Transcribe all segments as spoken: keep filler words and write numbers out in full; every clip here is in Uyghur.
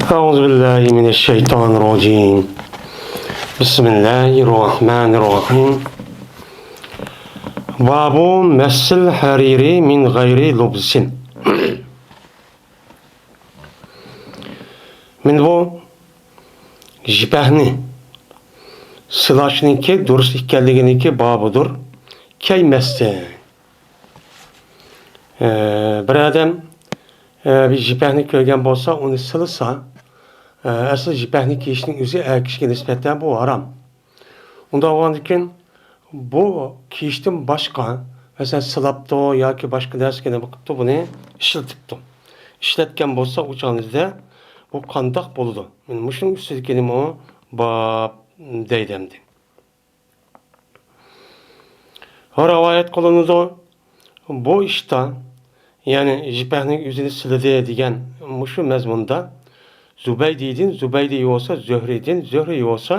أعوذ بالله من الشيطان الرجيم. بسم الله الرحمن الرحيم. باب مس الحرير من غير لبس. مانا بۇ يىپەكنى سىلاشنىڭكى دۇرۇس ئىكەنلىكىنىڭكى بابىدۇر. كىيمەستىن. ئە، بىر ئادەم، ئە، بىر يىپەكنى كۆرگەن بولسا، ئۇنى سىلىسا، ئە، ئەسلى يىپەكنى كىيىشنىڭ ئۆزى ئەر كىشىگە نىسبەتەن بۇ ھارام. ئۇنداق بولغاندىكىن، بۇ كىيىشتىن باشقا، مەسىلەن، سىلاپتۇ ياكى باشقا نەرسىگە نېمە قىپتۇ، بۇنى ئىشلىتىپتۇ. ئىشلەتكەن بولسا، ئۇ چاغدا بۇ قانداق بولىدۇ؟ مانا مۇشۇنىڭ ئۈستىدىكى نېمە باب دەيدۇ ئەمدى. رىۋايەت قىلىنىدۇ. بۇ ئىشتا، يەنى يىپەكنىڭ ئۆزىنى سىلىدى دېگەن مۇشۇ مەزمۇندا زۇبەيدىدىن، زۇبەيدى بولسا زۆھرىدىن، زۆھرى بولسا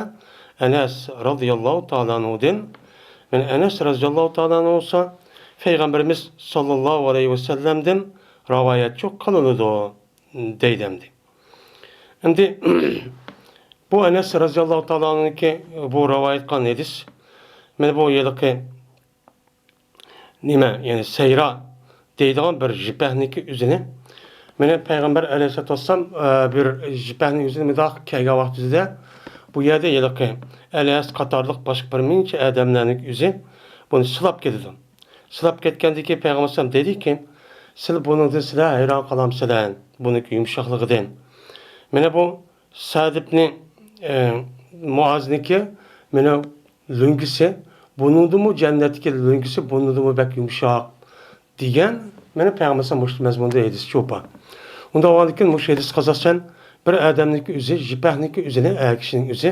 ئەنەس رازىياللاھۇ تائالا ئەنھۇدىن، مانا ئەنەس رازىياللاھۇ تائالا ئەنھۇ بولسا پەيغەمبىرىمىز ساللاللاھۇ ئەلەيھى ۋەسەللەمدىن رىۋايەتچى قىلىنىدۇ دەيدۇ ئەمدى. ئەمدى بۇ ئەنەس رازىياللاھۇ تائالا ئەنھۇنىڭكى بۇ رىۋايەت قىلغان ھەدىس. مانا بۇ ھېلىقى نېمە، يەنى سەيرا دەيدىغان بىر يىپەكنىڭكى ئۆزىنى. مانا پەيغەمبەر ئەلەيھىسسالاتۇ ۋەسسالام، ئە، بىر يىپەكنىڭ ئۆزىنى مۇنداق كىيگەن ۋاقتىدا بۇ يەردە ھېلىقى ئەنەس قاتارلىق باشقا بىر مۇنچە ئادەملەرنىڭ ئۆزى بۇنى سىلاپ كېتىدۇ. سىلاپ كەتكەندىن كېيىن پەيغەمبەر ئەلەيھىسسالام دېدىكى، سىلەر بۇنىڭدىن سىلەر ھەيران قالامسىلەر، بۇنىڭكى يۇمشاقلىقىدىن. مانا بۇ سەئد ئىبنى، ئە، مۇئازنىڭكى مانا لۆڭگىسى، بۇنىڭدىنمۇ جەننەتتىكى لۆڭگىسى بۇنىڭدىنمۇ بەك يۇمشاق دېگەن، مانا پەيغەمبەر ئەلەيھىسسالام مۇشۇ مەزمۇندا ھەدىسى بار. ئۇنداق بولغاندىكىن مۇشۇ ھەدىسكە ئاساسەن بىر ئادەمنىڭكى ئۆزى، يىپەكنىڭكى ئۆزىنى، ئەر كىشىنىڭ ئۆزى،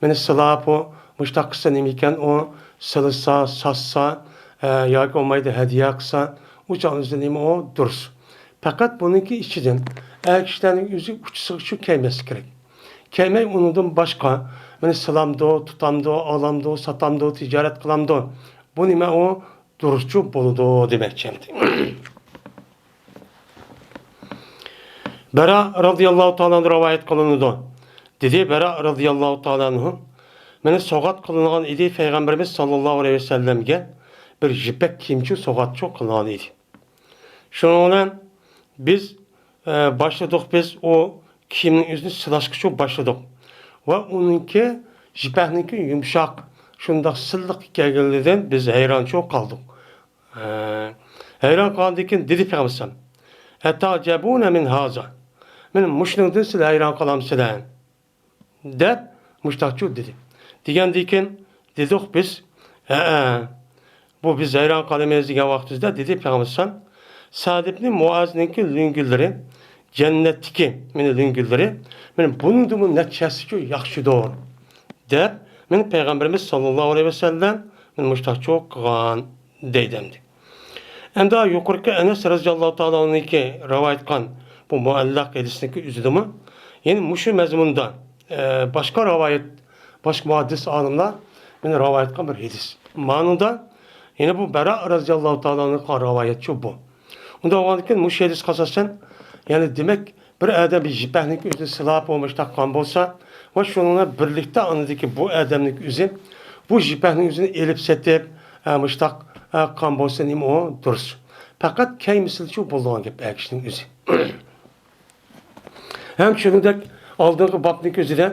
مانا سىلاپ ئۇ، مۇشۇنداق قىلسا نېمە ئىكەن ئۇ، سىلىسا، ساتسا، ئە، ياكى بولمايدۇ ھەدىيە قىلسا، ئۇ چاغ ئۆزى نېمە ئۇ؟ دۇرۇس. پەقەت بۇنىڭكى ئىچىدىن ئەر كىشىلەرنىڭ ئۆزى ئۇچىسىغىچە كىيمەسلىكى كېرەك. كىيمەي ئۇنىڭدىن باشقا، مانا سىلامدۇ، تۇتامدۇ، ئالامدۇ، ساتامدۇ، تىجارەت قىلامدۇ، بۇ نېمە ئۇ؟ دۇرۇسچۇ بولىدۇ دېمەكچى ئەمدى. بەرا رازىياللاھۇ تائالا ئەنھۇ رىۋايەت قىلىنىدۇ. دېدى بەرا رازىياللاھۇ تائالا ئەنھۇ، مانا سوۋغات قىلىنغان ئىدى پەيغەمبىرىمىز ساللاللاھۇ ئەلەيھى ۋەسەللەمگە بىر يىپەك كىيىمچە سوۋغاتچۇ قىلىنغان ئىدى. شۇنىڭ بىلەن بىز، ئە، باشلىدۇق، بىز ئۇ كىيىمنىڭ ئۆزىنى سىلاشقىچۇ باشلىدۇق. ۋە ئۇنىڭكى يىپەكنىڭكى يۇمشاق، شۇنداق سىللىق ئىكەنلىكىدىن بىز ھەيرانچۇ قالدۇق. ئە، ھەيران قالغاندىن كېيىن دېدى پەيغەمبەر ئەلەيھىسسالام، «ئەتەئجەبۇنە مىن ھازا؟» مانا مۇشۇنىڭدىن سىلەر ھەيران قالامسىلەر؟ دەپ مۇشتاقچۇ دېدى. دېگەندىن كېيىن دېدۇق بىز، ھەئە، بۇ بىز ھەيران قالىمىز دېگەن ۋاقتىمىزدا دېدى پەيغەمبەر ئەلەيھىسسالام، سەئد ئىبنى مۇئازنىڭكى لۆڭگىلىرى جەننەتتىكى، مانا لۆڭگىلىرى، مانا بۇنىڭدىنمۇ نەچچە ھەسسىچۇ ياخشىدۇر دەپ، مانا پەيغەمبىرىمىز ساللاللاھۇ ئەلەيھى ۋەسەللەم مانا مۇشتاقچۇ قىلغان دەيدۇ ئەمدى. ئەمدى يۇقىرىقى ئەنەس رەزىياللاھۇ تائالا ئەنھۇنىڭكى رىۋايەت قىلغان بۇ مۇئەللەق ھەدىسنىڭكى ئۆزىدىمۇ، يەنى مۇشۇ مەزمۇندا، ئە، باشقا رىۋايەت، باشقا مۇھەددىس ئالىملار يەنە رىۋايەت قىلغان بىر ھەدىس. مانىدا يەنە بۇ بەرا رەزىياللاھۇ تائالا ئەنھۇغا رىۋايەتچۇ بۇ. ئۇنداق بولغاندىكىن مۇشۇ ھەدىسكە ئاساسەن، يەنى دېمەك، بىر ئادەم بىر يىپەكنىڭكى ئۆزىنى سىلاپ، مۇشتاق قىلغان بولسا، ۋە شۇنىڭ بىلەن بىرلىكتە ئاندىكى بۇ ئادەمنىڭكى ئۆزى بۇ يىپەكنىڭ ئۆزىنى ئېلىپ سېتىپ، ئە، مۇشتاق، ئە، قىلغان بولسا نېمە ئۇ؟ دۇرۇس. پەقەت كىيمىسىلىچۇ بولىدىغان گەپ ئەر كىشىنىڭ ئۆزى. ھەم شۇنىڭدەك ئالدىنقى بابنىڭكى ئۆزىدە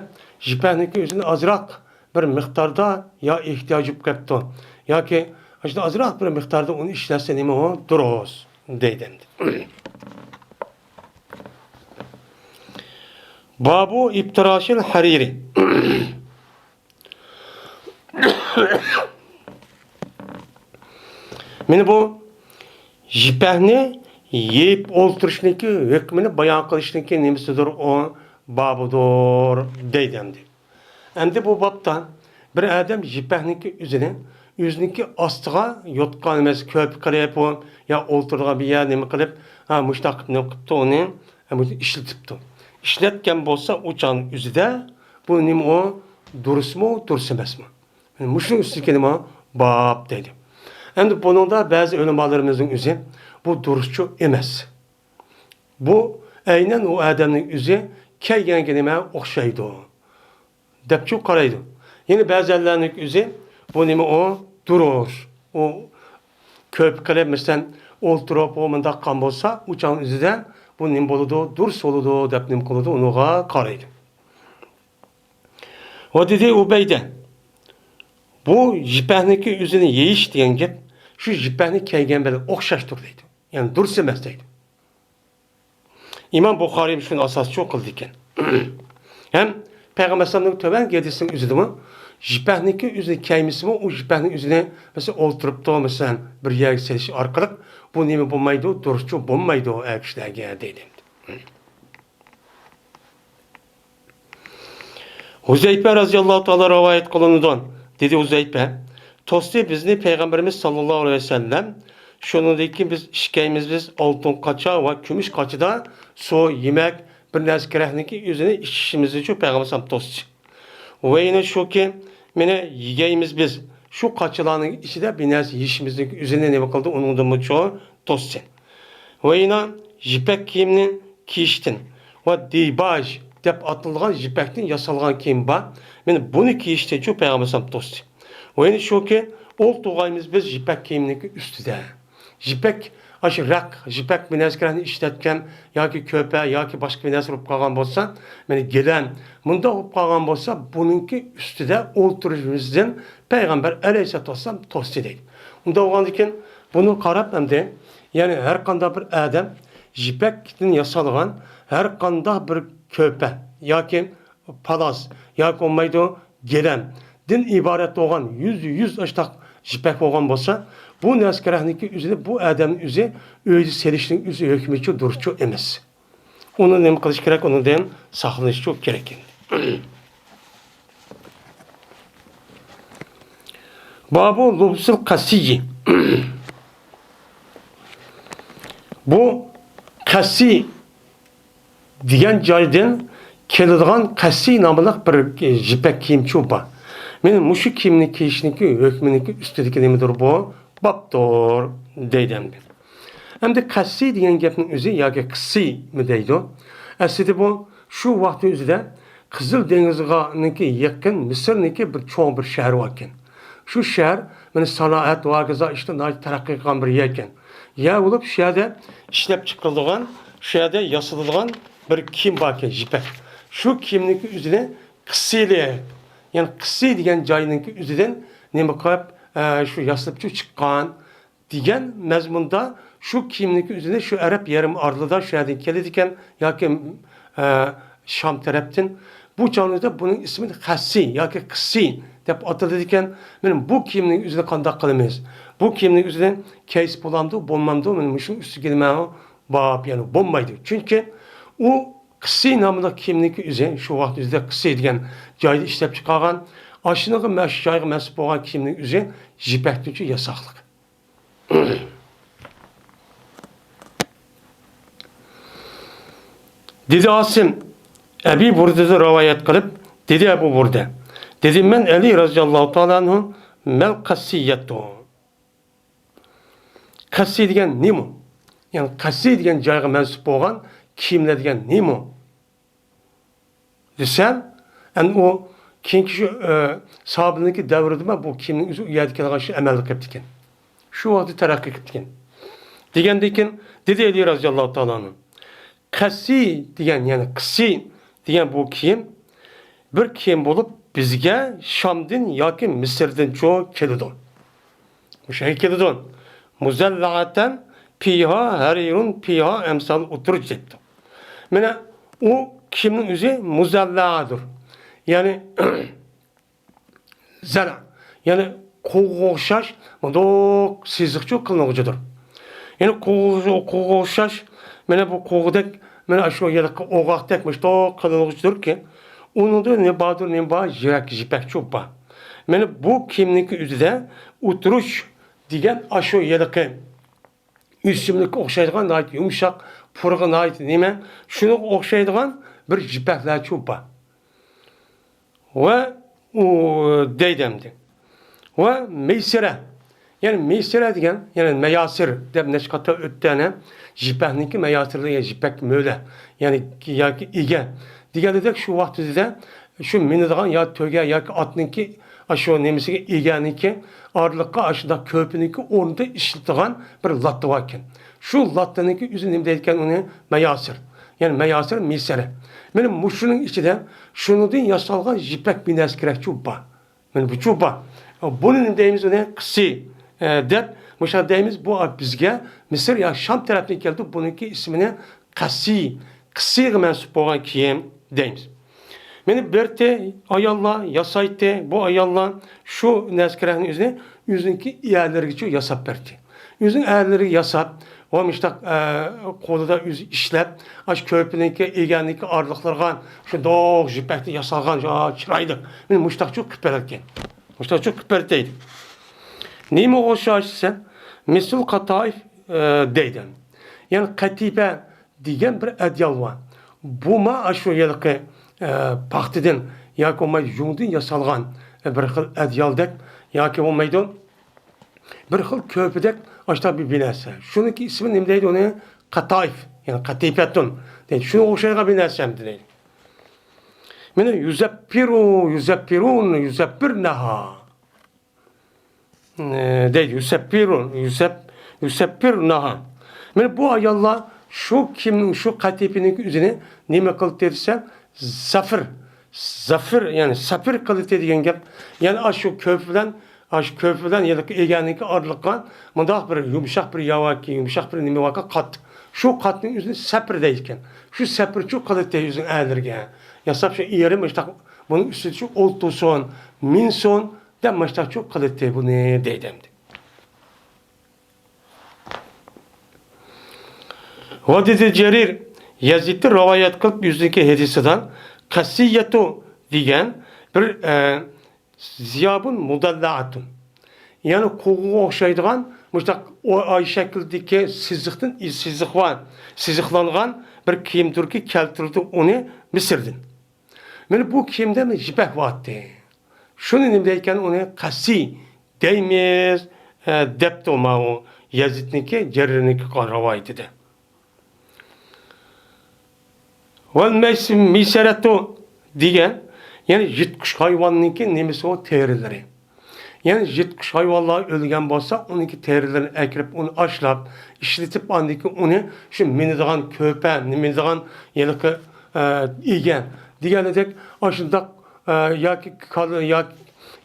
يىپەكنىڭكى ئۆزىنى ئازراق بىر مىقداردا يا ئېھتىياج بولۇپ قېپتۇ، ياكى شۇنداق ئازراق بىر مىقداردا ئۇنى ئىشلەتسە نېمە ئۇ؟ دۇرۇس دەيدۇ ئەمدى. بابۇ ئىپتىراشىل ھەرىرى. مانا بۇ يىپەكنى يېيىپ ئولتۇرۇشنىڭكى ھۆكمىنى بايان قىلىشنىڭكى نېمىسىدۇر ئۇ؟ بابىدۇر دەيدۇ ئەمدى. ئەمدى بۇ بابتا بىر ئادەم يىپەكنىڭكى ئۆزىنى، ئۆزىنىڭكى ئاستىغا يوتقان ئەمەس، كۆرپە قىلىپ ئۇ يا ئولتۇرىدىغان بىر يەر نېمە قىلىپ، ھە، مۇشۇنداق قىلىپ نېمە قىپتۇ ئۇنى، ھە، مۇشۇنى ئىشلىتىپتۇ. ئىشلەتكەن بولسا ئۇ چاغنىڭ ئۆزىدە بۇ نېمە ئۇ؟ دۇرۇسمۇ، دۇرۇس ئەمەسمۇ؟ مۇشۇنىڭ ئۈستىدىكى نېمە؟ باب دەيدۇ. ئەمدى بۇنىڭدا بەزى ئۆلىمالىرىمىزنىڭ ئۆزى بۇ دۇرۇسچۇ ئەمەس. بۇ ئەينەن ئۇ ئادەمنىڭ ئۆزى كەيگەنگە نېمە ئوخشايدۇ دەپچۇ قارايدۇ. يەنە بەزەنلەرنىڭ ئۆزى بۇ نېمە ئۇ؟ دۇرۇس. ئۇ كۆپ قىلىپ، مەسىلەن، ئولتۇرۇپ، ئۇ مۇنداق قىلغان بولسا، ئۇ چاغنىڭ ئۆزىدە بۇ نېمە بولىدۇ؟ دۇرۇس بولىدۇ دەپ نېمە قىلىدۇ؟ ئۇنىڭغا قارايدۇ. ۋە دېدى ئۇبەيدە، بۇ يىپەكنىڭكى ئۆزىنى يېيىش دېگەن گەپ شۇ يىپەكنى كەيگەن بىلەن ئوخشاشتۇر دەيدۇ. يەنى دۇرۇس ئەمەس دەيدۇ. ئىمام بۇخارىي شۇنى ئاساسچۇ قىلىدىكەن. ھەم پەيغەمبەر ئەلەيھىسسالامنىڭ تۆۋەنكى ھەدىسىنىڭ ئۆزىدىمۇ يىپەكنىڭكى ئۆزىنى كەيمىسىمۇ، ئۇ يىپەكنىڭ ئۆزىنى، مەسىلەن، ئولتۇرۇپتۇ، مەسىلەن، بىر يەرگە سېلىش ئارقىلىق بۇ نېمە بولمايدۇ؟ دۇرۇسچۇ بولمايدۇ ئەر كىشىلەرگە دەيدۇ. ھۇزەيپە رەزىياللاھۇ تائالا رىۋايەت قىلىنىدۇ. دېدى ھۇزەيپە، توستى بىزنى پەيغەمبىرىمىز ساللاللاھۇ ئەلەيھى ۋەسەللەم، شۇنىڭدىن كېيىن بىز ئىككىيىمىز بىز ئالتۇن قاچا ۋە كۈمۈش قاچىدا سۇ، يېمەك، بىر نەرسە كېرەكنىكى ئۆزىنى ئىچىشىمىزنىچۇ پەيغەمبەر ئەلەيھىسسالام توستى. ۋە يەنە شۇكى، مېنى يېگەيمىز بىز شۇ قاچىلارنىڭ ئىچىدە بىر نەرسە يېيىشىمىزنىڭ ئۆزىنى نېمە قىلدى؟ ئۇنىڭدىنمۇچۇ توستى. ۋە يەنە يىپەك كىيىمنى كىيىشتىن ۋە دىباژ دەپ ئاتىلىدىغان يىپەكتىن ياسالغان كىيىم بار. مېنى بۇنى كىيىشتىنچۇ پەيغەمبەر ئەلەيھىسسالام توستى. ۋە يەنە شۇكى، ئولتۇرغايمىز بىز يىپەك كىيىمنىڭكى ئۈستىدە. يىپەك، ئاشۇ رەق، يىپەك بىر نەرسىلەرنى ئىشلەتكەن ياكى كۆپە ياكى باشقا بىر نەرسە بولۇپ قالغان بولسا، مېنى گىلەم، مۇنداق بولۇپ قالغان بولسا، بۇنىڭكى ئۈستىدە ئولتۇرۇشىمىزدىن پەيغەمبەر ئەلەيھىسسالاتۇ ۋەسسالام توستى دەيدۇ. ئۇنداق بولغاندىكىن بۇنى قاراپ ئەمدى، يەنى ھەر قانداق بىر ئادەم يىپەكتىن ياسالغان ھەر قانداق بىر كۆپە ياكى پالاس ياكى بولمايدۇ، گىلەمدىن ئىبارەت بولغان يۈزدە يۈز ئاشتاق يىپەك بولغان بولسا، بۇ نەرسە كېرەكنىكى ئۆزىنى بۇ ئادەمنىڭ ئۆزى ئۆيدە سېلىشنىڭ ئۆزى ھۆكمىچۇ دۇرۇسچۇ ئەمەس. ئۇنى نېمە قىلىش كېرەك؟ ئۇنىڭدىن ساقلىنىشچۇ كېرەك. بابۇ لۇبسىل قەسسىي. بۇ قەسسىي دېگەن جايدىن كېلىدىغان قەسسىي ناملىق بىر يىپەك كىيىمچۇ بار. مېنى مۇشۇ كىيىمنى كىيىشنىڭكى ھۆكمىنىڭكى ئۈستىدىكى نېمىدۇر بۇ؟ بابتۇر دەيدۇ ئەمدى. ئەمدى قەسسىي دېگەن گەپنىڭ ئۆزى ياكى قىسسىيمۇ دەيدۇ. ئەسلىدە بۇ شۇ ۋاقىتنىڭ ئۆزىدە قىزىل دېڭىزغانىڭكى يېقىن مىسىرنىڭكى بىر چوڭ بىر شەھىرى باركەن. شۇ شەھەر مانا سانائەت ۋە ھاكازا ئىشتا ناھايىتى تەرەققىي قىلغان بىر يەركەن. يەر بولۇپ شۇ يەردە ئىشلەپ چىقىرىلىدىغان، شۇ يەردە ياسىلىدىغان بىر كىيىم باركەن، يىپەك. شۇ كىيىمنىڭكى ئۆزىنى قىسسىيلىق، يەنى قىسسىي دېگەن جاينىڭكى ئۆزىدىن نېمە قىلىپ، ئە، شۇ ياسىلىپچۇ چىققان دېگەن مەزمۇندا شۇ كىيىمنىڭكى ئۆزىنى شۇ ئەرەب يېرىم ئارىلىدا شۇ يەردىن كېلىدىكەن ياكى، ئە، شام تەرەپتىن. بۇ چاغلاردا بۇنىڭ ئىسمى قەسسىي ياكى قىسسىي دەپ ئاتىلىدىكەن. مانا بۇ كىيىمنىڭ ئۆزىنى قانداق قىلىمىز؟ بۇ كىيىمنىڭ ئۆزىنى كىيسە بولامدۇ، بولمامدۇ؟ مانا مۇشۇ ئۈستىگە نېمە بار، يەنى بولمايدۇ. چۈنكى ئۇ قىسسىي ناملىق كىيىمنىڭكى ئۆزى، شۇ ۋاقىت ئۆزىدە قىسسىي دېگەن جايدا ئىشلەپ چىقارغان، ئاشۇنىڭغا مەشۇ جايغا مەنسۇپ بولغان كىيىمنىڭ ئۆزى يىپەكتىنچۇ ياساقلىق. دېدى ئاسىم، ئەبى بۇردىدىن رىۋايەت قىلىپ، دېدى ئەبۇ بۇردە، دېدىم مەن ئەلى رەزىياللاھۇ تائالا ئەنھۇ، مەل قەسسىيەتۇ. قەسسىي دېگەن نېمە؟ يەنى قەسسىي دېگەن جايغا مەنسۇپ بولغان كىيىملەر دېگەن نېمە؟ دېسەم، ئەمدى ئۇ كېيىنكى شۇ، ئە، ساھابىنىڭكى دەۋرىدىمۇ بۇ كىيىمنىڭ ئۆزى ئۇ يەردە كېلىدىغان شۇ ئەمەلدە قېلىپتىكەن. شۇ ۋاقىتتا تەرەققىي قىپتىكەن. دېگەندىن كېيىن دېدى ئەلى رەزىياللاھۇ تائالا ئەنھۇ، قەسسىي دېگەن، يەنى قىسسىي دېگەن بۇ كىيىم بىر كىيىم بولۇپ، بىزگە شامدىن ياكى مىسىردىنچۇ كېلىدۇ. مۇشۇ يەرگە كېلىدۇ. مۇزەللەئەتەن پىھا ھەرىرۇن پىھا ئەمسال ئۇترۇج دەپتۇ. مانا ئۇ كىيىمنىڭ ئۆزى مۇزەللەئەدۇر. يەنى زەرە، يەنى قوغىغا ئوخشاش مۇنداق سىزىقچۇ قىلىنغۇچىدۇر. يەنى قوغىغا، قوغىغا ئوخشاش، مانا بۇ قوغىدەك، مانا شۇ ھېلىقى ئوغاقتەك مۇشۇنداق قىلىنغۇچىدۇركى، ئۇنىڭدا نېمە باردۇر، نېمە بار، يىپەك، يىپەكچۇ بار. مانا بۇ كىيىمنىڭكى ئۆزىدە ئۇترۇج دېگەن ئاشۇ ھېلىقى ئۆسۈملۈككە ئوخشايدىغان ناھايىتى يۇمشاق، پۇرىقى ناھايىتى نېمە، شۇنىڭغا ئوخشايدىغان بىر يىپەكلەرچۇ بار. ۋە ئۇ دەيدۇ ئەمدى. ۋە مەيسىرە. يەنى مەيسىرە دېگەن، يەنى مەياسىر دەپ نەچچە قېتىم ئۆتتى ئەنە. يىپەكنىڭكى مەياسىرلىرى، يەنى يىپەك مۆلە. يەنى ياكى ئىگە. دېگەندەك، شۇ ۋاقىت ئۆزىدە شۇ مىنىدىغان يا تۆگە ياكى ئاتنىڭكى، ئاشۇ نېمىسىگە، ئىگەنىڭكى ئارىلىققا ئاشۇنداق كۆرپىنىڭكى ئورنىدا ئىشلىتىدىغان بىر لاتا بار ئىكەن. شۇ لاتىنىڭكى ئۆزى نېمە دەيدىكەن ئۇنى؟ مەياسىر. يەنى مەياسىر، مىسەرە. مانا مۇشۇنىڭ ئىچىدە شۇنىڭدىن ياسالغان يىپەك بىر نەرسە كېرەكچۇ بار. مانا بۇچۇ بار. بۇنى نېمە دەيمىز ئۇنى؟ قىسى، ئە، دەپ مۇشۇنداق دەيمىز. بۇ بىزگە مىسىر يا شام تەرەپتىن كەلدى. بۇنىڭكى ئىسمىنى قەسىي، قىسىغا مەنسۇپ بولغان كىيىم دەيمىز. مانا بېرىتتى، ئاياللار ياسايتتى. بۇ ئاياللار شۇ نەسكىرەكنى ئۆزىنى، ئۆزىنىڭكى ئەرلىرىگىچۇ ياساپ بەردى. ئۆزىنىڭ ئەرلىرىگە ياساپ، ۋە مۇشتاق، ئە، قولىدا ئۆزى ئىشلەپ، ئاشۇ كۆرپىنىڭكى، ئىگەننىڭكى ئارىلىقلىرىغا شۇنداق يىپەكتىن ياسالغان، يا، چىرايلىق. مانا مۇشتاقچۇ قىلىپ بېرىدىكەن. مۇشتاقچۇ قىلىپ بېرىدۇ دەيدۇ. نېمىگە ئوخشاش دېسە، مىسل قاتايىف، ئە، دەيدۇ. يەنى قەتىپە دېگەن بىر ئەدىيال بار. بۇمۇ ئاشۇ ھېلىقى، ئە، پاختىدىن ياكى بولمايدۇ يۇڭدىن ياسالغان، ئە، بىر خىل ئەدىيالدەك ياكى بولمايدۇ بىر خىل كۆرپىدەك ئاشۇنداق بىر، بىر نەرسە. شۇنىڭكى ئىسمى نېمە دەيدۇ ئۇنى؟ قاتايىف، يەنى قەتىپەتۇن دەيدۇ. شۇنىڭغا ئوخشايدىغان بىر نەرسە دەيدۇ. مانا يۇزەپپىرۇ، يۇزەپپىرۇن، يۇزەپپىرنەھا. ئە، دەيدۇ، يۇسەپپىرۇ، يۇسەپ-، يۇسەپپىرناھا. مانا بۇ ئاياللار شۇ كىيىمنىڭ، شۇ قەتىپىنىڭ ئۆزىنى نېمە قىلدى دېسە، زەفىر، زەفىر، يەنى سەپىر قىلدى دېگەن گەپ. يەنى ئاشۇ كۆرپە بىلەن، ئاشۇ كۆرپە بىلەن يەنى ئىگەننىڭكى ئارىلىققا مۇنداق بىر يۇمشاق بىر ياۋاكى، يۇمشاق بىر نېمە باركەن، قات. شۇ قاتنىڭ ئۆزىنى سەپىر دەيدىكەن. شۇ سەپىرچۇ قىلدى ئۆزىنىڭ ئەرلىرىگە. ياساپ شۇ ئېرى مۇشتاق، بۇنىڭ ئۈستىدە شۇ ئولتۇرسۇن، مىنسۇن، دەپ مۇشتاقچۇ قىلىتتى بۇنى دەيدۇ ئەمدى. ۋە دېدى جەرىر، يەزىدتىن رىۋايەت قىلىپ ئۆزىنىڭكى ھەدىسىدە، قەسىيەتۇ دېگەن بىر، ئە، زىيابۇن مۇدەللەئەتۇن. يەنى قوغۇغا ئوخشايدىغان مۇشتاق ئاي شەكلىدىكى سىزىقتىن، سىزىق بار، سىزىقلانغان بىر كىيىمدۇركى كەلتۈرۈلدى ئۇنى مىسىردىن. مانا بۇ كىيىمدە مانا يىپەك بارتتى. شۇنى نېمە دەيدىكەن ئۇنى؟ قەسىي دەيمىز، ئە، دەپتۇ ماۋۇ يەزىدنىڭكى، جەرىرنىڭكى رىۋايىتىدە. ۋەل مەيس-، مىسەرەتۇ دېگەن، يەنى يىرتقۇچ ھايۋاننىڭكى نېمىسى ئۇ؟ تېرىلىرى. يەنى يىرتقۇچ ھايۋانلار ئۆلگەن بولسا، ئۇنىڭكى تېرىلىرىنى ئەكىرىپ، ئۇنى ئاشلاپ، ئىشلىتىپ، ئاندىن كېيىن ئۇنى شۇ مىنىدىغان كۆرپە، مىنىدىغان ھېلىقى، ئە، ئىگە دېگەنىدەك، ئاشۇنداق، ئە، ياكى كالا، ياكى،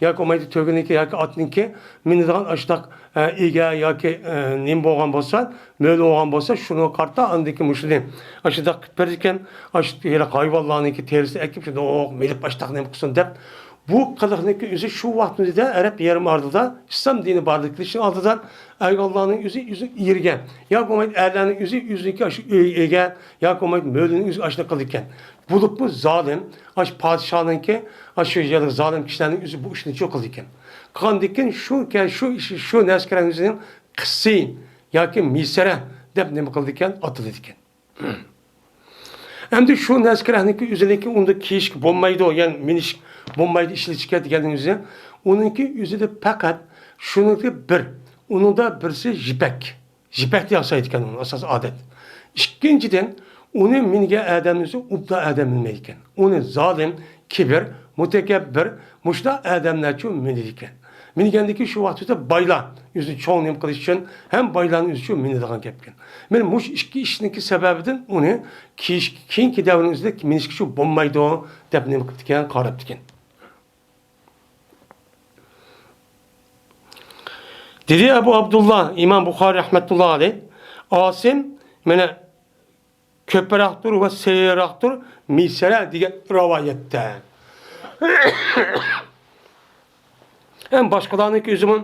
ياكى بولمايدۇ تۆگىنىڭكى ياكى ئاتنىڭكى مىنىدىغان ئاشۇنداق، ئە، ئىگە ياكى، ئە، نېمە بولغان بولسا، مۆلە بولغان بولسا، شۇنىڭغا قارىتا ئاندىن كېيىن مۇشۇنى ئاشۇنداق قىلىپ بېرىدىكەن. ئاشۇ ھېلىقى ھايۋانلارنىڭكى تېرىسىنى ئەكىپ، شۇنداق مېلىپ ئاشۇنداق نېمە قىلسۇن دەپ، بۇ قىلىقنىڭكى ئۆزى شۇ ۋاقىتنىڭ ئۆزىدە ئەرەب يېرىم ئارىلىدا ئىسلام دىنى بارلىققا كېلىشنىڭ ئالدىدا ئەرلەرنىڭ ئۆزى، ئۆزى ئېرىگە ياكى بولمايدۇ ئەرلەرنىڭ ئۆزى ئۆزىنىڭكى ئاشۇ ئۆيىگە ياكى بولمايدۇ مۆلىنىڭ ئۆزى ئاشۇنداق قىلىدىكەن. بولۇپمۇ زالىم، ئاشۇ پادىشاھنىڭكى، ئاشۇ يەردە زالىم كىشىلەرنىڭ ئۆزى بۇ ئىشنى شۇ قىلىدىكەن. قىلغاندىن كېيىن شۇ، شۇ ئىش، شۇ نەسكىرەنىڭ ئۆزىنىڭ قىسسى ياكى مىسەرە دەپ نېمە قىلىدىكەن؟ ئاتىلىدىكەن. ئەمدى شۇ نەسكىرەكنىڭكى ئۆزىنىڭكى ئۇندا كىيىش بولمايدۇ، يەنى مىنىش بولمايدۇ، ئىشلىتىشكە دېگەننىڭ ئۆزى، ئۇنىڭكى ئۆزىدە پەقەت شۇنىڭكى بىر، ئۇنىڭدا بىرسى يىپەك، يىپەكتە ياسايدىكەن ئۇنى ئاساسىي ئادەت. ئىككىنچىدىن، ئۇنى مىنگەن ئادەمنىڭ ئۆزى ئوبدان ئادەم مىنمەيدىكەن. ئۇنى زالىم، كىبىر، مۇتەكەببىر، مۇشۇنداق ئادەملەرچۇ مىنىدىكەن. مىنگەندىكى شۇ ۋاقىتتا بايلار ئۆزىنى چوڭ نېمە قىلىش ئۈچۈن ھەم بايلارنى ئۆزى ئۈچۈن مىنىدىغان گەپكەن. مانا مۇشۇ ئىككى ئىشنىڭكى سەۋەبىدىن ئۇنى كېيىش-، كېيىنكى دەۋرنىڭ ئۆزىدە مىنىشكە شۇ بولمايدۇ دەپ نېمە قىپتىكەن، قاراپتىكەن. دېدى ئەبۇ ئابدۇللا ئىمام بۇخارى رەھمەتۇللا ئەلەيھ، ئاسىم، مانا، كۆپرەكتۇر ۋە سەييىراقتۇر مىسەرە دېگەن رىۋايەتتە. ھەم باشقىلارنىڭكى ئۆزىمۇ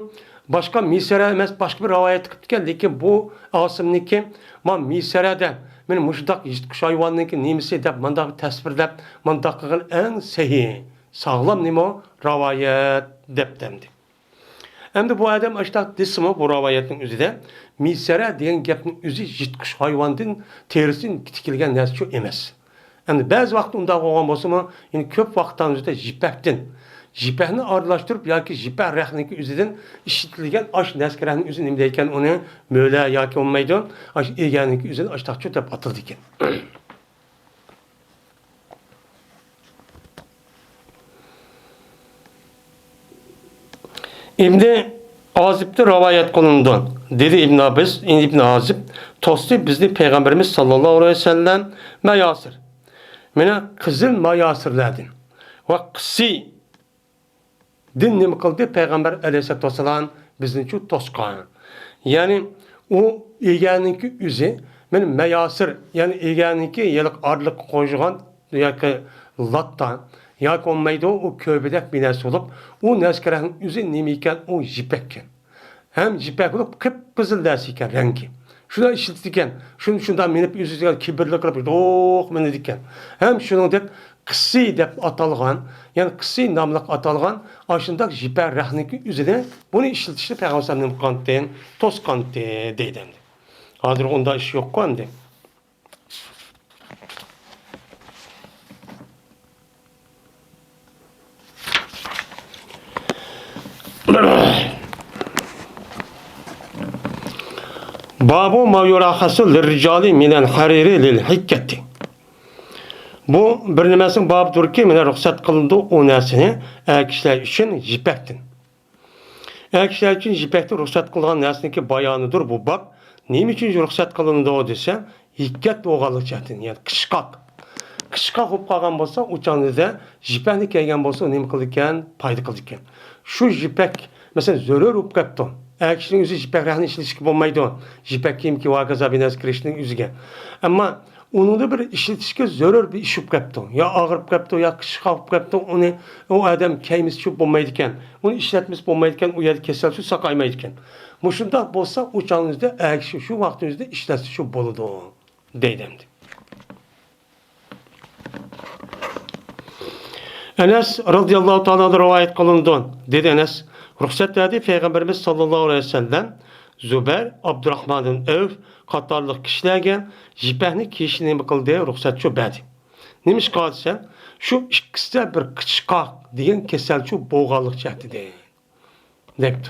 باشقا مىسەرە ئەمەس، باشقا بىر رىۋايەت قىپتىكەن، لېكىن بۇ ئاسىمنىڭكى ما مىسەرە دە، مانا مۇشۇنداق يىرتقۇچ ھايۋاننىڭكى نېمىسى دەپ مانداق تەسۋىرلەپ، مانداق قىلغان ئەڭ سەھىھ، ساغلام نېمە؟ رىۋايەت دەپتىمدى. ئەمدى بۇ ئادەم ئاشتاق دېسىمۇ، بۇ رىۋايەتنىڭ ئۆزىدە مىسەرە دېگەن گەپنىڭ ئۆزى يىرتقۇچ ھايۋاندىن تېرىسىدىن تىكىلگەن نەرسىچۇ ئەمەس. ئەمدى بەزى ۋاقىتتا ئۇنداق بولغان بولسىمۇ، يەنى كۆپ ۋاقىتتا ئۆزىدە يىپەكتىن، يىپەكنى ئارىلاشتۇرۇپ ياكى يىپەك رەختنىڭكى ئۆزىدىن ئىشلىتىلگەن ئاش نەسكە رەختنىڭ ئۆزى نېمە دەيدىكەن، ئۇنى مۆلە ياكى بولمايدۇ، ئاش ئىگەنىڭكى ئۆزىنى ئاشتاقچۇ دەپ ئاتىلىدىكەن. ئىبنى ئازىبتىن رىۋايەت قىلىنىدۇ. دېدى ئىبن ئابىس، ئىبن ئازىب توستى بىزنى پەيغەمبىرىمىز ساللاللاھۇ ئەلەيھى ۋەسەللەم ماياسىر. مانا قىزىل ماياسىرلاردىن ۋە قىسسىدىن نېمە قىلدى؟ پەيغەمبەر ئەلەيھىسسالاتۇ ۋەسسالام بىزنى شۇ توسقان. يەنى ئۇ ئىگەنىڭكى ئۆزى، مانا ماياسىر، يەنى ئىگەنىڭكى ھېلىقى ئارىلىققا قويغان ياكى لاتا ياكى بولمايدۇ، ئۇ كۆۋرۈك بىر نەرسە بولۇپ، ئۇ نەسكىرەكنىڭ ئۆزى نېمە ئىكەن؟ ئۇ يىپەككەن. ھەم يىپەك بولۇپ، قىپقىزىل نەرسە ئىكەن رەڭگى. شۇنداق ئىشلىتىدىكەن. شۇنى شۇنداق مىنىپ، ئۆزى كىبىرلىك قىلىپ، دوق مىنىدىكەن. ھەم شۇنىڭدەك قىسسى دەپ ئاتالغان، يەنى قىسسى ناملىق ئاتالغان ئاشۇنداق يىپەك رەڭنىڭكى ئۆزىنى، بۇنى ئىشلىتىشنى پەيغەمبەر ئەلەيھىسسالام نېمە قىلغانتى؟ توسقانتى دەيدۇ ئەمدى. ھازىر ئۇنداق ئىش يوققۇ ئەمدى. بابۇ ما يۇرەخخەسۇ لىررىجالى مىنەل ھەرىرى لىل ھىككەتى. بۇ بىر نېمىسىنىڭ بابىدۇركى، مانا رۇخسەت قىلىنىدۇ ئۇ نەرسىنى ئەر كىشىلەر ئۈچۈن يىپەكتىن. ئەر كىشىلەر ئۈچۈن يىپەكتە رۇخسەت قىلغان نەرسىنىڭكى بايانىدۇر بۇ باب. نېمە ئۈچۈن رۇخسەت قىلىنىدۇ دېسە، ھىككەت بولغانلىق جەھەتتىن، يەنى قىچقاق. قىچقاق بولۇپ قالغان بولسا، ئۇ چاغدا يىپەكنى كىيگەن بولسا، نېمە قىلىدىكەن؟ پايدا قىلىدىكەن. شۇ يىپەك، مەسىلەن، زۆرۈر بولۇپ قاپتۇ. ئەر كىشىنىڭ ئۆزى يىپەك رەڭنى ئىشلىتىشكە بولمايدۇ. يىپەك كىيىم كىيىپ، ھاكازا بىر نەرسە كىرىشنىڭ ئۆزىگە. ئەمما ئۇنىڭدا بىر ئىشلىتىشكە زۆرۈر بىر ئىش بولۇپ قاپتۇ. يا ئاغرىپ قاپتۇ، يا قىچقاق بولۇپ قاپتۇ، ئۇنى ئۇ ئادەم كىيمىسىچۇ بولمايدىكەن. ئۇنى ئىشلەتمىسە بولمايدىكەن، ئۇ يەردە كېسەلچۇ ساقايمايدىكەن. مۇشۇنداق بولسا، ئۇ چاغنىڭ ئۆزىدە ئەر كىشى شۇ ۋاقىتنىڭ ئۆزىدە ئىشلەتسىچۇ بولىدۇ، دەيدۇ ئەمدى. ئەنەس رازىياللاھۇ تائالا ئەنھۇ رىۋايەت قىلىنىدۇ. دېدى ئەنەس، رۇخسەت بەردى پەيغەمبىرىمىز ساللاللاھۇ ئەلەيھى ۋەسەللەم زۇبەر، ئابدۇراخمان ئىبن ئەۋف قاتارلىق كىشىلەرگە يىپەكنى كىيىشنى نېمە قىلدى؟ رۇخسەتچۇ بەردى. نېمىشقا دېسە، شۇ ئىككىسىدە بىر قىچقاق دېگەن كېسەلچۇ بولغانلىق جەھەتتىدىن. دەپتۇ.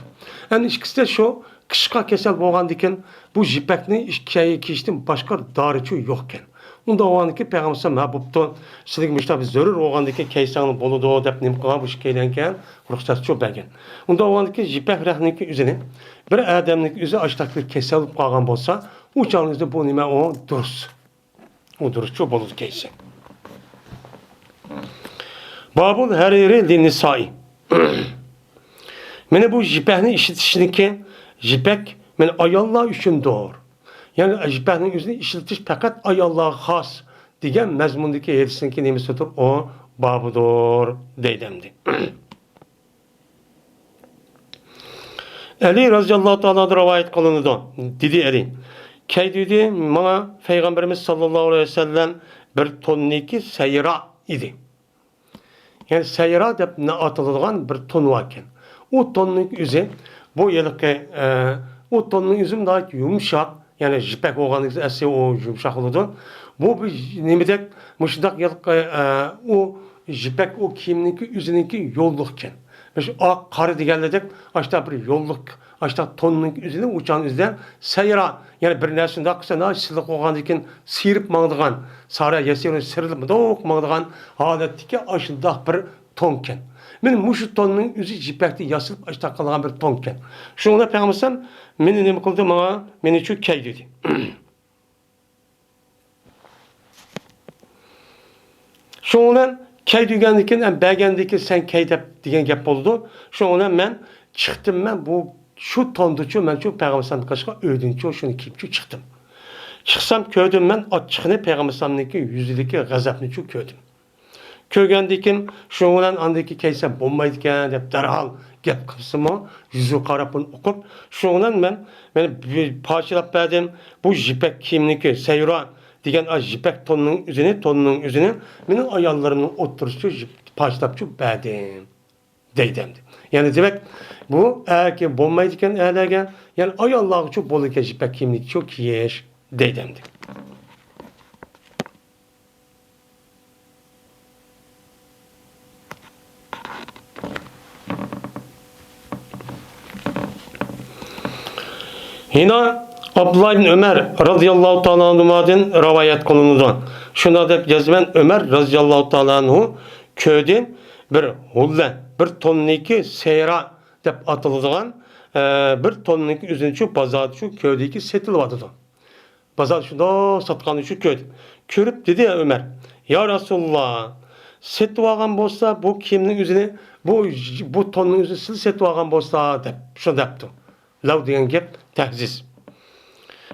ئەمدى ئىككىسىدە شۇ قىچقاق كېسەل بولغاندىكىن، بۇ يىپەكنى كىي-، كىيىشتىن باشقا دارىچۇ يوقكەن. ئۇنداق بولغاندىكىن پەيغەمبەر ئەلەيھىسسالام، ھە، بوپتۇ، سىلىگە مۇشۇنداق بىر زۆرۈر بولغاندىكىن كىيسەڭلار بولىدۇ، دەپ نېمە قىلغان، بۇ ئىككىيلەنگە زۇرۇخسەتچۇ بەرگەن. ئۇنداق بولغاندىكىن يىپەك رەڭنىڭكى ئۆزىنى بىر ئادەمنىڭ ئۆزى ئاشتاق بىر كېسەل بولۇپ قالغان بولسا، ئۇ چاغنىڭ ئۆزىدە بۇ نېمە، ئۇ دۇرۇس. ئۇ دۇرۇسچۇ بولىدۇ كىيسە. بابۇل ھەرىرى لىننىسائى. مانا بۇ يىپەكنى ئىشلىتىشنىڭكى، يىپەك مانا ئاياللار ئۈچۈندۇر. يەنى يىپەكنىڭ ئۆزىنى ئىشلىتىش پەقەت ئاياللارغا خاس دېگەن مەزمۇندىكى ھەدىسنىڭكى نېمىسىدۇر؟ ئۇ بابىدۇر دەيدۇ ئەمدى. ئەلى رازىياللاھۇ تائالا ئەنھۇ رىۋايەت قىلىنىدۇ. دېدى ئەلى، كەي دېدى، ماڭا پەيغەمبىرىمىز ساللاللاھۇ ئەلەيھى ۋەسەللەم بىر توننىكى سەيرا ئىدى. يەنى سەيرا دەپ ئاتىلىدىغان بىر تون باركەن. ئۇ توننىڭ ئۆزى، بۇ ھېلىقى، ئە، ئۇ توننىڭ ئۆزى ناھايىتى يۇمشاق، يەنى يىپەك بولغاندىكىن ئەسلى ئۇ يۇمشاق بولىدۇ. بۇ بىر نېمىدەك، مۇشۇنداق ھېلىقى، ئە، ئۇ يىپەك ئۇ كىيىمنىڭكى ئۆزىنىڭكى يوللۇقكەن. مۇشۇ ئاق، قارا دېگەنلىدەك، ئاشۇنداق بىر يوللۇق، ئاشۇنداق توننىڭ ئۆزىنى ئۇچان ئۆزىدە سەيرا، يەنى بىر نەرسە شۇنداق قىلسا، ناھايىتى سىلىق بولغاندىكىن سىيرىپ ماڭىدىغان، سارا يەسىرىنى سىرىلىپ مۇنداق ماڭىدىغان ھالەتتىكى ئاشۇنداق بىر تونكەن. مانا مۇشۇ توننىڭ ئۆزى يىپەكتىن ياسىلىپ ئاشۇنداق قىلغان بىر تونكەن. شۇنىڭ بىلەن پەيغەمبەر مېنى نېمە قىلدى، ماڭا، مېنى شۇ كەي دېدى. شۇنىڭ بىلەن كەي دېگەندىن كېيىن، ھەم بەرگەندىن كېيىن سەن كەي دەپ دېگەن گەپ بولىدۇ. شۇنىڭ بىلەن مەن چىقتىم، مەن بۇ، شۇ توندىچۇ، مەن شۇ پەيغەمبەر ئەلەيھىسسالامنى قىلىشقا ئۆيدىنچۇ شۇنى كىيىپچۇ چىقتىم. چىقسام كۆردۈم مەن ئاچچىقىنى، پەيغەمبەر ئەلەيھىسسالامنىڭكى يۈزىدىكى غەزەپنىچۇ كۆردۈم. كۆرگەندىن كېيىن، شۇنىڭ بىلەن ئاندىن كېيىن كەيسەم بولمايدىكەن دەپ دەرھال گەپ قىلسىمۇ، يۈزىگە قاراپ بۇنى ئوقۇپ، شۇنىڭ بىلەن مەن، مەن بىر پارچىلاپ بەردىم. بۇ يىپەك كىيىمنىڭكى سەيرا دېگەن ئا يىپەك توننىڭ ئۆزىنى، توننىڭ ئۆزىنى مېنىڭ ئاياللىرىمنىڭ ئوتتۇرىسىدا پارچىلاپچۇ بەردىم، دەيدۇ ئەمدى. يەنى دېمەك، بۇ ئەركە بولمايدىكەن ئەرلەرگە، يەنى ئاياللارغىچۇ بولىدىكەن يىپەك كىيىمنىچۇ كىيىش، دەيدۇ ئەمدى. يەنە ئابدۇللا ئىبن ئۆمەر رازىياللاھۇ تائالا ئەنھۇمادىن رىۋايەت قىلىنىدۇ. شۇنداق دەپ يازىمەن، ئۆمەر رازىياللاھۇ تائالا ئەنھۇ كۆردى، بىر ھۇللە، بىر توننىكى سەيرا دەپ ئاتىلىدىغان، ئە، بىر توننىڭكى ئۆزىنىچۇ بازاردا شۇ كۆردىكى سېتىلىۋاتىدۇ. بازار شۇنداق ساتقاننى شۇ كۆردى. كۆرۈپ دېدى ئۆمەر: «يا رەسۇلاللا، سېتىۋالغان بولسا بۇ كىيىمنىڭ ئۆزىنى، بۇ، بۇ توننىڭ ئۆزىنى سىلە سېتىۋالغان بولسا» دەپ، شۇ دەپتۇ. لەۋ دېگەن گەپ تەھزىز.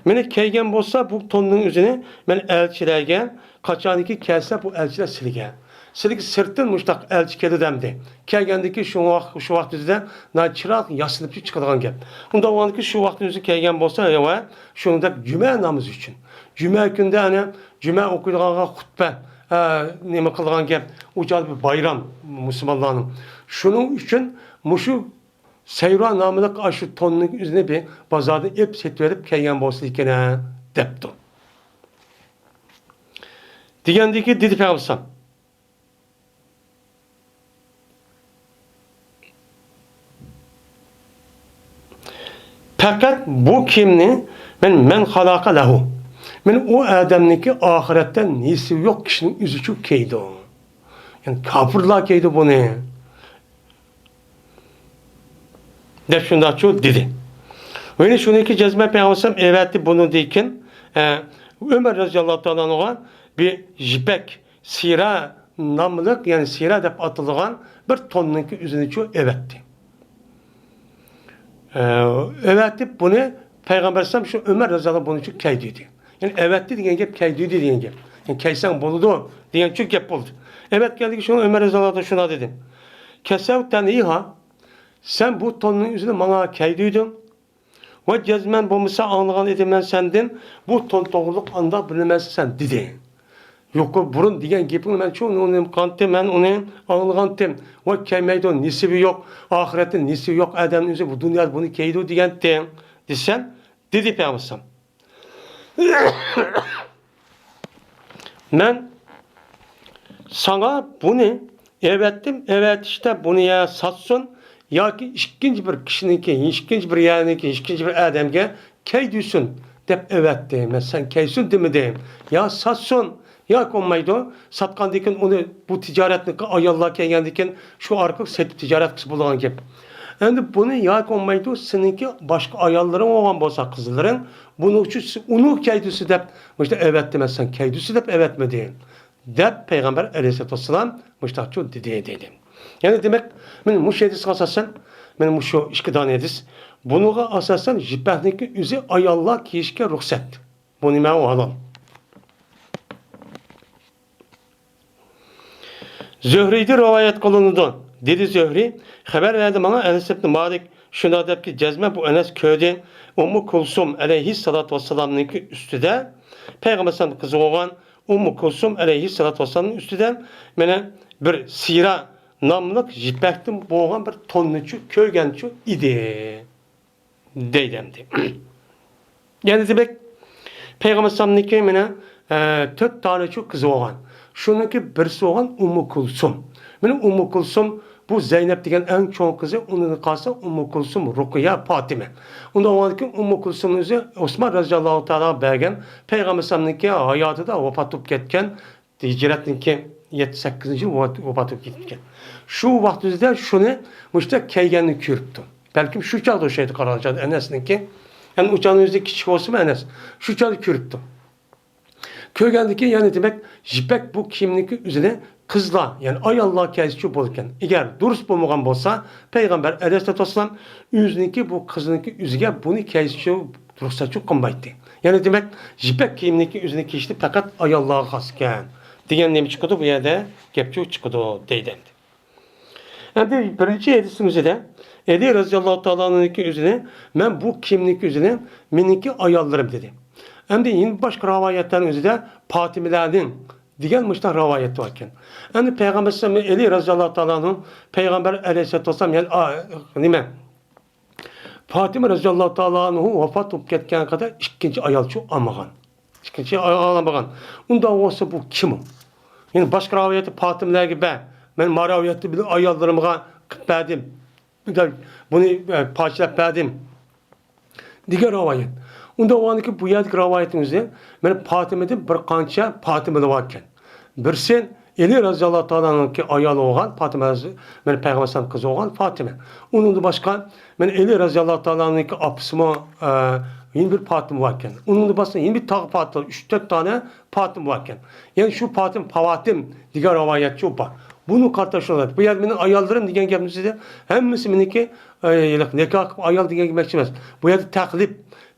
مېنى كەيگەن بولسا بۇ توننىڭ ئۆزىنى مەن ئەلچىلەرگە، قاچانكى كەلسە بۇ ئەلچىلەر سىلىگە، سىلىگە سىرتتىن مۇشتاق ئەلچى كېلىدۇ ئەمدى. كەلگەندىكى شۇ ۋاق-، شۇ ۋاقىت ئۆزىدە ناھايىتى چىرايلىق ياسىنىپ چىقىدىغان گەپ. ئۇنداق بولغاندىكى شۇ ۋاقىت ئۆزى كەلگەن بولسا، ۋە شۇنىڭدەك جۈمە نامىزى ئۈچۈن، جۈمە كۈنىدە ئەنە جۈمە ئوقۇيدىغانغا خۇتبە، ئە، نېمە قىلىدىغان گەپ، ئۇ چاغدا بىر بايرام مۇسۇلمانلارنىڭ. شۇنىڭ ئۈچۈن مۇشۇ سەيرا ناملىق ئاشۇ توننىڭ ئۆزىنى بىر بازاردىن ئېلىپ سېتىۋېلىپ كەلگەن بولسا ئىكەن دەپتۇ. دېگەندىكى دېدى پەيغەمبەر: «پەقەت بۇ كىيىمنى مەن، مەن خەلەقە لەھۇ، مەن ئۇ ئادەمنىڭكى ئاخىرەتتە نېسىۋى يوق كىشىنىڭ ئۆزىچۇ كىيىدۇ. يەنى كاپىرلار كىيىدۇ بۇنى» دەپ شۇنداقچۇ دېدى. يەنى شۇنىڭكى جەزمەن پەيغەمبەر ئەلەيھىسسالام ئەۋەتتى بۇنىڭدىن كېيىن، ئە، ئۆمەر رەزىياللاھۇ تائالا ئەنھۇغا بىر يىپەك سىرە ناملىق، يەنى سىرە دەپ ئاتىلىدىغان بىر توننىڭكى ئۆزىنىچۇ ئەۋەتتى. ئە، ئەۋەتىپ بۇنى پەيغەمبەر ئەلەيھىسسالام شۇ ئۆمەر رەزىياللاھۇ بۇنىچۇ كەي دېدى. يەنى ئەۋەتتى دېگەن گەپ، كەي دېدى دېگەن گەپ. يەنى كەيسەڭ بولىدۇ دېگەنچۇ گەپ بولدى. ئەۋەتكەندىكى شۇ ئۆمەر رەزىياللاھۇ تائالا شۇنداق دېدى: «كەسەۋتەنىھا، سەن بۇ توننىڭ ئۆزىنى ماڭا كەي دېدىڭ. ۋە جەزمەن بولمىسا ئاڭلىغان ئىدىم مەن سەندىن، بۇ تون توغرىلىق ئانداق بىلىمەنسەن» دېدى. يۇقىرى بۇرۇن دېگەن گېپىڭنى مەن چوڭ ئۇنىمىغانتىم، مەن ئۇنى ئاڭلىغانتىم. ۋە كەيمەيدۇ، نېسىۋى يوق، ئاخىرەتتە نېسىۋى يوق ئادەمنىڭ ئۆزى بۇ دۇنيادا بۇنى كىيىدۇ دېگەنتىڭ دېسەم، دېدى پەيغەمبەر ئەلەيھىسسالام. مەن ساڭا بۇنى ئەۋەتتىم، ئەۋەتىشتە بۇنى يا ساتسۇن ياكى ئىككىنچى بىر كىشىنىڭكى، ئىككىنچى بىر يەرنىڭكى، ئىككىنچى بىر ئادەمگە كەيدۈرسۇن دەپ ئەۋەتتىم. مەن سەن كەيسۇن دېمىدىم. يا ساتسۇن، ياكى بولمايدۇ، ساتقاندىن كېيىن ئۇنى، بۇ تىجارەتنىڭكى ئاياللار كەلگەندىن كېيىن شۇ ئارقىلىق سېتىپ تىجارەت قىلسا بولىدىغان گەپ. ئەمدى بۇنى ياكى بولمايدۇ، سېنىڭكى باشقا ئاياللىرىڭ بولغان بولسا، قىزلىرىڭ، بۇنىڭ ئۈچۈن سىز ئۇنى كەيدۈسى دەپ مۇشۇنداق ئەۋەتتىم، مەن سەن كەيدۈسى دەپ ئەۋەتمىدىم دەپ پەيغەمبەر ئەلەيھىسسالاتۇ ۋەسسالام مۇشۇنداقچۇ دېدى دېدى. يەنى دېمەك، مەن مۇشۇ ھەدىسكە ئاساسەن، مەن مۇشۇ ئىككى دانە ھەدىس، بۇنىڭغا ئاساسەن يىپەكنىڭكى ئۆزى ئاياللار كىيىشكە رۇخسەت. بۇ نېمە ئۇ ھالال. زۆھرىدىن رىۋايەت قىلىنىدۇ. دېدى زۆھرى، خەۋەر بەردى ماڭا ئەنەس ئىبنى مالىك، شۇنداق دەپكى، جەزمەن بۇ ئەنەس كۆردى. ئۇممۇ كۇلسۇم ئەلەيھىسسالاتۇ ۋەسسالامنىڭكى ئۈستىدە، پەيغەمبەر ئەلەيھىسسالامنىڭ قىزى بولغان ئۇممۇ كۇلسۇم ئەلەيھىسسالاتۇ ۋەسسالامنىڭ ئۈستىدە مانا بىر سىرا ناملىق يىپەكتىن بولغان بىر توننىچۇ كۆرگەنچۇ ئىدى. دەيدۇ ئەمدى. يەنى دېمەك، پەيغەمبەر ئەلەيھىسسالامنىڭكى مانا، ئە، تۆت دانىچۇ قىزى بولغان. شۇنىڭكى بىرسى بولغان ئۇممۇ كۇلسۇم. مانا ئۇممۇ كۇلسۇم، بۇ زەينەپ دېگەن ئەڭ چوڭ قىزى، ئۇنىڭدىن قالسا ئۇممۇ كۇلسۇم، رۇقىيە، پاتىمە. ئۇنداق بولغاندىكىن ئۇممۇ كۇلسۇمنىڭ ئۆزى ئوسمان رەزىياللاھۇ تائالا بەرگەن، پەيغەمبەر ئەلەيھىسسالامنىڭكى ھاياتىدا ۋاپات بولۇپ كەتكەن، ھىجرەتتىن كېيىن يەتتە سەككىزىنچى يىل ۋاپات، ۋاپات بولۇپ كېتىپتىكەن. شۇ ۋاقىت ئۆزىدە شۇنى مۇشۇنداق كەيگەننى كۆرۈپتۇ. بەلكىم شۇ چاغدا ئوخشايدۇ قارىغان چاغدا ئەنەسنىڭكى. يەنى ئۇ چاغنىڭ ئۆزىدە كىچىك بولسىمۇ ئەنەس. شۇ چاغدا كۆرۈپتۇ. كۆرگەندىن كېيىن يەنە دېمەك، يىپەك بۇ كىيىمنىڭكى ئۆزىنى قىزلار، يەنى ئاياللار كەيسىچۇ بولىدىكەن. ئەگەر دۇرۇس بولمىغان بولسا، پەيغەمبەر ئەلەيھىسسالاتۇ ۋەسسالام ئۆزىنىڭكى بۇ قىزنىڭكى ئۆزىگە بۇنى كەيسىچۇ رۇخسەتچۇ قىلمايتتى. يەنى دېمەك، يىپەك كىيىمنىڭكى ئۆزىنى كىيىشنى پەقەت ئاياللارغا خاس ئىكەن دېگەن نېمە چىقىدۇ بۇ يەردە؟ گەپچۇ چىقىدۇ دەيدۇ ئەمدى. ئەمدى بىرىنچى ھەدىسنىڭ ئۆزىدە ئەلى رەزىياللاھۇ تائالا ئەنھۇنىڭكى ئۆزىنى، مەن بۇ كىيىمنىڭكى ئۆزىنى مېنىڭكى ئاياللىرىم دېدى. ئەمدى يەنە باشقا رىۋايەتلەرنىڭ ئۆزىدە پاتىمىلەرنىڭ دېگەن مۇشۇنداق رىۋايەت بار ئىكەن. ئەمدى پەيغەمبەر ئەلەيھىسسالام، ئەلى رەزىياللاھۇ تائالا ئەنھۇ پەيغەمبەر ئەلەيھىسسالاتۇ ۋەسسالام، يەنى، ئا، نېمە، پاتىمە رەزىياللاھۇ تائالا ئەنھۇ ۋاپات بولۇپ كەتكەنگە قەدەر ئىككىنچى ئايالچۇ ئالمىغان. ئىككىنچى ئايال ئالمىغان. ئۇنداق بولسا بۇ كىم ئۇ؟ يەنى باشقا رىۋايەتتە پاتىمىلەرگە بەر، مەن ماراۋىيەتتە بىلەن ئاياللىرىمغا قىلىپ بەردىم، بۇنى، ئە، پارچىلاپ بەردىم دېگەن رىۋايەت. ئۇنداق بولغاندىكىن بۇ يەردىكى رىۋايەتنىڭ ئۆزى مانا پاتىمىدىن بىر قانچە پاتىمىلار بار ئىكەن. بىرسى ئەلى رەزىياللاھۇ تائالانىڭكى ئايالى بولغان پاتىمە، مەن پەيغەمبەر ئەلەيھىسسالام قىزى بولغان پاتىمە. ئۇنىڭدىن باشقا، مەن ئەلى رەزىياللاھۇ تائالانىڭكى ئاپىسىمۇ، ئە، يەنە بىر پاتىمە باركەن. ئۇنىڭدىن باشقا يەنە بىر تاغ پاتىمە، ئۈچ، تۆت دانە پاتىمە باركەن. يەنى شۇ پاتىمە پاۋاتىم دېگەن رىۋايەتچۇ بار. بۇنى قارىتاشلىغان. بۇ يەردە مېنىڭ ئاياللىرىم دېگەن گەپنى سۆزلىدى. ھەممىسى مېنىڭكى، ئە، نىكاھ قىلىپ ئايال دېگەن دېمەكچى ئەمەس. بۇ يەردە تەقلىپ،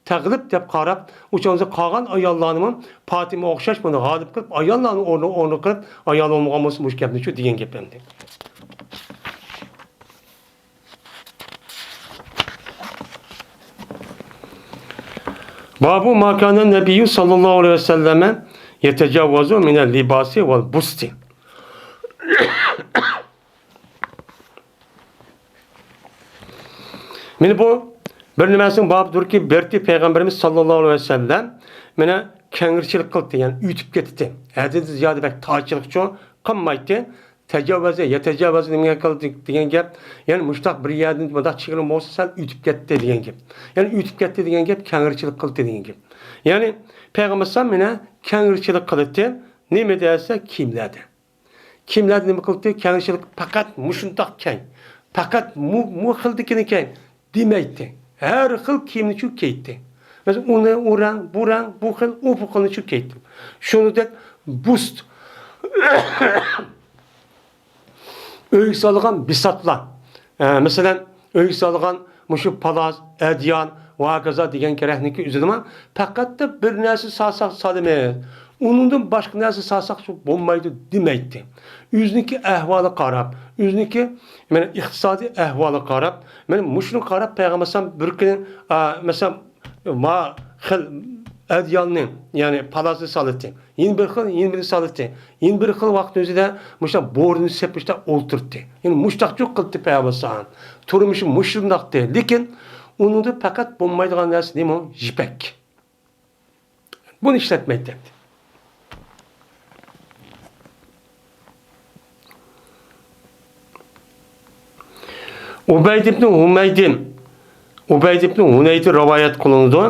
تەقلىپ دەپ قاراپ، ئۇ چاغدا قالغان ئاياللارنىمۇ پاتىمىغا ئوخشاش بۇنى غالىب قىلىپ، ئاياللارنى ئورنى، ئورنى قىلىپ، ئايال بولمىغان بولسا مۇشۇ گەپنى شۇ دېگەن گەپ ئەمدى. بابۇ ما كان نەبىييۇ ساللاللاھۇ ئەلەيھى ۋەسەللەمە يەتەجاۋۋەزۇ مىنەل لىباسى ۋەل بۇستى. مانا بۇ بىر نېمىسىنىڭ بابىدۇركى، بىرتى پەيغەمبىرىمىز ساللاللاھۇ ئەلەيھى ۋەسەللەم مانا كەڭرىچىلىك قىلدى، يەنى ئۆتۈپ كەتتى. ھەددىدىن زىيادە بەك تارچىلىقچۇ قىلمايتتى. تەجاۋەزە، يەتەجاۋەزە نېمە قىلدى دېگەن گەپ، يەنى مۇشتاق بىر يەردىن مۇنداق چېگرا بولسا سەل ئۆتۈپ كەتتى دېگەن گەپ. يەنى ئۆتۈپ كەتتى دېگەن گەپ كەڭرىچىلىك قىلدى دېگەن گەپ. يەنى پەيغەمبەر ئەلەيھىسسالام مانا كەڭرىچىلىك قىلدى. نېمە دېسە كىيىملەردە. كىيىملەردە نېمە قىلدى؟ كەڭرىچىلىك پەقەت مۇشۇنداق كىي. پەقەت مۇ، مۇ خىلدىكىنى كىي دېمەيتتى. ھەر خىل كىيىمنىچۇ كىيەتتى. مەسىلەن، ئۇنى، ئۇ رەڭ، بۇ رەڭ، بۇ خىل، ئۇ بۇ خىلنىچۇ كىيەتتى. شۇنىڭدەك بۇست. ئۆيگە سالغان بىساتلار. ئە، مەسىلەن، ئۆيگە سالغان مۇشۇ پالاس، ئەدىيان ۋە ھاكازا دېگەن كېرەكنىڭكى ئۆزىدىمۇ پەقەتلا بىر نەرسە سالساق سالىمىز. ئۇنىڭدىن باشقا نەرسە سالساق شۇ بولمايدۇ دېمەيتتى. ئۆزىنىڭكى ئەھۋالىغا قاراپ، ئۆزىنىڭكى، مانا، ئىقتىسادىي ئەھۋالىغا قاراپ، مانا مۇشۇنىڭغا قاراپ پەيغەمبەر ئەلەيھىسسالام بىر كۈنى، ئا، مەسىلەن، ما خىل ئەدىياننى، يەنى پالاسنى سالاتتى. يەنە بىر خىل، يەنە بىرنى سالاتتى. يەنە بىر خىل ۋاقىت ئۆزىدە مۇشۇنداق بورىنى سېلىپ مۇشۇنداق ئولتۇرتتى. يەنى مۇشۇنداقچۇ قىلتى پەيغەمبەر ئەلەيھىسسالام. تۇرمۇشى مۇشۇنداقتى. لېكىن ئۇنىڭدا پەقەت بولمايدىغان نەرسە نېمە؟ يىپەك. بۇنى ئىشلەتمەيتتى. ئۇبەيد ئىبنى ھۇمەيدىن، ئۇبەيد ئىبنى ھۇنەيدىن رىۋايەت قىلىنىدۇ.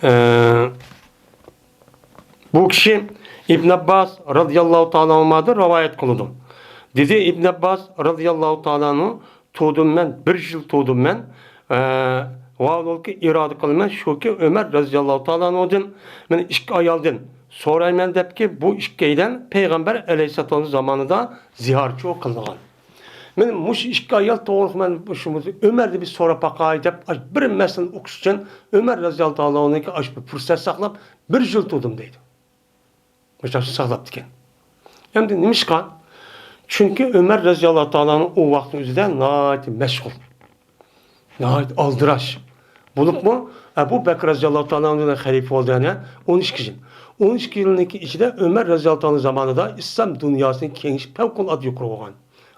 ئە، بۇ كىشى ئىبن ئابباس رازىياللاھۇ تائالا ئەنھۇمادىن رىۋايەت قىلىدۇ. دېدى ئىبن ئابباس رازىياللاھۇ تائالا ئەنھۇ، تۇردۇم مەن، بىر يىل تۇردۇم مەن. ئە، ۋاھالۇكى ئىرادە قىلىمەن، شۇكى ئۆمەر رازىياللاھۇ تائالا ئەنھۇدىن، مەن ئىككى ئايالدىن سورايمەن دەپكى، بۇ ئىككىيلەن پەيغەمبەر ئەلەيھىسسالام زامانىدا زىھارچۇ قىلىنغان. مەن مۇشۇ ئىككى ئايال توغرىلىق مەن شۇ ئۆمەردىن بىر سوراپ باقاي دەپ، ئاش بىر مەسىلىنى ئۇقۇش ئۈچۈن ئۆمەر رازىياللاھۇ تائالا ئەنھۇدىن ئاش بىر پۇرسەت ساقلاپ، بىر يىل تۇردۇم دەيدۇ. مۇشۇنداق ساقلاپتىكەن. ئەمدى نېمىشقا؟ چۈنكى ئۆمەر رازىياللاھۇ تائالا ئەنھۇ ئۇ ۋاقىتنىڭ ئۆزىدە ناھايىتى مەشغۇل. ناھايىتى ئالدىراش. بولۇپمۇ ئەبۇ بەكرى رازىياللاھۇ تائالا ئەنھۇ خەلىپە بولدى، يەنە ئون ئىككى يىل. ئون ئىككى يىلنىڭكى ئىچىدە ئۆمەر رازىياللاھۇ تائالا زامانىدا ئىسلام دۇنياسىنىڭ كېڭىيىشى پەۋقۇلئاددە يۇقىرى بولغان.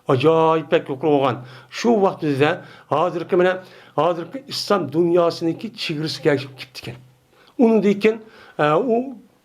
ئاجايىپ بەك يۇقىرى بولغان. شۇ ۋاقىت بىزدە ھازىرقى مانا، ھازىرقى ئىسلام دۇنياسىنىڭكى چېگرىسىگە ئەگىشىپ كېتىپتىكەن. ئۇنىڭدىن كېيىن، ئە، ئۇ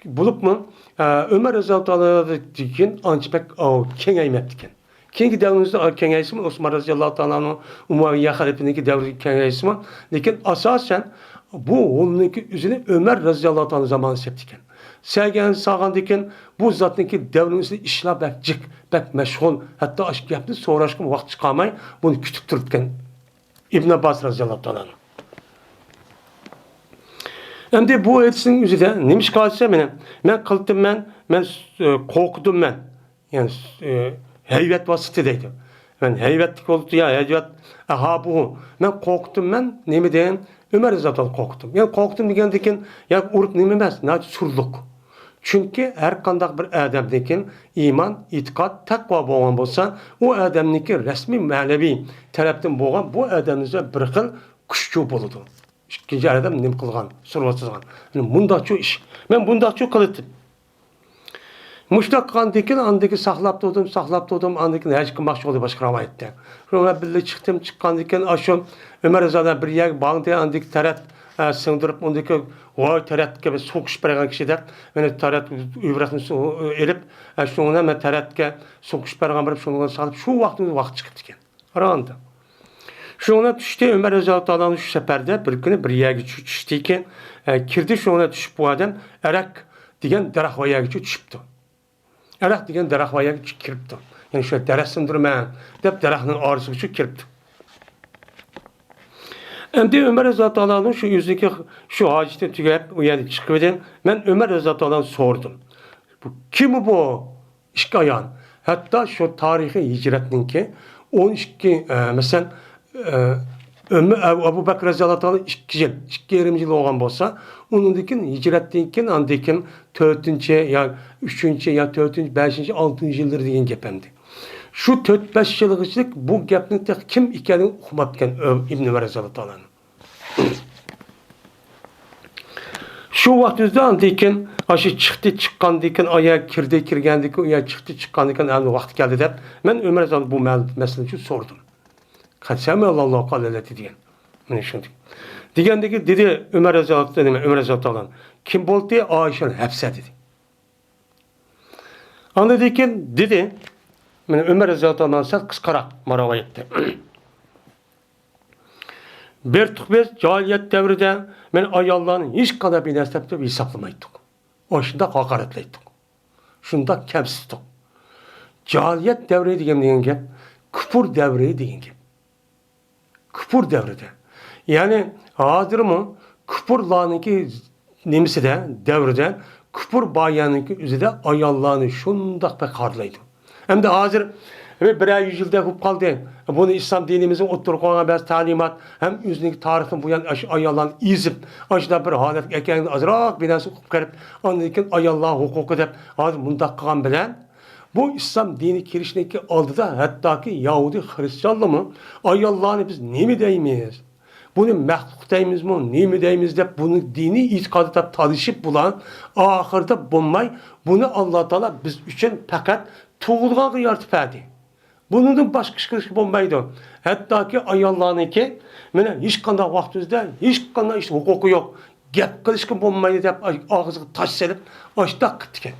بولۇپمۇ، ئە، ئۆمەر رازىياللاھۇ تائالادىن كېيىن ئانچە بەك، ئاۋۇ، كېڭەيمەپتىكەن. كېيىنكى دەۋرىمىزدە، ئا، كېڭەيسىمۇ، ئوسمان رازىياللاھۇ تائالا ئەنھۇ، ئۇمەۋىيە خەلىپىنىڭكى دەۋرىگە كېڭەيسىمۇ، لېكىن ئاساسەن بۇ ھوننىڭكى ئۆزىنى ئۆمەر رازىياللاھۇ تائالا زامانى سېپتىكەن. سەگەن ساغاندىكىن بۇ زاتنىڭكى دەۋرىنىڭ ئىچىدە ئىشلار بەك جىق، بەك مەشغۇل، ھەتتا ئاشۇ گەپنى سوراشقىمۇ ۋاقىت چىقارماي، بۇنى كۈتۈپ تۇرۇپتىكەن ئىبن ئابباس رازىياللاھۇ تائالا ئەنھۇ. ئەمدى بۇ ھەدىسنىڭ ئۆزىدە نېمە ئىشقا ئالسا مېنى، مەن قىلتىممەن، مەن، ئە، قورقۇتۇممەن. يەنى، ئى، ھەيۋەت ۋاسىتە دەيدۇ. مەن ھەيۋەتلىك بولۇپتۇ يا ھەيۋەت ئەھابۇ. مەن قورقۇتتۇم، مەن نېمىدىن؟ ئۆمەر رەزىياللاھۇ تائالا قورقۇتتۇم. يەنى قورقۇتتۇم دېگەندىكىن، يا ئۇرۇپ نېمە ئەمەس، ناھايىتى سۈرلۈك. چۈنكى ھەر قانداق بىر ئادەمدىكىن ئىمان، ئېتىقاد، تەقۋا بولغان بولسا، ئۇ ئادەمنىڭكى رەسمىي مەنىۋى تەرەپتىن بولغان بۇ ئادەمنىڭ بىر خىل كۈچى بولىدۇ. ئىككىنچى ئادەم نېمە قىلغان، سورىۋاتىدىغان. مۇنداقچۇ ئىش. مەن بۇنداقچۇ قىلىتتىم. مۇشۇنداق قىلغاندىكىن، ئاندىكى ساقلاپ تۇردۇم، ساقلاپ تۇردۇم، ئاندىكىن ھەج قىلماقچى بولدى باشقا رىۋايەتتە. شۇنىڭ بىلەن بىللە چىقتىم، چىققاندىكىن، ئاشۇ ئۆمەر رەزىياللاھۇ بىر يەرگە باردى، ئاندىكى تەرەت، ئە، سىڭدۈرۈپ، ئۇندىكى ۋاي تەرەتكە بىر سۇ قۇشۇپ بەرگەن كىشى دەپ، مېنى تەرەت ئۆبرەكنى سۇ ئېلىپ، ئە، شۇنىڭ بىلەن مەن تەرەتكە سۇ قۇشۇپ بەرگەن بىر شۇنىڭغا سالىپ، شۇ ۋاقىتتا ۋاقىت چىقىپتىكەن. قاراڭدا. شۇڭا چۈشتى ئۆمەر رەزىياللاھۇ تائالا ئەنھۇ شۇ سەپەردە بىر كۈنى بىر يەرگە چۈ-، چۈشتىكەن، ئە، كىردى شۇڭا چۈشۈپ بۇ ئادەم ئەرەك دېگەن دەرەخ ۋە يەرگىچۇ چۈشۈپتۇ. ئەرەق دېگەن دەرەخ بار يەرگە چۈشۈپ كىرىپتۇ. يەنى شۇ دەرەخ سۇندۇرىمەن دەپ دەرەخنىڭ ئارىسىغا چۈشۈپ كىرىپتۇ. ئەمدى ئۆمەر رەزىياللاھۇ تائالا شۇ ئۆزىنىڭكى شۇ ھاجىتىنى تۈگەپ، ئۇ يەردىن چىقىۋىدى. مەن ئۆمەر رەزىياللاھۇ تائالادىن سورىدىم. بۇ كىم بۇ؟ ئىككى ئايال. ھەتتا شۇ تارىخىي ھىجرەتنىڭكى ئون ئىككى، ئە، مەسىلەن، ئە، ئۆمە-، ئەبۇ، ئەبۇ بەكرى رەزىياللاھۇ تائالا ئىككى يىل، ئىككى يېرىم يىل بولغان بولسا، ئۇنىڭدىن كېيىن ھىجرەتتىن كېيىن، ئاندىن كېيىن تۆتىنچى يا ئۈچىنچى يا تۆتىنچى، بەشىنچى، ئالتىنچى يىللىرى دېگەن گەپ ئەمدى. شۇ تۆت-بەش يىلغىچىلىك بۇ گەپنى تېخى كىم ئىكەنلىكىنى ئۇقماپتىكەن، ئۆ-، ئىبنى ئۆمەر رەزىياللاھۇ تائالا. شۇ ۋاقىت ئۆزىدە ئاندىن كېيىن، ئاشۇ چىقتى، چىققاندىن كېيىن، ئايا كىردى، كىرگەندىن كېيىن، ئۇيا چىقتى، چىققاندىن كېيىن، ئەمدى ۋاقتى كەلدى دەپ، مەن ئۆمەر رەزىياللاھۇ بۇ مەل-، مەسىلە ئۈچۈن سورىدىم. قەد سەمىئەللاھۇ قەۋلەللەتى دېگەن. مانا شۇنداق. دېگەندىكى دېدى ئۆمەر رەزىياللاھۇ، ئۆمەر رەزىياللاھۇ تائالا. كىم بولدى؟ ئائىشە ھەپسە دېدى. ئاندىن كېيىن دېدى، مانا ئۆمەر رەزىياللاھۇ تائالا سەل قىسقىراق مانا رىۋايەتتە. بىر تۇق بىز جاھىلىيەت دەۋرىدە مەن ئاياللارنى ھېچقانداق بىر نەرسە دەپ ھېسابلىمايتتۇق. ئاشۇنداق ھاقارەتلەيتتۇق. شۇنداق كەمسىتتۇق. جاھىلىيەت دەۋرى دېگەن، دېگەن گەپ، كۇپۇر دەۋرى دېگەن گەپ. كۇپۇر دەۋرىدە. يەنى ھازىرمۇ كۇپۇرلارنىڭكى نېمىسىدە، دەۋرىدە، كۇپۇر بار يەرنىڭكى ئۆزىدە ئاياللارنى شۇنداق بەك خارلايدۇ. ئەمدى ھازىر بىرەر يۈز يىلدەك بولۇپ قالدى. بۇنى ئىسلام دىنىمىزنىڭ ئوتتۇرىغا قويغان بەزى تەلىمات ھەم ئۆزىنىڭكى تارىختىن بۇيان ئاشۇ ئاياللارنى ئېزىپ، ئاشۇنداق بىر ھالەتكە ئەكەلگەن ئازراق بىر نەرسە ئوقۇپ كىرىپ، ئاندىن كېيىن ئاياللار ھوقۇقى دەپ ھازىر مۇنداق قىلغان بىلەن، بۇ ئىسلام دىنى كىرىشنىڭكى ئالدىدا ھەتتاكى يەھۇدىي خىرىستىيانلارمۇ ئاياللارنى بىز نېمە دەيمىز؟ بۇنى مەخلۇق دەيمىزمۇ، نېمە دەيمىز دەپ بۇنى دىنىي ئېتىقادى دەپ تالىشىپ بۇلار ئاخىرىدا بولماي، بۇنى ئاللا تائالا بىز ئۈچۈن پەقەت تۇغۇلغانغا يارىتىپ بەردى. بۇنىڭدىن باشقا ئىش قىلىشقا بولمايدۇ. ھەتتاكى ئاياللارنىڭكى مانا ھېچقانداق ۋاقتىمىزدا ھېچقانداق ئىش ھوقۇقى يوق. گەپ قىلىشقا بولمايدۇ دەپ ئاغزىغا تاش سېلىپ ئاشتاق قىپتىكەن.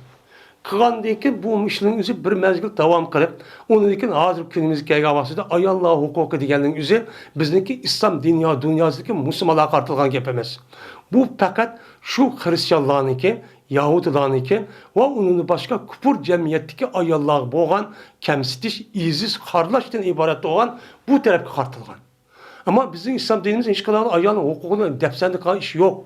قىلغاندىن كېيىن بۇ ئىشنىڭ ئۆزى بىر مەزگىل داۋام قىلىپ، ئۇنىڭدىن كېيىن ھازىرقى كۈنىمىزگە كەلگەن ۋاقتىدا ئاياللار ھوقۇقى دېگەننىڭ ئۆزى بىزنىڭكى ئىسلام دۇنيا، دۇنياسىدىكى مۇسۇلمانلارغا قارىتىلغان گەپ ئەمەس. بۇ پەقەت شۇ خىرىستىيانلارنىڭكى، يەھۇدىيلارنىڭكى ۋە ئۇنىڭدىن باشقا كۇپۇر جەمئىيەتتىكى ئاياللارغا بولغان كەمسىتىش، ئېزىش، خارلاشتىن ئىبارەت بولغان بۇ تەرەپكە قارىتىلغان. ئەمما بىزنىڭ ئىسلام دىنىمىز ھېچقانداق ئايالنىڭ ھوقۇقىنى دەپسەندە قىلغان ئىش يوق.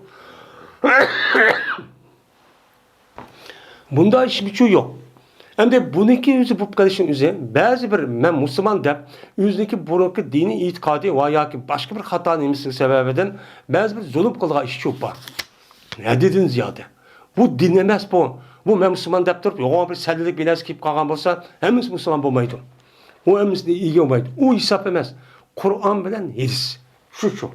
بۇنداق ئىش ئۈچۈن يوق. ئەمدى بۇنىڭكى ئۆزى بولۇپ قېلىشنىڭ ئۆزى، بەزى بىر مەن مۇسۇلمان دەپ، ئۆزىنىڭكى بۇرۇنقى دىنىي ئېتىقادى ۋە ياكى باشقا بىر خاتا نېمىسىنىڭ سەۋەبىدىن بەزى بىر زۇلۇم قىلغان ئىش ئۈچۈن بار. ھەددىدىن زىيادە. بۇ دىن ئەمەس بۇ. بۇ مەن مۇسۇلمان دەپ تۇرۇپ، يوغان بىر سەللىلىك بىر نەرسە كىيىپ قالغان بولسا، ھەممىسى مۇسۇلمان بولمايدۇ. ئۇ ھەممىسىنى ئىگە بولمايدۇ. ئۇ ھېساب ئەمەس. قۇرئان بىلەن ھەدىس. شۇ، شۇ.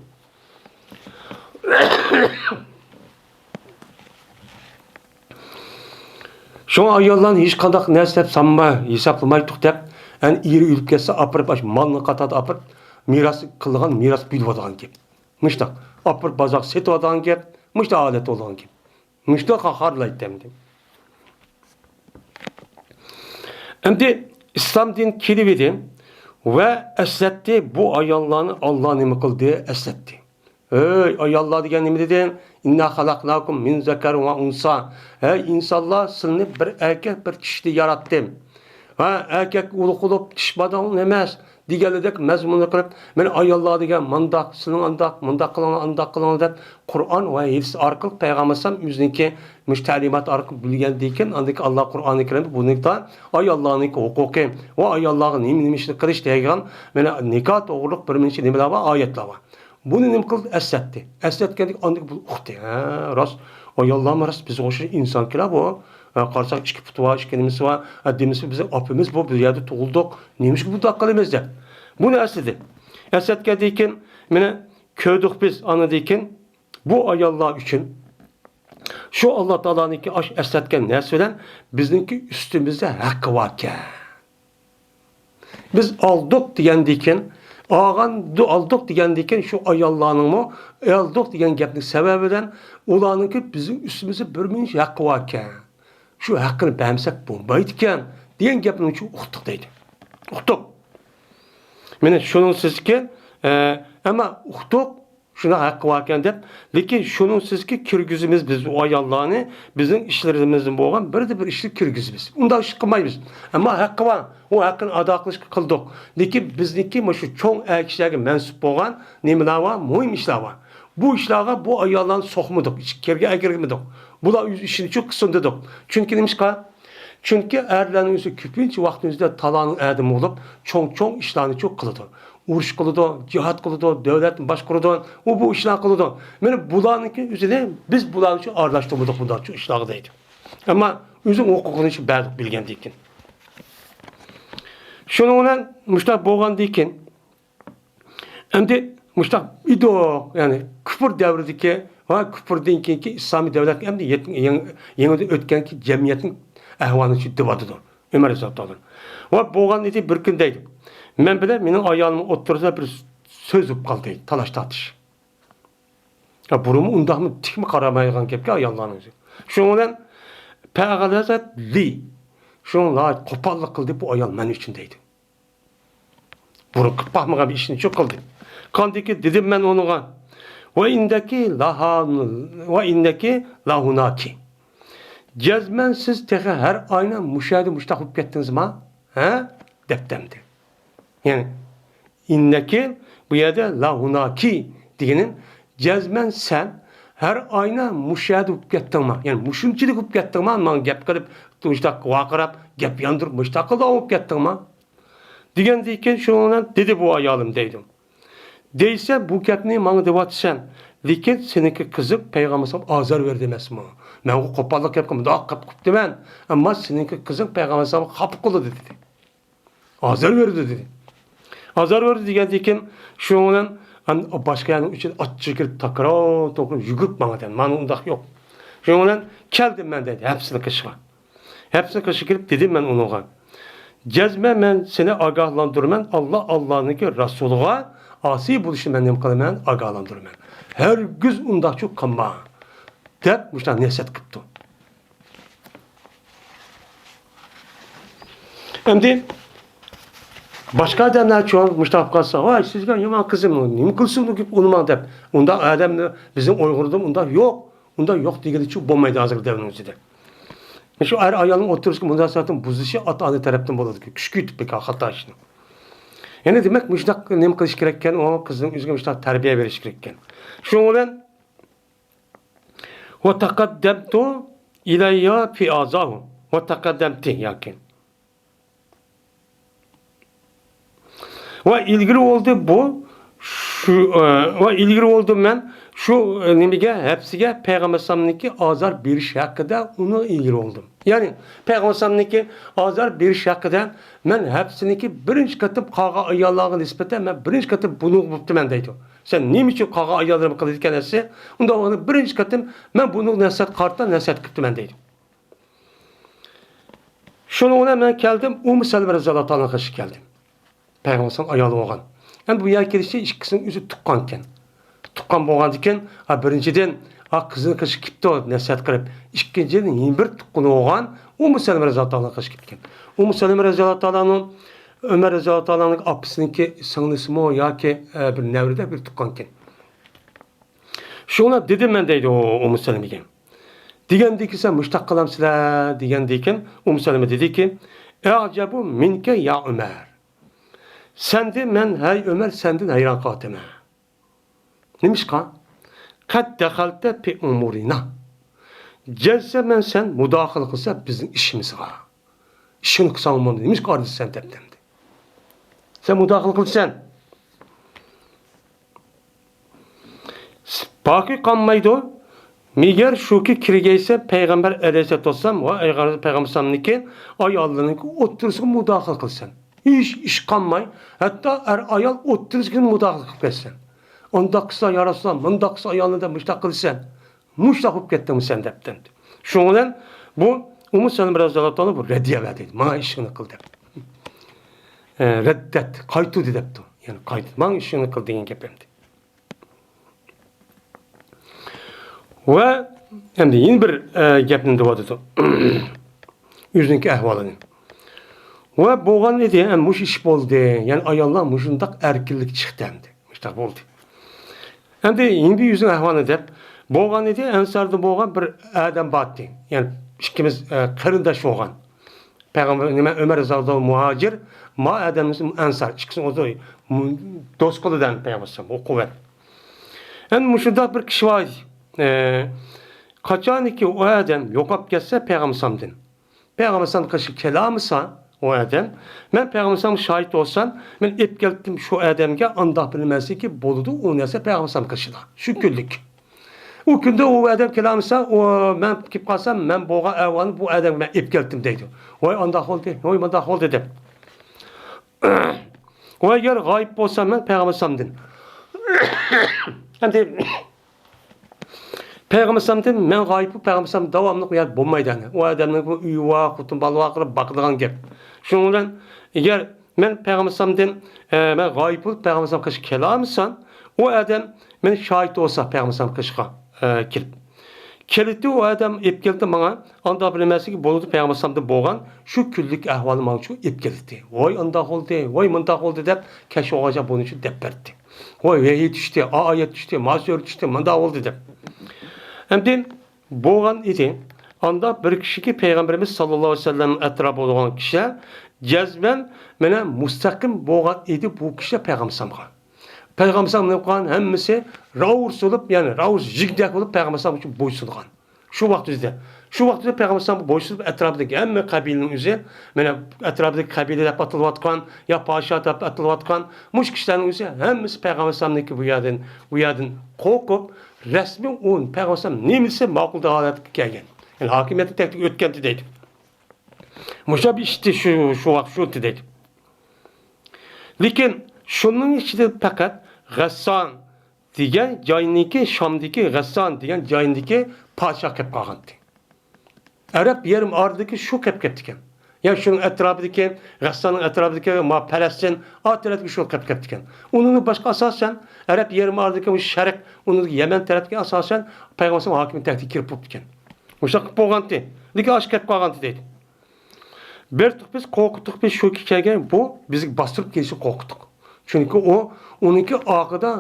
شۇڭا ئاياللارنى ھېچقانداق نەرسە دەپ سانما-، ھېسابلىمايتتۇق دەپ، ئەنە ئېرى ئۆلۈپ كەتسە، ئاپىرىپ، ئاشۇ مالنى قاتاردا ئاپىرىپ، مىراس قىلىدىغان، مىراس بۆلۈۋالىدىغان گەپ. مۇشۇنداق. ئاپىرىپ بازارغا سېتىۋالىدىغان گەپ. مۇشۇنداق ھالەت بولىدىغان گەپ. مۇشۇنداق خارلايتتى ئەمدى. ئەمدى ئىسلام دىن كېلىۋىدى ۋە ئەسلەتتى، بۇ ئاياللارنى ئاللا نېمە قىلدى، ئەسلەتتى. ئەي ئاياللار دېگەن نېمە دېدى؟ ئىننا خەلەقناكۇم مىن زەكەر ۋە ئۇنسا. ھەي ئىنسانلار، سىلىنى بىر ئەركەك، بىر چىشىدىن ياراتتىم. ھە، ئەركەك ئۇلۇغ بولۇپ، چىش باداڭ ئەمەس. دېگەنلىدەك مەزمۇننى قىلىپ، مانا ئاياللار دېگەن مانداق، سىلىڭ ئانداق، مۇنداق قىلىڭلار، ئانداق قىلىڭلار دەپ، قۇرئان ۋە ھەدىس ئارقىلىق پەيغەمبەر ئەلەيھىسسالام ئۆزىنىڭكى مۇشۇ تەلىمات ئارقىلىق بىلگەندىن كېيىن، ئاندىن كېيىن ئاللا قۇرئانى كەرىمدە بۇنىڭدا ئاياللارنىڭكى ھوقۇقى ۋە ئاياللارغا نېمە، نېمە ئىشنى قىلىش دېگەن، مانا نىكاھ توغرۇلۇق بىر نەچچە نېمىلەر بار، ئايەتلەر بار. بۇنى نېمە قىلدى؟ ئەسلەتتى. ئەسلەتكەندىن كېيىن ئاندىن كېيىن بۇ ئۇقتى. ھە، راست، ئاياللارمۇ راست بىزگە ئوخشاش ئىنسانكىلا بۇ. ھە، قارىساق ئىككى پۇتى بار، ئىككى نېمىسى بار. ھە، دېمىسە بىزنىڭ ئاپىمىز بۇ، بىر يەردە تۇغۇلدۇق. نېمىشقا بۇنداق قىلىمىز دەپ. بۇنى ئەسلىدى. ئەسلەتكەندىن كېيىن مانا كۆردۇق بىز ئاندىن كېيىن بۇ ئاياللار ئۈچۈن شۇ ئاللا تائالانىڭكى ئاش ئەسلەتكەن نەرسە بىلەن بىزنىڭكى ئۈستىمىزدە ھەققى باركەن. بىز ئالدۇق دېگەندىن كېيىن، ئالغان، ئالدۇق دېگەندىن كېيىن شۇ ئاياللارنىڭمۇ ئالدۇق دېگەن گەپنىڭ سەۋەبى بىلەن ئۇلارنىڭكى بىزنىڭ ئۈستىمىزدە بىر مۇنچە ھەققى باركەن. شۇ ھەققىنى بەرمىسەك بولمايدىكەن دېگەن گەپنىڭ ئۈچۈن ئۇقتۇق دەيدۇ. ئۇقتۇق. مانا شۇنىڭ سىزكى، ئە، ئەمما ئۇقتۇق، شۇنداق ھەققى باركەن دەپ، لېكىن شۇنىڭسىزكى كىرگۈزىمىز بىز ئۇ ئاياللارنى، بىزنىڭ ئىشلىرىمىزدىن بولغان بىردە بىر ئىشنى كىرگۈزىمىز. ئۇنداق ئىش قىلمايمىز. ئەمما ھەققى بار، ئۇ ھەققىنى ئادا قىلىشقا قىلدۇق. لېكىن بىزنىڭكى مۇشۇ چوڭ ئەر كىشىلەرگە مەنسۇپ بولغان نېمىلەر بار؟ مۇھىم ئىشلار بار. بۇ ئىشلارغا بۇ ئاياللارنى سوقمىدۇق، ئىچكىرىگە ئەكىرمىدۇق. بۇلار ئۆز ئىشىنىچۇ قىلسۇن دېدۇق. چۈنكى نېمىشقا؟ چۈنكى ئەرلەرنىڭ ئۆزى كۆپىنچە ۋاقىتنىڭ ئۆزىدە تالاغا ئادەم بولۇپ، چوڭ-چوڭ ئىشلارنىچۇ قىلىدۇ. ئۇرۇش قىلىدۇ، جىھاد قىلىدۇ، دۆلەتنى باشقۇرىدۇ، ئۇ بۇ ئىشلارنى قىلىدۇ. مانا بۇلارنىڭكى ئۆزىنى بىز بۇلارنىچۇ ئارىلاشتۇرمىدۇق بۇنداقچۇ ئىشلارغا دەيدۇ. ئەمما ئۆزىنىڭ ھوقۇقىنىچۇ بەردۇق بىلگەندىن كېيىن. شۇنىڭ بىلەن مۇشۇنداق بولغاندىن كېيىن، ئەمدى مۇشۇنداق ئىدۇق، يەنى كۇپۇر دەۋرىدىكى ۋە كۇپۇردىن كېيىنكى ئىسلامىي دۆلەت ئەمدى يېتىڭ-، يېڭى-، يېڭىدىن ئۆتكەنكى جەمئىيەتنىڭ ئەھۋالىنى شۇ دەۋاتىدۇ ئۆمەر رەزىياللاھۇ تائالا. ۋە بولغان ئىدى، بىر كۈن دەيدۇ، مەن بىلەن مېنىڭ ئايالىمنىڭ ئوتتۇرىسىدا بىر سۆز بولۇپ قالدى، تالاش-تارتىش. ھە، بۇرۇنمۇ ئۇنداقمۇ تىكمۇ قارىمايدىغان گەپكەن ئاياللارنىڭ ئۆزى. شۇنىڭ بىلەن پەغەلەزەت لى، شۇنىڭ ناھايىتى قوپاللىق قىلدى بۇ ئايال مەن ئۈچۈن دەيدۇ. بۇرۇن قىلىپ باقمىغان بىر ئىشنى شۇ قىلدى. قاندىكى دېدىم مەن ئۇنىڭغا، ۋە ئىندەكى لاھان-، ۋە ئىندەكى لاھۇناكى. جەزمەن سىز تېخى ھەر ئاينا مۇشۇ يەردە مۇشۇنداق بولۇپ كەتتىڭىزما؟ ھە؟ دەپتىمدى. يەنى، ئىندەكى بۇ يەردە لاھۇناكى دېگىنىم، جەزمەن سەن ھەر ئاينا مۇشۇ يەردە بولۇپ كەتتىڭما؟ يەنى مۇشۇنچىلىك بولۇپ كەتتىڭما؟ ماڭا گەپ قىلىپ، مۇشۇنداق ۋارقىراپ، گەپ ياندۇرۇپ، مۇشۇنداق قىلىپ بولۇپ كەتتىڭما؟ دېگەندىن كېيىن شۇنىڭ بىلەن دېدى بۇ ئايالىم دەيدۇ. دەيسە بۇ گەپنى ماڭا دەۋاتىسەن، لېكىن سېنىڭكى قىزىڭ پەيغەمبەر ئازار بەردى ئەمەسمۇ؟ مەن ئۇ قوپاللىق گەپكە مۇنداق قىلىپ قىپتىمەن، ئەمما سېنىڭكى قىزىڭ پەيغەمبەر خاپا قىلدى دېدى. ئازار بەردى دېدى. ئازار بەردى دېگەندىن كېيىن شۇنىڭ بىلەن ئان-، باشقا يەرنىڭ ئىچىدە ئاچچىقى كىرىپ تاكرار توقۇپ يۈگۈرۈپ ماڭىدۇ. مانا ئۇنداق يوق. شۇنىڭ بىلەن كەلدىم مەن دەيدۇ ھەپسىنىڭ قېشىغا. ھەپسىنىڭ قېشىغا كىرىپ دېدىم مەن ئۇنىڭغا، جەزمەن مەن سېنى ئاگاھلاندۇرىمەن، ئاللا، ئاللانىڭكى رەسۇلىغا ئاسىي بولۇشنى مەن نېمە قىلىمەن؟ ئاگاھلاندۇرىمەن. ھەرگىز ئۇنداقچۇ قىلما، دەپ مۇشۇنداق نەسىھەت قىپتۇ. ئەمدى باشقا ئادەملەرچۇ مۇشۇنداق قىلسا، ۋاي سىزگە يامان قىزىم، نېمە قىلسۇن ئۇنىماڭ دەپ. ئۇنداق ئادەم بىزنىڭ ئۇيغۇردا ئۇنداق يوق. ئۇنداق يوق دېگىنىچۇ بولمايدۇ ھازىرقى دەۋرنىڭ ئۆزىدە. شۇ ئەر ئايالنىڭ ئوتتۇرىسىدىكى مۇناسىۋەتنىڭ بۇزۇلۇشى ئاتا-ئانا تەرەپتىن بولىدۇ، كۈچ كۈچەيتىپ بىكار خاتا ئىشنى. يەنى دېمەك مۇشۇنداق نېمە قىلىش كېرەككەن، ئۇ قىزنىڭ ئۆزىگە مۇشۇنداق تەربىيە بېرىش كېرەككەن. شۇنىڭ بىلەن ۋە تەقەددەمتۇ ئىلەييا فى ئازاھۇ ۋە تەقەددەمتى ياكى ۋە ئىلگىرى بولدى بۇ، شۇ، ئە، ۋە ئىلگىرى بولدۇم مەن شۇ، ئە، نېمىگە، ھەپسىگە پەيغەمبەر ئەلەيھىسسالامنىڭكى ئازار بېرىش ھەققىدە ئۇنى ئىلگىرى بولدۇم. يەنى پەيغەمبەر ئەلەيھىسسالامنىڭكى ئازار بېرىش ھەققىدە مەن ھەپسىنىڭكى بىرىنچى قېتىم قالغان ئاياللارغا نىسبەتەن مەن بىرىنچى قېتىم بۇنى بوپتىمەن دەيدۇ. سەن نېمە ئۈچۈن قالغان ئاياللىرىمغا قىلىدىكەن ئەسلى؟ ئۇنداق بولغاندا بىرىنچى قېتىم مەن بۇنىڭغا نەسىھەت قارىتا نەسىھەت قىپتىمەن دەيدۇ. شۇنىڭ بىلەن مەن كەلدىم، ئۇممۇ سەلىمە رەزىياللاھۇ تائالا ئەنھاغا كەلدىم. پەيغەمبەر ئەلەيھىسسالام ئايالى بولغان. ئەمدى بۇ يەرگە كېلىشتە ئىككىسىنىڭ ئۆزى تۇغقانكەن. تۇغقان بولغاندىكىن، ھا، بىرىنچىدىن، ھا، قىزىنى قېشىغا كېپتۇ، نەسىھەت قىلىپ. ئىككىنچىدىن، يەنە بىر تۇغقىنى بولغان ئۇممۇ سەلىمە رەزىياللاھۇ تائالا ئەنھاغا كېپتىكەن. ئۇممۇ سەلىمە رەزىياللاھۇ تائالا ئەنھا ئۆمەر رەزىياللاھۇ تائالا ئەنھۇنىڭ ئاپىسىنىڭكى سىڭلىسىمۇ ياكى، ئە، بىر نەۋرىدە بىر تۇغقانكەن. شۇڭا دېدىم مەن دەيدۇ ئۇممۇ سەلىمىگە. دېگەندىكىن سەن مۇشتاق قىلامسىلەر دېگەندىكىن ئۇممۇ سەلىمە دېدىكى، ئەجەبۇ مىنكە يا ئۆمەر. سەندىن مەن، ھەي ئۆمەر، سەندىن ھەيران قالىتىمەن. نېمىشقا؟ قەد دەخەلتە پى ئۇمۇرىنا. جەزمەن سەن مۇداخىلە قىلسا بىزنىڭ ئىشىمىزغا. ئىشىڭنى قىلساڭ بولمامدۇ؟ نېمىشقا ئارىلىشىسەن دەپتىمدى. سەن مۇداخىلە قىلىسەن. باقى قالمايدۇ. مېگەر شۇكى كىرگەيسە پەيغەمبەر ئەلەيھىسسالاتۇ ۋەسسالام ۋە پەيغەمبەر ئەلەيھىسسالامنىڭكى ئاياللىرىنىڭكى ئوتتۇرىسىغا مۇداخىلە قىلىسەن. ھېچ ئىش قالماي، ھەتتا ئەر ئايال ئوتتۇرىسىغا مۇداخىلە قىلىپ كەتسەن. ئۇنداق قىلسا يا رەسۇلاللا، مۇنداق قىلسا ئايالنى دەپ مۇشتاق قىلىسەن. مۇشتاق بولۇپ كەتتىڭمۇ سەن دەپتىمدى. شۇنىڭ بىلەن بۇ ئۇممۇ سەلىمە رەزىياللاھۇ تائالا بۇ رەددىيە بەردى. ماڭا ئىشىڭنى قىل دەپ. ئە، رەددەت، قايتۇردى دەپتۇ. يەنى قايتۇردى. ماڭا ئىشىڭنى قىل دېگەن گەپ ئەمدى. ۋە ئەمدى يەنە بىر، ئە، گەپنى دەۋاتىدۇ. ئۆزىنىڭكى ئەھۋالىنى. ۋە بولغان ئىدى، ئە، مۇشۇ ئىش بولدى. يەنى ئاياللار مۇشۇنداق ئەركىنلىك چىقتى ئەمدى. مۇشۇنداق بولدى. ئەمدى ھىندى يۈزىنىڭ ئەھۋالىنى دەپ، بولغان ئىدى، ئەنساردىن بولغان بىر ئادەم بار ئىدى. يەنى ئىككىمىز، ئە، قېرىنداش بولغان. پەيغەمبەر، نېمە، ئۆمەر رەزىياللاھۇ مۇھاجىر، ما ئادەمنىڭ ئەنسار. ئىككىسىنىڭ ئۆزى دوست قىلىدۇ پەيغەمبەر ئەلەيھىسسالام، ئۇ قۇۋۋەت. ئەمدى مۇشۇنداق بىر كىشى بار ئىدى. ئە، قاچانكى ئۇ ئادەم يوقاپ كەتسە پەيغەمبەر ئەلەيھىسسالامدىن، پەيغەمبەر ئەلەيھىسسالام قېشىغا كېلەلمىسە ئۇ ئادەم، مەن پەيغەمبەر ئەلەيھىسسالامغا شاھىت بولسام، مەن ئېلىپ كەلدىم شۇ ئادەمگە، ئانداق بىلمەسلىكى بولىدۇ ئۇ نەرسە پەيغەمبەر ئەلەيھىسسالام قېشىدا شۇ كۈنلۈك. ئۇ كۈندە ئۇ ئادەم كېلەلمىسە، ئۇ، مەن كېلىپ قالسام، مەن بولغان ئەھۋالنى بۇ ئادەمگە مەن ئېلىپ كەلدىم دەيدۇ. ۋاي ئانداق بولدى، ۋاي مۇنداق بولدى دەپ. ۋاي ئەگەر غايىب بولسام مەن پەيغەمبەر ئەلەيھىسسالامدىن. ئەمدى پەيغەمبەر ئەلەيھىسسالامدىن مەن غايىب بولۇپ، پەيغەمبەر ئەلەيھىسسالام داۋاملىق ئۇ يەردە بولمايدۇ ئەنە. ئۇ ئادەمنىڭ بۇ ئۆيى بار، خوتۇن بالا بار، قىلىپ باقىدىغان گەپ. شۇنىڭ بىلەن ئەگەر مەن پەيغەمبەر ئەلەيھىسسالامدىن، ئە، مەن غايىب بولۇپ، پەيغەمبەر ئەلەيھىسسالام قېشىغا كېلەلمىسەم، ئۇ ئادەم مېنى شاھىت بولسا پەيغەمبەر ئەلەيھىسسالام قېشىغا، ئە، كېلىپ. كېلىدۇ ئۇ ئادەم ئېلىپ كېلىدۇ ماڭا. ئانداق بىلمەسلىكى بولىدۇ پەيغەمبەر ئەلەيھىسسالامدىن بولغان شۇ كۈنلۈك ئەھۋالنى ماڭا شۇ ئېلىپ كېلىدۇ. ۋاي ئانداق بولدى، ۋاي مۇنداق بولدى دەپ كەچ بولغانچە بۇنى شۇ دەپ بەردى. ۋاي ۋەھىي چۈشتى، ئا ئايەت چۈشتى، ما سۈرە چۈشتى، مۇنداق بولدى دەپ. ئەمدى بولغان ئىدى. ئاندا بىر كىشىكى پەيغەمبىرىمىز ساللاللاھۇ ئەلەيھى ۋەسەللەم ئەتراپىدا بولغان كىشىلەر جەزمەن مانا مۇستەقىم بولغان ئىدى بۇ كىشىلەر پەيغەمبەر ئەلەيھىسسالامغا. پەيغەمبەر ئەلەيھىسسالام نېمە قىلغان؟ ھەممىسى راۋۇرۇس بولۇپ، يەنى راۋۇرۇس جىگدەك بولۇپ پەيغەمبەر ئەلەيھىسسالام ئۈچۈن بويسۇنغان. شۇ ۋاقىت ئۆزىدە. شۇ ۋاقىت ئۆزىدە پەيغەمبەر ئەلەيھىسسالامغا بويسۇنۇپ ئەتراپىدىكى ھەممە قەبىلىنىڭ ئۆزى، مانا ئەتراپىدىكى قەبىلە دەپ ئاتىلىۋاتقان، يا پاشا دەپ ئاتىلىۋاتقان مۇشۇ كىشىلەرنىڭ ئۆزى ھەممىسى پەيغەمبەر ئەلەيھىسسالامنىڭكى بۇ يەردىن، بۇ يەردىن قورقۇپ، رەسمىي ئۇ پەيغەمبەر ئەلەيھىسسالام نېمە دېسە ماقۇل دېگەن ھالەتكە كەلگەن. يەنى ھاكىمىيەتنى تەكتىك ئۆتكەنتى دەيدۇ. مۇشۇ بىر ئىشتى شۇ، شۇ ۋاقىت شۇ ئىدى دەيدۇ. لېكىن شۇنىڭ ئىچىدە پەقەت غەسسان دېگەن جاينىڭكى، شامدىكى غەسسان دېگەن جاينىڭكى پادىشاھ قېلىپ قالغانتى. ئەرەب يېرىم ئارىدىكى شۇ قېلىپ كەپتىكەن. يا شۇنىڭ ئەتراپىدىكى، غەسساننىڭ ئەتراپىدىكى ما پەلەستىن، ئا تەرەپتىكى شۇ قېلىپ كەپتىكەن. ئۇنىڭدىن باشقا ئاساسەن، ئەرەب يېرىم ئارىدىكى مۇشۇ شەرق، ئۇنىڭدىكى يەمەن تەرەپتىكى ئاساسەن پەيغەمبەر ھاكىمىيەت تەكتىكى كىرىپ بوپتىكەن. مۇشۇنداق قىلىپ بولغانتى. لېكىن ئاشۇ قېلىپ قالغانتى دەيدۇ. بىر تۇق بىز قورقۇتتۇق، بىز شۇ كەلگەن بۇ بىزگە باستۇرۇپ كېلىشىنى قورقۇتتۇق. چۈنكى ئۇ، ئۇنىڭكى ئارقىدا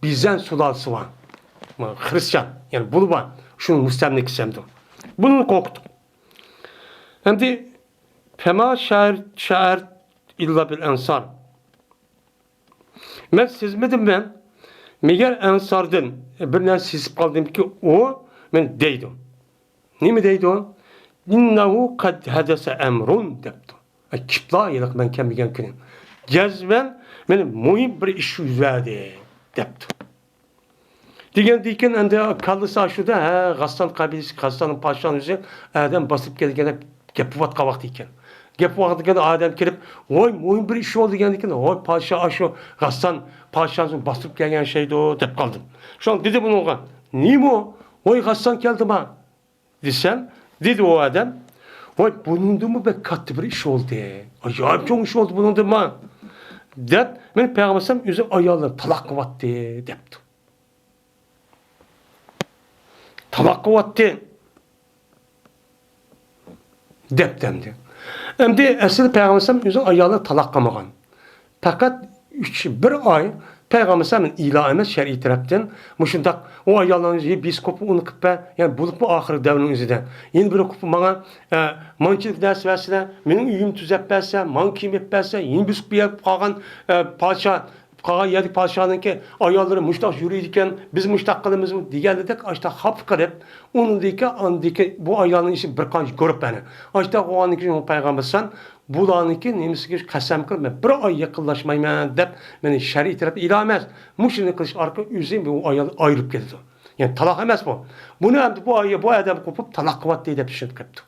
بىزەن سۇلالىسى بار. خىرىستىيان، يەنى بۇلار بار. شۇنىڭ مۇستەملىكىسى ھەمدە. بۇنى قورقۇتتۇق. ئەمدى فەما شەئەر، شەئەر ئىللا بىل ئەنسار. مەن سېزمىدىم مەن. مەگەر ئەنساردىن بىر نەرسە سېزىپ قالدىمكى ئۇ، مەن دەيدۇ. نېمە دەيدۇ؟ ئىننەھۇ قەد ھەدەسە ئەمرۇن دەپتۇ. ئە، كېپلا ھېلىقى مەن كەلمىگەن كۈنى. جەزمەن مېنى مۇھىم بىر ئىش يۈز بەردى دەپتۇ. دېگەندىكىن ئەمدى كاللىسى ئاشۇدا، ھە، غەسسان قەبىلىسى، غەسساننىڭ پادىشاھىنىڭ ئۆزى ئادەم باسىپ كەلگەن دەپ گەپ بولۇۋاتقان ۋاقتى ئىكەن. گەپ بولۇۋاتقان ئادەم كېلىپ، ۋاي، مۇھىم بىر ئىش بولدى دېگەندىكىن، ۋاي، پادىشاھ ئاشۇ غەسسان پادىشاھنى باسىپ كەلگەن شەيدۇ دەپ قالدىم. شۇڭا دېدى بۇنىڭغا، نېمە ئۇ؟ ۋاي، غەسسان كەلدىما؟ دېسەم، دېدى ئۇ ئادەم، ۋاي، بۇنىڭدىنمۇ بەك كاتتا بىر ئىش بولدى. ئاجايىپ چوڭ ئىش بولدى بۇنىڭدىنمۇ. دەپ، مېنى پەيغەمبەر ئەلەيھىسسالام ئۆزى ئاياللىرىنى تالاق قىلىۋەتتى دەپتۇ. تالاق قىلىۋەتتى دەپتۇ ئەمدى. ئەمدى ئەسلىدە پەيغەمبەر ئەلەيھىسسالام ئۆزىنىڭ ئايالىنى تالاق قىلمىغان. پەقەت ئۈچ، بىر ئاي پەيغەمبەر ئەلەيھىسسالام ئىلا ئەمەس شەرئىي تەرەپتىن مۇشۇنداق ئۇ ئايالنىڭ بىرسى قوپۇپ ئۇنى قىلىپ بەر، يەنى بولۇپمۇ ئاخىرقى دەۋرنىڭ ئۆزىدە. يەنە بىرى قوپۇپ ماڭا، ئە، مانچىلىك نەرسە بەرسىلە، مېنىڭ ئۆيۈمنى تۈزەپ بەرسە، ماڭا كىيىم ئېلىپ بەرسە، يەنە بىرسى قوپۇپ قالغان، ئە، پادىشاھ قالغان يەردىكى پادىشاھنىڭكى ئاياللىرى مۇشۇنداق يۈرىدىكەن، بىز مۇشۇنداق قىلىمىزمۇ دېگەندەك، ئاشۇنداق خاپا قىلىپ، ئۇنىڭدىكى ئاندىكى بۇ ئايالنىڭ ئىچىدە بىر قانچە گۇرۇپپىنى. ئاشۇنداق بولغاندىن كېيىن پەيغەمبەر ئەلەيھىسسالام بۇلارنىڭكى نېمىسىگە قەسەم قىلىپ، مەن بىر ئاي يېقىنلاشمايمەن دەپ، مېنى شەرئىي تەرەپ ئىلا ئەمەس، مۇشۇنى قىلىش ئارقىلىق ئۆزى بۇ ئايال ئايرىلىپ كېتىدۇ. يەنى تالاق ئەمەس بۇ. بۇنى ئەمدى بۇ ئاي-، بۇ ئادەم قوپۇپ تالاق قىلىۋەتتى دەپ چۈشىنىپ قېپتۇ.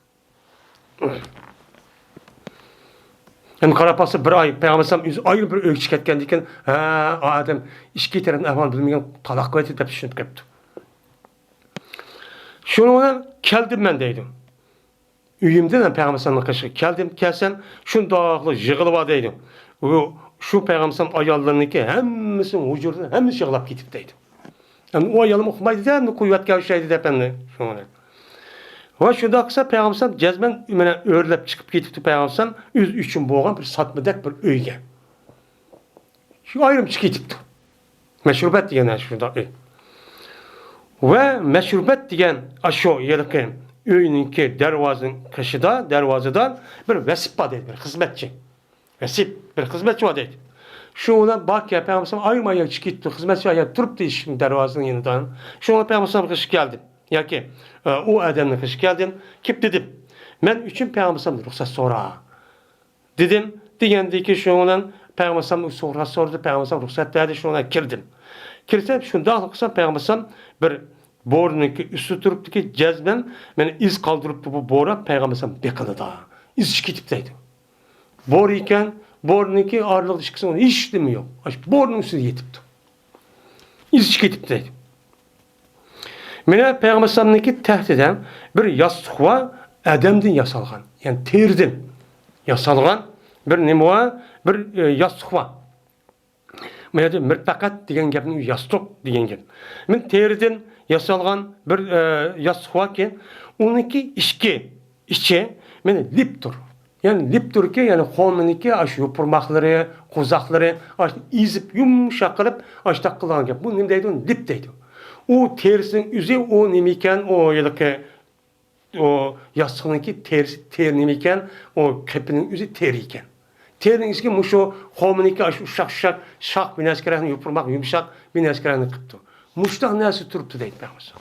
ئەمدى قاراپ باقسا، بىر ئاي پەيغەمبەر ئەلەيھىسسالام ئۆزى ئايرىم بىر ئۆيگە چىقىپ كەتكەندىن كېيىن، ھە، ئۇ ئادەم ئىچكى تەرەپنىڭ ئەھۋالىنى بىلمىگەن، تالاق قىلىۋەتتى دەپ چۈشىنىپ قېپتۇ. شۇنىڭ بىلەن كەلدىم مەن دەيدۇ. ئۆيۈمدىن پەيغەمبەر ئەلەيھىسسالامنىڭ قېشىغا كەلدىم، كەلسەم شۇنداقلا يىغىلىۋا دەيدۇ. ئۇ، شۇ پەيغەمبەر ئەلەيھىسسالام ئاياللىرىنىڭكى ھەممىسىنىڭ ھۇجرىسىنىڭ ھەممىسى يىغلاپ كېتىپتۇ دەيدۇ. ئەمدى ئۇ ئايالمۇ ئۇقمايدۇ-دە، ئەمدى قويۇۋەتكەن ئوخشايدۇ دەپ ئەمدى شۇنى. ۋە شۇنداق قىلسا پەيغەمبەر ئەلەيھىسسالام جەزمەن مانا ئۆرلەپ چىقىپ كېتىپتۇ پەيغەمبەر ئەلەيھىسسالام ئۆزى ئۈچۈن بولغان بىر ساتمىدەك بىر ئۆيگە. شۇ ئايرىم چىقىپ كېتىپتۇ. مەشرۇبەت دېگەن شۇنداق ئۆي. ۋە مەشرۇبەت دېگەن ئاشۇ ھېلىقى ئۆينىڭكى دەرۋازىنىڭ قېشىدا، دەرۋازىدا بىر ۋەسىپ بار دەيدۇ، بىر خىزمەتچى. ۋەسىپ، بىر خىزمەتچى بار دەيدۇ. شۇ بىلەن باركەن، پەيغەمبەر ئايرىم ئاياغ چىقىپ كېتىپتۇ، خىزمەتچى ئاياغ تۇرۇپتۇ ئىشىكنىڭ، دەرۋازىنىڭ يېنىدا. شۇڭا پەيغەمبەر ئىشىككە كەلدىم ياكى، ئە، ئۇ ئادەمنىڭ قېشىغا كەلدىم، كېلىپ دېدىم، مەن ئۈچۈن پەيغەمبەر رۇخسەت سورا. دېدىم. دېگەندىكىن شۇنىڭ بىلەن پەيغەمبەر ئەلەيھىسسالام رۇخسەت سورىدى، پەيغەمبەر ئەلەيھىسسالام رۇخسەت بەردى، شۇنىڭ بىلەن كىردىم. كىرسەم، شۇنداق قىلسام پەيغەمبەر ئەلەيھىسسالام بىر بورىنىڭكى ئۈستىدە تۇرۇپتىكى جەزمەن مېنى ئىز قالدۇرۇپتۇ، بۇ بورا پەيغەمبەر ئەلەيھىسسالام بېقىنىدا ئىز چىقىپ كېتىپ دەيدۇ. بورا ئىكەن، بورىنىڭكى ئارىلىقىدا ئىككىسىنىڭ ھېچ نېمە يوق. ئاشۇ بورىنىڭ ئۈستىدە يېتىپتۇ. ئىز چىقىپ كېتىپتۇ دەيدۇ. مانا پەيغەمبەر ئەلەيھىسسالامنىڭكى تەختىدە بىر ياستۇق بار، ئادەمدىن ياسالغان، يەنى تېرىدىن ياسالغان بىر نېمە بار، بىر، ئە، ياستۇق بار. بۇ يەردە مىرپەقەت دېگەن گەپنى ياستۇق دېگەن گەپ. مانا تېرىدىن ياسالغان بىر، ئە، ياستۇق باركەن، ئۇنىڭكى ئىچكى ئىچى مانا لىپتۇر. يەنى لىپتۇركى، يەنى خورمىنىڭكى ئاشۇ يوپۇرماقلىرى، قوزاقلىرى، ئاشۇ ئېزىپ يۇمشاق قىلىپ، ئاشۇنداق قىلغان گەپ. بۇ نېمە دەيدۇ؟ لىپ دەيدۇ. ئۇ تېرىسىنىڭ ئۆزى، ئۇ نېمە ئىكەن؟ ئۇ ھېلىقى، ئۇ ياستۇقنىڭكى تېرىسى، تېرە نېمە ئىكەن؟ ئۇ قېپىنىڭ ئۆزى تېرە ئىكەن. تېرىنىڭ ئىچىگە مۇشۇ خورمىنىڭكى ئاشۇ ئۇششاق-ئۇششاق، شاخ بىر نەرسە كېرەكنى، يوپۇرماق يۇمشاق بىر نەرسە كېرەكنى قىپتۇ. مۇشۇنداق نەرسە تۇرۇپتۇ دەيدۇ پەيغەمبەر.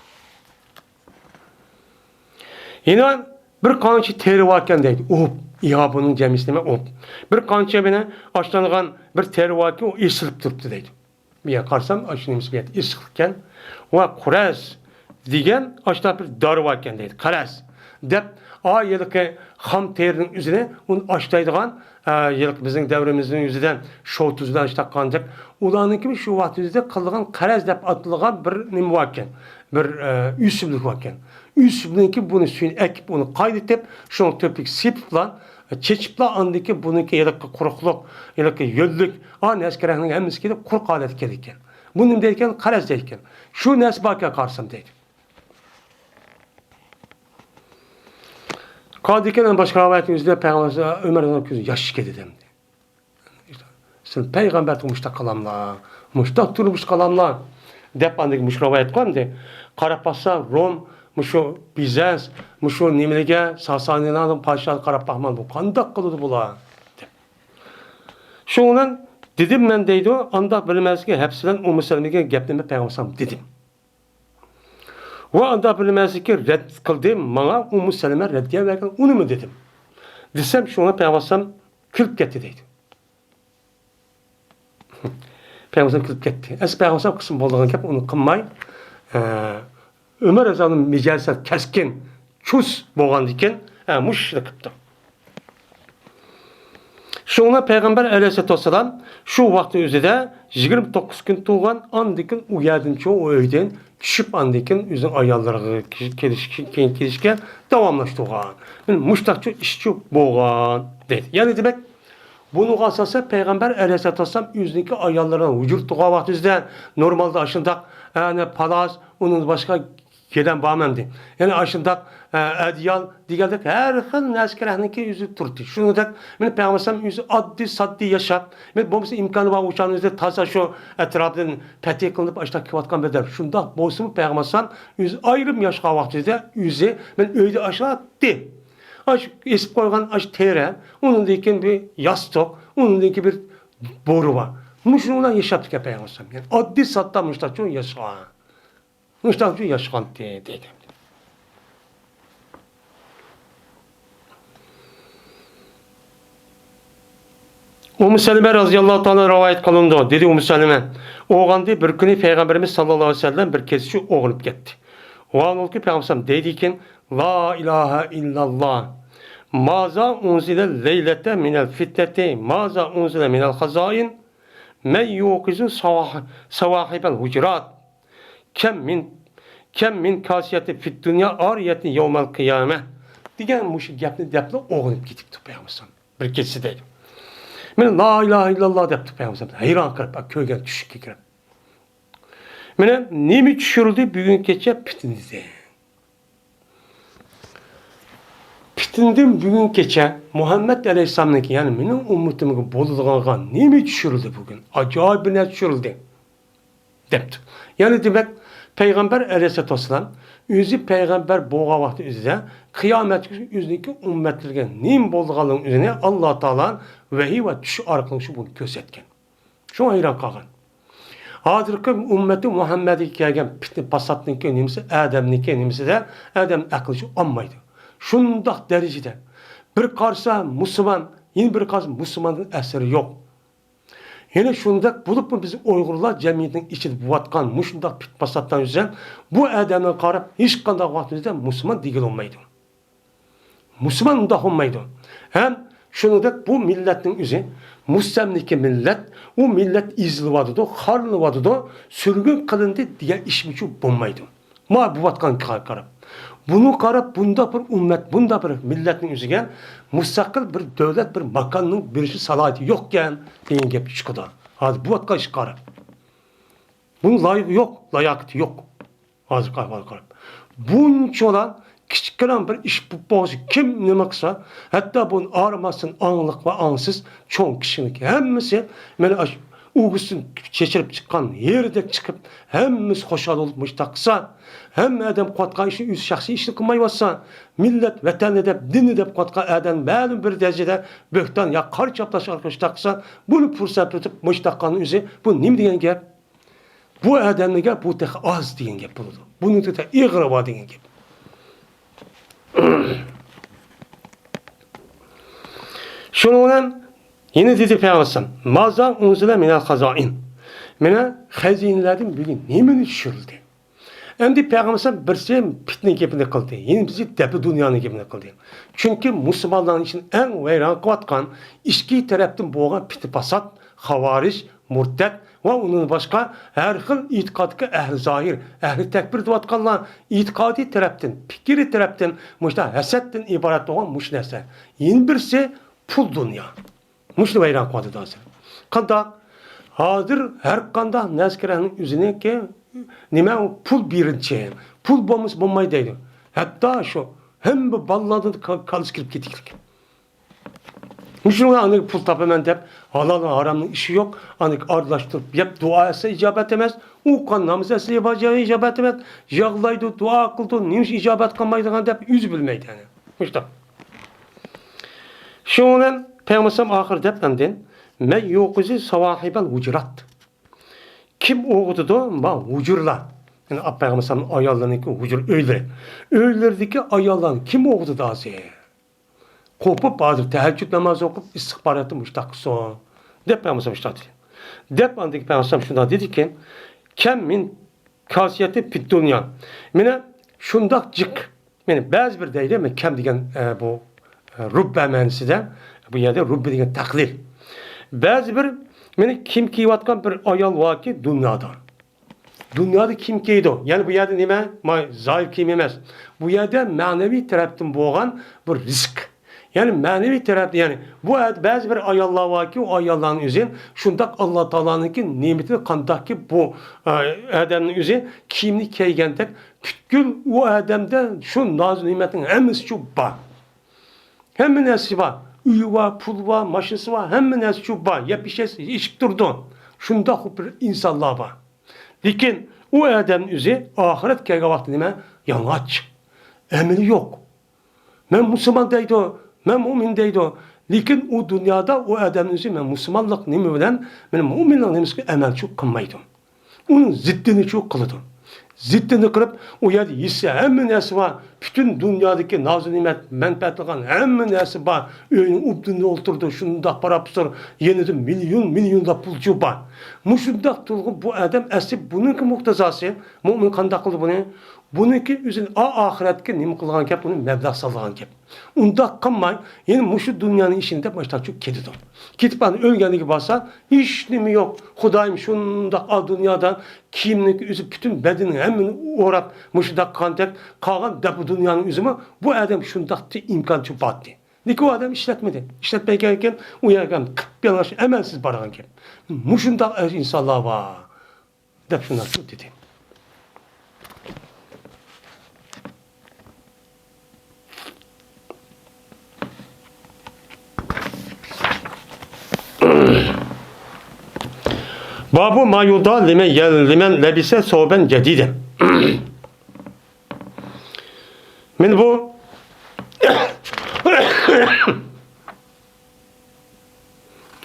يەنە بىر قانچە تېرە باركەن دەيدۇ. ئۇپ. يا بۇنىڭ جەمئىسى نېمە؟ ئۇپ. بىر قانچە مانا ئاشلانغان بىر تېرە باركەن، ئۇ ئېسىلىپ تۇرۇپتۇ دەيدۇ. بۇ يەرگە قارىسام، ئاشۇ نېمىسى بۇ يەردە ئېسىقلىكەن. ۋە قۇرەس دېگەن ئاشۇنداق بىر دارى باركەن دەيدۇ. قەرەس دەپ، ئا، ھېلىقى خام تېرىنىڭ ئۆزىنى ئۇنى ئاشلايدىغان، ئا، ھېلىقى بىزنىڭ دەۋرىمىزنىڭ ئۆزىدە شوتۇز بىلەن ئاشۇنداق قىلغاندەك، ئۇلارنىڭكى شۇ ۋاقىت ئۆزىدە قىلىدىغان قەرەس دەپ ئاتىلىدىغان بىر نېمە باركەن. بىر، ئە، ئۆسۈملۈك باركەن. ئۆسۈملۈكنىڭكى بۇنى سۈيىنى ئەكىپ، ئۇنى قاينىتىپ، شۇنىڭ تۆپىگە سېپىپلا، چېچىپلا، ئاندىن كېيىن بۇنىڭكى ھېلىقى قۇرۇقلۇق، ھېلىقى ھۆللۈك، ئا، نەرسە-كېرەكنىڭ ھەممىسى كېلىپ قۇرۇق ھالەتكە كېلىدىكەن. بۇ نېمە دەيدىكەن؟ قەرەس دەيدىكەن. شۇ نەرسە باركەن قارىسام دەيدۇ. قالدىكەن باشقا رىۋايەتنىڭ ئۆزىدە پەيغەمبەر ئۆمەر رەزىياللاھۇ ئەنھۇ كۆزى ياش كېتىدۇ دەمدى. سىز پەيغەمبەردىن مۇشتاق كالاملار، مۇشتاق تۇرمۇش كالاملار دەپ ئاندىن مۇشۇ رىۋايەت قىلغان ئىدى. قاراپ باقسا روم، مۇشۇ بىزەنس، مۇشۇ نېمىلىگە، ساسانىيلارنىڭ پادىشاھىغا قاراپ باقماڭ، بۇ قانداق قىلىدۇ بۇلار دەپ. شۇنىڭ بىلەن دېدىم مەن دەيدۇ، ئانداق بىلمەسلىكى ھەپسە بىلەن ئۇممۇ سەلمىگە گەپنى مەن پەيغەمبەر دېدىم. ۋە ئانداق بىلمەسلىكى رەت قىلدى، ماڭا ئۇممۇ سەلمە رەددىيە بەرگەن، ئۇنىمۇ دېدىم. دېسەم، شۇڭا پەيغەمبەر كۈلۈپ كەتتى دەيدۇ. پەيغەمبەر كۈلۈپ كەتتى. ئەسلى پەيغەمبەر قىلسىمۇ بولىدىغان گەپ، ئۇنى قىلماي، ئە، ئۆمەر رەزىياللاھۇ ئەنھۇ مىجەزى سەل كەسكىن، چۇس بولغاندىكىن، ئە، مۇشۇ ئىشنى قىپتۇ. شۇڭا پەيغەمبەر ئەلەيھىسسالاتۇ ۋەسسالام شۇ ۋاقىتنىڭ ئۆزىدە يىگىرمە توققۇز كۈن تۇرغان، ئاندىن كېيىن ئۇ يەردىن چوڭ ئۆيدىن چۈشۈپ، ئاندىن كېيىن ئۆزىنىڭ ئاياللىرىغا كېلىش، كېيىن كېلىشكە داۋاملاشتۇرغان. مانا مۇشتاقچۇ ئىشچۇ بولغان دەيدۇ. يەنى دېمەك، بۇنىڭغا ئاساسەن پەيغەمبەر ئەلەيھىسسالاتۇ ۋەسسالام ئۆزىنىڭكى ئاياللىرىنى ھۇجرىدا تۇرغان ۋاقتىمىزدا نورمالدا ئاشۇنداق، ئەنە، پالاس، ئۇنىڭدىن باشقا گىلەم بارمەمدى. يەنى ئاشۇنداق، ئە، ئەدىيال دېگەندەك ھەر خىل نەرسە كېرەكنىڭكى ئۆزى تۇردى. شۇنىڭدەك مانا پەيغەمبەر ئەلەيھىسسالام ئۆزى ئاددىي ساددىي ياشاپ، مانا بولمىسا ئىمكانى بار ئۇ چاغنىڭ ئۆزىدە تازا شۇ ئەتراپىدىن پەتھى قىلىنىپ ئاشۇنداق كېلىۋاتقان بىر دەۋر. شۇنداق بولسىمۇ پەيغەمبەر ئەلەيھىسسالام ئۆزى ئايرىم ياشىغان ۋاقتىدا ئۆزى مانا ئۆيدە ئاشۇنداق ئاشۇ ئېسىپ قويغان ئاشۇ تېرە، ئۇنىڭدىن كېيىن بىر ياستۇق، ئۇنىڭدىن كېيىن بىر بورا بار. مۇشۇنىڭ بىلەن ياشاپتىكەن پەيغەمبەر ئەلەيھىسسالام. يەنى ئاددىي ساددا مۇشۇنداق ياشىغان. مۇشۇنداق ياشىغانتى دەيدۇ. ئۇممۇ سەلىمە رەزىياللاھۇ تائالا رىۋايەت قىلىنىدۇ. دېدى ئۇممۇ سەلىمە، ئوغاندى بىر كۈنى پەيغەمبىرىمىز ساللاللاھۇ ئەلەيھى ۋەسەللەم بىر كېچىسى ئوغرىنىپ كەتتى. ۋاھالبۇلكى پەيغەمبەر دەيدىكەن، لا ئىلاھە ئىللاللا. مازا ئۇنزىلە لەيلەتە مىنەل فىتنەتى، مازا ئۇنزىلە مىنەل خازائىن، مەن يۇقىزۇ ساۋاھ-، ساۋاھىبەل ھۇجرات. كەم مىن، كەم مىن كاسىيەتى فىددۇنيا ئارىيەتى يەۋمەل قىيامە. دېگەن مۇشۇ گەپنى دەپلا ئوغرىنىپ كېتىپتۇ پەيغەمبەر بىر كېچىسى دەيدۇ. مانا لا ئىلاھە ئىللاللا دەپتۇ پەيغەمبەر، ھەيران قېلىپ، كۆرگەن چۈشكە كىرىپ. مانا نېمە چۈشۈرۈلدى بۈگۈن كېچە پىتنىدىن؟ پىتنىدىن بۈگۈن كېچە مۇھەممەد ئەلەيھىسسالامنىڭكى، يەنى مېنىڭ ئۈممىتىمگە بولىدىغانغا نېمە چۈشۈرۈلدى بۈگۈن؟ ئاجايىپ بىر نەرسە چۈشۈرۈلدى. دەپتۇ. يەنى دېمەك، پەيغەمبەر ئەلەيھىسسالاتۇ ۋەسسالام ئۆزى پەيغەمبەر بولغان ۋاقتى ئۆزىدە قىيامەتكىچە ئۆزىنىڭكى ئۈممەتلىرىگە نېمە بولىدىغانلىقىنى ئۆزىنى ئاللا تائالا ۋەھىي ۋە چۈش ئارقىلىق شۇ بۇنى كۆرسەتكەن. شۇڭا ھەيران قالغان. ھازىرقى ئۈممىتى مۇھەممەدىگە كەلگەن پىتنە پاساتنىڭكى نېمىسى، ئادەمنىڭكى نېمىسىدە ئادەم ئەقلى شۇ ئالمايدۇ. شۇنداق دەرىجىدە بىر قارىسا مۇسۇلمان، يەنە بىر قارىسا مۇسۇلماندىن ئەسىرى يوق. يەنە شۇنداق بولۇپمۇ بىز ئۇيغۇرلار جەمئىيىتىنىڭ ئىچىدە بولۇۋاتقان مۇشۇنداق پىت پاساتلار يۈزىسىدىن بۇ ئادەملەرگە قاراپ ھېچقانداق ۋاقتىمىزدا مۇسۇلمان دېگىلى بولمايدۇ. مۇسۇلمان ئۇنداق بولمايدۇ. ھەم شۇنىڭدەك بۇ مىللەتنىڭ ئۆزى مۇستەملىكە مىللەت، ئۇ مىللەت ئېزىلىۋاتىدۇ، خارلىنىۋاتىدۇ، سۈرگۈن قىلىندى دېگەن ئىشمۇ بولمايدۇ. مانا بولۇۋاتقانغا قاراپ. بۇنى قاراپ، بۇنداق بىر ئۈممەت، بۇنداق بىر مىللەتنىڭ ئۆزىگە مۇستەقىل بىر دۆلەت، بىر ماكاننىڭ بېرىشى سالاھىيىتى يوقكەن دېگەن گەپ چىقىدۇ. ھازىر بولۇۋاتقان ئىشقا قاراپ. بۇنىڭ لايىقى يوق، لاياقىتى يوق. ھازىرقى ئەھۋالغا قاراپ. بۇنچىلا كىچىككىنە بىر ئىش بولۇپ بولغۇچە كىم نېمە قىلسا، ھەتتا بۇ ئارىماسىدىن ئاڭلىق ۋە ئاڭسىز، چوڭ كىچىكنىڭكى ھەممىسى مانا ئاشۇ ئۇۋىسىدىن چېچىلىپ چىققان ھېرىدەك چىقىپ، ھەممىسى خۇشال بولۇپ مۇشۇنداق قىلسا، ھەممە ئادەم قىلىۋاتقان ئىشى ئۆز شەخسىي ئىشىنى قىلمايۋاتسا، مىللەت ۋەتەننى دەپ، دىننى دەپ قىلىۋاتقان ئادەم مەلۇم بىر دەرىجىدە بۆھتان يا قارا چاپلاش ئارقىلىق مۇشۇنداق قىلسا، بۇنى پۇرسەت بىلىپ مۇشۇنداق قىلغان ئۆزى، بۇ نېمە دېگەن گەپ؟ بۇ ئادەملەرگە بۇ تېخى ئاز دېگەن گەپ بولىدۇ. بۇنىڭ تېخى ئېغىرى بار دېگەن گەپ. شۇنىڭ بىلەن يەنە دېدى پەيغەمبەر ئەلەيھىسسالام، مازا ئۇنزىلە مىنەل خازائىن. مانا خەزىنىلەردىن بۈگۈن نېمىنى چۈشۈرۈلدى؟ ئەمدى پەيغەمبەر ئەلەيھىسسالام بىرسى پىتنە گېپىنى قىلدى، يەنە بىرسى دەپە دۇنيانىڭ گېپىنى قىلدى. چۈنكى مۇسۇلمانلارنىڭ ئىچىنى ئەڭ ۋەيران قىلىۋاتقان ئىچكى تەرەپتىن بولغان پىتنە پاسات، خاۋارىج، مۇرتەت ۋە ئۇنىڭدىن باشقا ھەر خىل ئېتىقادتىكى ئەھلى زاھىر، ئەھلى تەكبىر دەۋاتقانلار ئېتىقادىي تەرەپتىن، پىكرىي تەرەپتىن مۇشۇنداق ھەسەتتىن ئىبارەت بولغان مۇشۇ نەرسە. يەنە بىرسى پۇل دۇنيا. مۇشۇنى ۋەيران قىلىۋاتىدۇ ھازىر. قانداق؟ ھازىر ھەر قانداق نەرسە كېرەكنىڭ ئۆزىنىڭكى نېمە، پۇل بېرىلچى. پۇل بولمىسا بولمايدۇ دەيدۇ. ھەتتا شۇ ھەممە بالىلاردىن كا-، كاللىسى كىرىپ كېتىكلىك. مۇشۇنىڭغا ئاندىن پۇل تاپىمەن دەپ، ھالال ھارامنىڭ ئىشى يوق. ئاندىن ئارىلاشتۇرۇپ يەپ دۇئا ئەتسە ئىجابەت ئەمەس. ئوقۇغان ناماز ئەتسە ئىجابەت ئەمەس. يىغلايدۇ، دۇئا قىلىدۇ، نېمە ئۈچۈن ئىجابەت قىلمايدىغان دەپ ئۆزى بىلمەيدۇ يەنى. مۇشۇنداق. شۇنىڭ بىلەن پەيغەمبەر ئاخىر دەپ ئاندىن، مەن يۇقىزى ساۋاھىبەل ھۇجرات. كىم ئويغىتىدۇ؟ ما ھۇجرىلار. يەنى پەيغەمبەر ئاياللىرىنىڭكى ھۇجرا ئۆيلىرى. ئۆيلىرىدىكى ئاياللارنى كىم ئويغىتىدۇ ھازىر؟ قوپۇپ ھازىر تەھەججۇد نامازى ئوقۇپ، ئىستىغپار ئېيتىپ مۇشۇنداق قىلسۇن، دەپ پەيغەمبەر مۇشۇنداق دېدى. دەپ ئاندىن پەيغەمبەر شۇنداق دېدىكى، كەم مىن كاسىيەتى پىت دۇنيا. مانا شۇنداق جىق. مانا بەزى بىر دەيدۇ، مانا كەم دېگەن، ئە، بۇ، ئە، رۇببە مەنىسىدە، بۇ يەردە رۇببە دېگەن تەقلىل. بەزى بىر، مانا كىيىم كىيىۋاتقان بىر ئايال باركى دۇنيادا. دۇنيادا كىيىم كىيىدۇ. يەنى بۇ يەردە نېمە؟ ما-، زاھىر كىيىم ئەمەس. بۇ يەردە مەنىۋى تەرەپتىن بولغان بىر رىزىق. يەنى مەنىۋى تەرەپتە، يەنى بۇ ئە-، بەزى بىر ئاياللار باركى، ئۇ ئاياللارنىڭ ئۆزى شۇنداق ئاللا تائالانىڭكى نېمىتى قانداقكى بۇ، ئە، ئادەمنىڭ ئۆزى كىيىمنى كىيگەندەك پۈتكۈل ئۇ ئادەمدە شۇ ناز نېمەتنىڭ ھەممىسى شۇ بار. ھەممە نەرسىسى بار. ئۆيى بار، پۇلى بار، ماشىنىسى بار، ھەممە نەرسىسى شۇ بار. يەپ ئىچىپ تۇرىدۇ. شۇنداق بىر ئىنسانلار بار. لېكىن ئۇ ئادەمنىڭ ئۆزى ئاخىرەت كەلگەن ۋاقتى نېمە؟ يالىڭاچ. ئەمىلى يوق. مەن مۇسۇلمان دەيدۇ، مەن مۇئمىن دەيدۇ. لېكىن ئۇ دۇنيادا ئۇ ئادەمنىڭ ئۆزى مەن مۇسۇلمانلىق نېمە بىلەن، مەن مۇئمىنلىق نېمىسىگە ئەمەلچىلىك قىلمايدۇ. ئۇنىڭ زىددىنىچۇ قىلىدۇ. زىددىنى قىلىپ، ئۇ يەردە يېسە ھەممە نەرسە بار. پۈتۈن دۇنيادىكى نازۇ نېمەت، مەنپەئەت قىلغان ھەممە نەرسە بار. ئۆينىڭ ئوبدىنىدا ئولتۇرىدۇ، شۇنداق پاراپسۇر، يېنىدا مىليون، مىليونلاپ پۇلچۇ بار. مۇشۇنداق تۇرغان بۇ ئادەم ئەسلى بۇنىڭكى مۇقتەزاسى، مۇئمىن قانداق قىلدى بۇنى؟ بۇنىڭكى ئۆزىنى ئا-، ئاخىرەتكە نېمە قىلغان گەپ، ئۇنى مەبلەغ سالغان گەپ. ئۇنداق قىلماي، يەنە مۇشۇ دۇنيانىڭ ئىشىنى دەپ ماشتاچۇ كېتىدۇ. كېتىپ ئانا ئۆلگەنلىكى بارسا، ھېچنېمە يوق. خۇدايىم شۇنداق ئا دۇنيادا كىيىمنىڭ ئۆزى پۈتۈن بەدىنىنى ھەممىنى ئوراپ، مۇشۇنداق قىلغاندەك قالغان دەپ دۇنيانىڭ ئۆزىمۇ بۇ ئادەم شۇنداق ئىمكانچۇ بارتى. لېكىن ئۇ ئادەم ئىشلەتمىدى. ئىشلەتمەيدىكەن ئۇ يەرگە قىپيالىڭاچ ئەمەلسىز بارغان گەپ. مۇشۇنداق ئىنسانلار بار. دەپ شۇنداق دېدى. بابۇ ما يۇدا لىمەن يەل-، لىمەن لەبىسە سەۋبەن جەدىدە. مانا بۇ،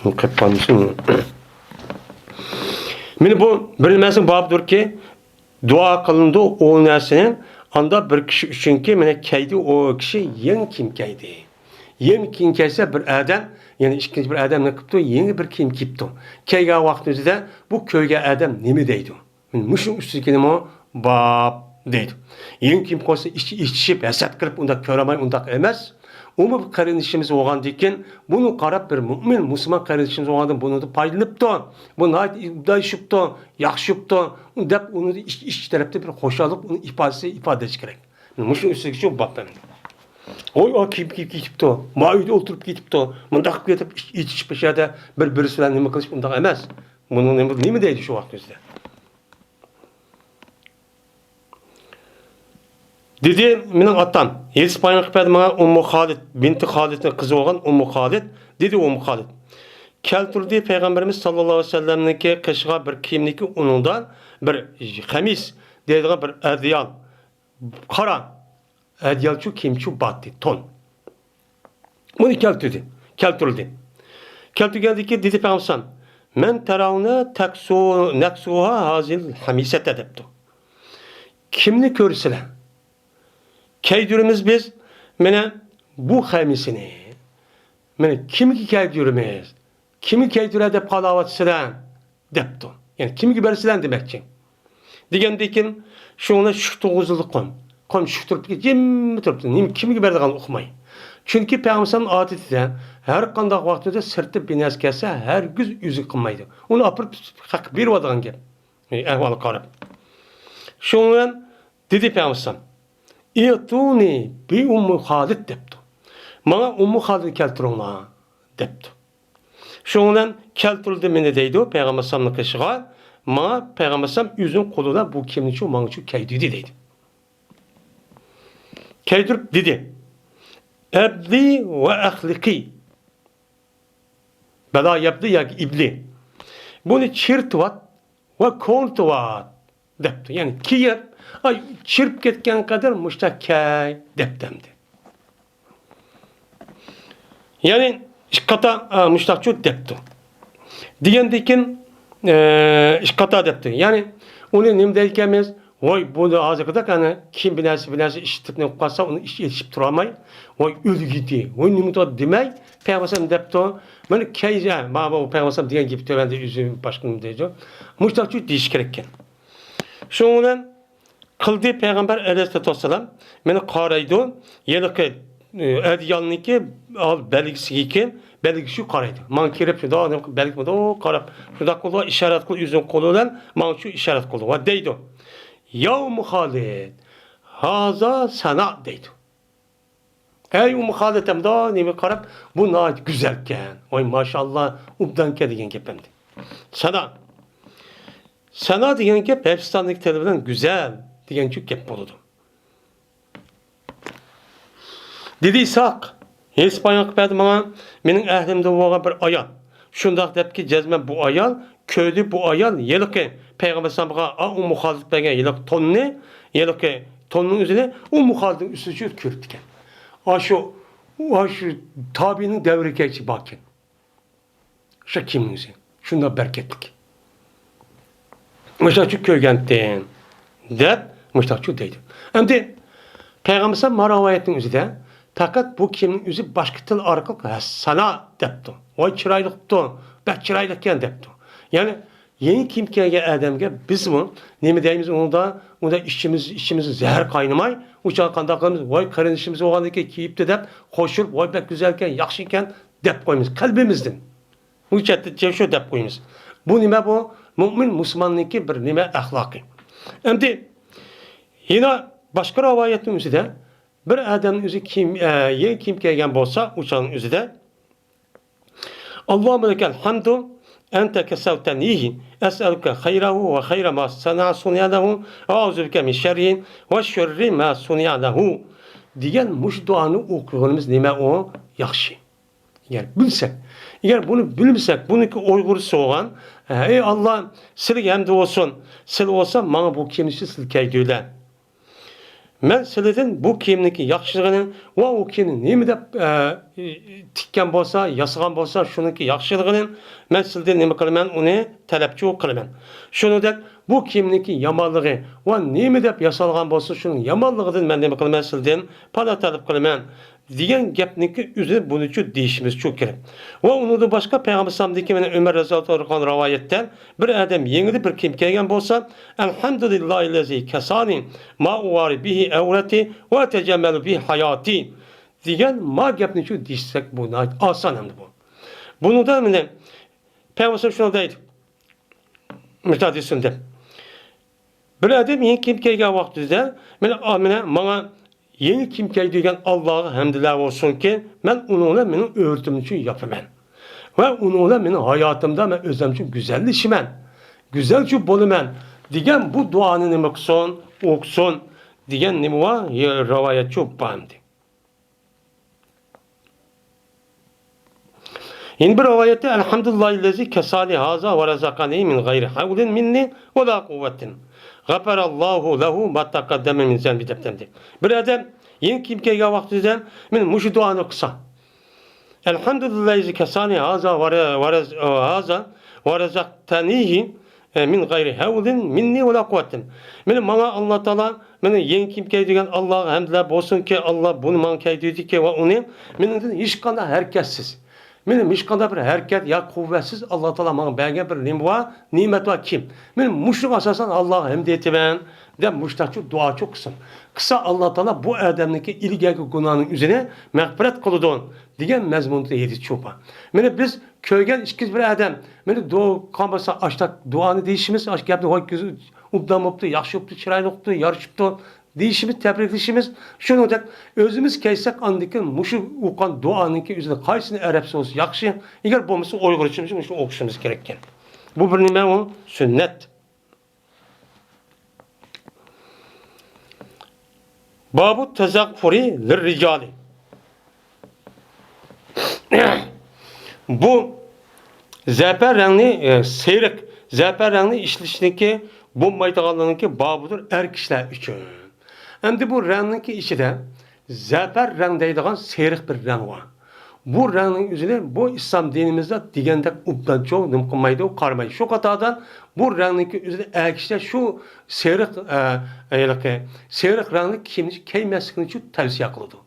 قېلىپ قالمىسۇن. مانا بۇ بىر نېمىسىنىڭ بابىدۇركى، دۇئا قىلىنىدۇ ئۇ نەرسىنى. ئاندا بىر كىشى ئۈچۈنكى، مانا كەيدى ئۇ كىشى يېڭى كىيىم كەيدى. يېڭى كىيىم كەيسە بىر ئادەم، يەنە ئىككىنچى بىر ئادەم نېمە قىپتۇ؟ يېڭى بىر كىيىم كىيىپتۇ. كەيگەن ۋاقتىمىزدا بۇ كۆرگەن ئادەم نېمە دەيدۇ؟ مۇشۇنىڭ ئۈستىدىكىنىمۇ باب دەيدۇ. يېڭى كىيىم قويسا ئىچى ئېچىشىپ، ھەسەت قىلىپ ئۇنداق كۆرەلمەي، ئۇنداق ئەمەس. ئۇمۇ بىر قېرىندىشىمىز بولغاندىكىن، بۇنى قاراپ بىر مۆمىن، مۇسۇلمان قېرىندىشىمىز بولغاندىن بۇنىڭدىن پايدىلىنىپتۇ. بۇ ناھايىتى ئوبدان چۈشۈپتۇ، ياخشى چۈشۈپتۇ دەپ ئۇنى ئىچ، ئىچ تەرەپتە بىر خۇشاللىق، ئۇنىڭ ئىپادىسى ئىپادىلەش كېرەك. مۇشۇ ئۈستىگە شۇ باب ئەمدى. ۋوي، ئا، كىيىپ، كىيىپ كېتىپتۇ، ما ئۆيدە ئولتۇرۇپ كېتىپتۇ، مۇنداق قىلىپ كېتىپ، ئېچىشىپ، بۇ يەردە بىر-بىرسى بىلەن نېمە قىلىش ئۇنداق ئەمەس. بۇنىڭ نېمە، نېمە دەيدۇ شۇ ۋاقىت ئۆزىدە؟ دېدى، مېنىڭ ئاتام. ھېدىس بايان قىلىپ بەردى ماڭا ئۇممۇ خالىد، بىنتى خالىدنىڭ قىزى بولغان ئۇممۇ خالىد. دېدى ئۇممۇ خالىد. كەلتۈردى پەيغەمبىرىمىز ساللاللاھۇ ئەلەيھى ۋەسەللەمنىڭكى قېشىغا بىر كىيىمنىكى ئۇنىڭدا بىر خەمىس دەيدىغان بىر ئەدىيال. قارا، ئەدىيالچۇ كىيىمچۇ باتتى، تون. بۇنى كەلتۈردى، كەلتۈرۈلدى. كەلتۈرگەندىن كېيىن دېدى پەيغەمبەر، مەن تەراۋنە تەكسۇ، نەكسۇھا ھازىل ھەمىسەتە دەپتۇ. كىمنى كۆرسىلە، كەيدۈرىمىز بىز، مانا بۇ خەمىسىنى. مانا كىمگە كەيدۈرىمىز؟ كىمگە كەيدۈرە دەپ قالاۋاتىسىلەر؟ دەپتۇ. يەنى كىمگە بەرسىلەر دېمەكچى. دېگەندىن كېيىن شۇڭا شۈك تۇرغۇزۇلدى قوم. قوم شۈك تۇرۇپتۇ، جىممىدە تۇرۇپتۇ. نېمە، كىمگە بەرىدىغانلىقىنى ئۇقماي. چۈنكى پەيغەمبەر ئادىتىدە ھەر قانداق ۋاقتىدا سىرتتا بىر نەرسە كەلسە، ھەرگىز ئۆزىگە قىلمايدۇ. ئۇنى ئاپىرىپ خەققە بېرىۋاتىدىغان گەپ. ئەھۋالغا قاراپ. شۇنىڭ بىلەن دېدى پەيغەمبەر، ئىئتۇنى بىئۇممۇ خالىد دەپتۇ. ماڭا ئۇممۇ خالىدنى كەلتۈرۈڭلار دەپتۇ. شۇنىڭ بىلەن كەلتۈرۈلدى مېنى دەيدۇ پەيغەمبەر ئەلەيھىسسالامنىڭ قېشىغا. ماڭا پەيغەمبەر ئەلەيھىسسالام ئۆزىنىڭ قولى بىلەن بۇ كىيىمنىچۇ ماڭىچۇ كەيدۈردى دەيدۇ. كەيدۈرۈپ دېدى، ئەبلى ۋە ئەخلىقى. بەلا يەبلى ياكى ئىبلى. بۇنى چىرىتىۋات ۋە كوڭرىتىۋات دەپتۇ. يەنى كىيىپ، ئاي، چىرىپ كەتكەن قەدەر مۇشتاق كەي دەپتۇ ئەمدى. يەنى ئىككى قاتا، ئا، مۇشتاقچۇ دەپتۇ. دېگەندىن كېيىن، ئە، ئىككى قاتا دەپتۇ. يەنى ئۇنى نېمە دەيدىكەنمىز؟ ۋاي، بۇ ھازىرقىدەك ئەنە كىيىم بىر نەرسە، بىر نەرسە ئىشلىتىپ نېمە قىلىپ قالسا، ئۇنى ئىچى ئېچىشىپ تۇرالماي، ۋاي، ئۆلگۈدى، ۋاي، نېمە دەپ دېمەي، پەيغەمبەر دەپتۇ. مانا كەيزە، مانا بۇ پەيغەمبەر دېگەن گېپى تۆۋەندە ئۆزى باشقا نېمە دەيدۇ. مۇشتاقچۇ دېيىش كېرەككەن. شۇنىڭ بىلەن قىلدى پەيغەمبەر ئەلەيھىسسالاتۇ ۋەسسالام، مېنى قارايدۇ، ھېلىقى، ئە، ئەدىيالنىڭكى ئال بەلگىسىگىكى، بەلگىسىگە قارايدۇ. ماڭا كىرىپ شۇنداق بەلگە بولىدۇ، قاراپ، شۇنداق قىلىدۇ، ئىشارەت قىلىدۇ، ئۆزىنىڭ قولى بىلەن ماڭا شۇ ئىشارەت قىلىدۇ. ۋە دەيدۇ، يا ئۇممۇ خالىد، ھازا سانا دەيدۇ. ئەي ئۇممۇ خالىد، ئەمدى نېمە قاراپ، بۇ ناھايىتى گۈزەلكەن. ۋاي ماشائاللا، ئوبدانكەن دېگەن گەپ ئەمدى. سانا. سانا دېگەن گەپ ھەبشىستاندىكى تىل بىلەن گۈزەل دېگەنچۇ گەپ بولىدۇ. دېدى ئىسھاق، ھېدىس بايان قىلىپ بەردى ماڭا، مېنىڭ ئەھلىمدىن بولغان بىر ئايال. شۇنداق دەپتىكى، جەزمەن بۇ ئايال، كۆردى بۇ ئايال، ھېلىقى پەيغەمبەر ئەلەيھىسسالامغا، ئا، ئۇممۇ خالىد بەرگەن ھېلىقى توننى، ھېلىقى توننىڭ ئۆزىنى ئۇممۇ خالىدنىڭ ئۈستىدە كۆرۈپتىكەن. ئاشۇ، ئاشۇ تابىئىنىڭ دەۋرىگىچە باركەن. شۇ كىيىمنىڭ ئۆزى شۇنداق بەرىكەتلىك. مۇشۇنچە كۆرگەنتىم، دەپ مۇشۇنداقچۇ دەيدۇ. ئەمدى پەيغەمبەر ئەلەيھىسسالام ما رىۋايەتنىڭ ئۆزىدە پەقەت بۇ كىيىمنىڭ ئۆزى باشقا تىل ئارقىلىق ھەسسانا دەپتۇ. ۋاي، چىرايلىقتۇ، بەك چىرايلىقكەن دەپتۇ. يەنى يېڭى كىيىم كىيگەن ئادەمگە بىزمۇ نېمە دەيمىز ئۇندا؟ ئۇندا ئىچىمىز، ئىچىمىزدە زەھەر قاينىماي، ئۇ چاغ قانداق قىلىمىز؟ ۋاي، قېرىندىشىمىز بولغاندىكىن كىيىپتۇ دەپ قوشۇلۇپ، ۋاي، بەك گۈزەلكەن، ياخشىكەن دەپ قويىمىز قەلبىمىزدىن. بۇ چەتتە شۇ دەپ قويىمىز. بۇ نېمە بۇ؟ مۆمىن مۇسۇلماننىڭكى بىر نېمە ئەخلاقى. ئەمدى يەنە باشقا رىۋايەتنىڭ ئۆزىدە بىر ئادەمنىڭ ئۆزى كىيىم، ئە، يېڭى كىيىم كىيگەن بولسا، ئۇ چاغنىڭ ئۆزىدە، اللهم لك الحمد أنت كسوتنيه، أسألك خيره وخير ما صنع، صنع له، وأعوذ بك من شره وشر ما صنع له دېگەن مۇشۇ دۇئانى ئوقۇغىنىمىز نېمە ئۇ؟ ياخشى. ئەگەر بىلسەك، ئەگەر بۇنى بىلمىسەك، بۇنىڭكى ئۇيغۇرچىسى بولغان، ئەي ئاللا، سىلىگە ھەمدى بولسۇن، سىلى بولسا ماڭا بۇ كىيىمنى سىل كىيدۈرلە. مەن سىلىدىن بۇ كىيىمنىڭكى ياخشىلىقىنى ۋە ئۇ كىيىمنى نېمە دەپ، ئە، تىككەن بولسا، ياسىغان بولسا، شۇنىڭكى ياخشىلىقىنى مەن سىلىدىن نېمە قىلىمەن، ئۇنى تەلەپچۇ قىلىمەن. شۇنىڭدەك بۇ كىيىمنىڭكى يامانلىقى ۋە نېمە دەپ ياسالغان بولسا، شۇنىڭ يامانلىقىدىن مەن نېمە قىلىمەن، سىلىدىن پانا تەلەپ قىلىمەن. دېگەن گەپنىڭكى ئۆزىنى بۇنىچۇ دېيىشىمىزچۇ كېرەك. ۋە ئۇنىڭدىن باشقا پەيغەمبەر ئەلەيھىسسالامدىكى مەنە ئۆمەر رەزىياللاھۇ تائالا رىۋايەتتە بىر ئادەم يېڭىدىن بىر كىيىم كىيگەن بولسا، «ئەلھەمدۇلىللاھىللەزى كەسانى ما ئۇۋارى بىھى ئەۋرەتى ۋە تەجەممەلۇ بىھى ھاياتى» دېگەن ما گەپنىچۇ دېيىشسەك بۇ ناھايىتى ئاسان ئەمدى بۇ. بۇنىڭدا مەنە پەيغەمبەر شۇنداق دەيدۇ. مۇشۇنداق دېسۇن دەپ. بىر ئادەم يېڭى كىيىم كىيگەن ۋاقتىدا، مەن، مەن ماڭا يېڭى كىيىم كىيدۈرگەن ئاللاغا ھەمدىلەر بولسۇنكى، مەن ئۇنىڭ بىلەن مېنىڭ ئۆرتىمنى ياپىمەن. ۋە ئۇنىڭ بىلەن مېنىڭ ھاياتىمدا مەن ئۆزۈمچە گۈزەللىشىمەن. گۈزەلچۇ بولىمەن دېگەن بۇ دۇئانى نېمە قىلسۇن، ئوقۇسۇن دېگەن نېمە بار؟ رىۋايەتچۇ بار ئەمدى. يەنە بىر رىۋايەتتە، «ئەلھەمدۇلىللاھىللەزى كەسانى ھازا ۋە رەزەقەنى مىن غەيرى ھەۋلىن مىننى ۋە لا قۇۋۋەتىن. غەفەرەللاھۇ لەھۇ ما تەقەددەمە مىن زەنبى» دەپتىمدى. بىر ئادەم يېڭى كىيىم كىيگەن ۋاقتىدا مەن مۇشۇ دۇئانى قىلسا، «ئەلھەمدۇلىللاھىللەزى كەسانى ھازا ۋە رە-، ۋە رەز-، ھازا ۋە رەزەقتەنىھى مىن غەيرى ھەۋلىن مىننى ۋە لا قۇۋۋەتىن.» مېنى ماڭا ئاللا تائالا، مېنى يېڭى كىيىم كىيدۈرگەن ئاللاغا ھەمدلەر بولسۇنكى، ئاللا بۇنى ماڭا كىيدۈردىكى ۋە ئۇنى مېنىڭدىن ھېچقانداق ھەرىكەتسىز، مېنى ھېچقانداق بىر ھەرىكەت يا قۇۋۋەتسىز ئاللا تائالا ماڭا بەرگەن بىر نېمە بار، نېمەت بار كىيىم. مەن مۇشۇنىڭغا ئاساسەن ئاللاغا ھەمد ئېيتىمەن دەپ مۇشتاقچۇ دۇئاچۇ قىلسۇن. قىلسا ئاللا تائالا بۇ ئادەمنىڭكى ئىلگەركى گۇناھنىڭ ئۆزىنى مەغپىرەت قىلىدۇ دېگەن مەزمۇندا ھەدىسچۇ بار. مېنى بىز كۆرگەن ئىككىنچى بىر ئادەم، مېنى دۇ-، قان باسا ئاشتاق دۇئانى دېيىشىمىز، ئاش گەپنى، ۋاي، كۆزى ئوبدان بوپتۇ، ياخشى بوپتۇ، چىرايلىق بوپتۇ، يارىشىپتۇ دېيىشىمىز، تەبرىكلىشىمىز. شۇنىڭدەك ئۆزىمىز كەيسەك ئاندىكىن مۇشۇ ئوقۇغان دۇئانىڭكى ئۆزىنى قايسىنى ئەرەبچە بولسا ياخشى، ئەگەر بولمىسا ئۇيغۇرچىمىز مۇشۇ ئوقۇشىمىز كېرەككەن. بۇ بىر نېمە ئۇ؟ سۈننەت. بابۇ تەزەففۇرى لىررىجالى. بۇ زەپەر رەڭنى، ئە، سېرىق زەپەر رەڭنى ئىشلىتىشنىڭكى بولمايدىغانلىقىنىڭكى بابىدۇر ئەر كىشىلەر ئۈچۈن. ئەمدى بۇ رەڭنىڭكى ئىچىدە زەپەر رەڭ دەيدىغان سېرىق بىر رەڭ بار. بۇ رەڭنىڭ ئۆزىنى بۇ ئىسلام دىنىمىزدا دېگەندەك ئوبدانچۇ نېمە قىلمايدۇ، قارىمايدۇ. شۇ قاتاردا بۇ رەڭنىڭكى ئۆزىنى ئەر كىشىلەر شۇ سېرىق، ئە، ھېلىقى سېرىق رەڭلىك كىيىمنى كىيمەسلىكنى تەۋسىيە قىلىدۇ.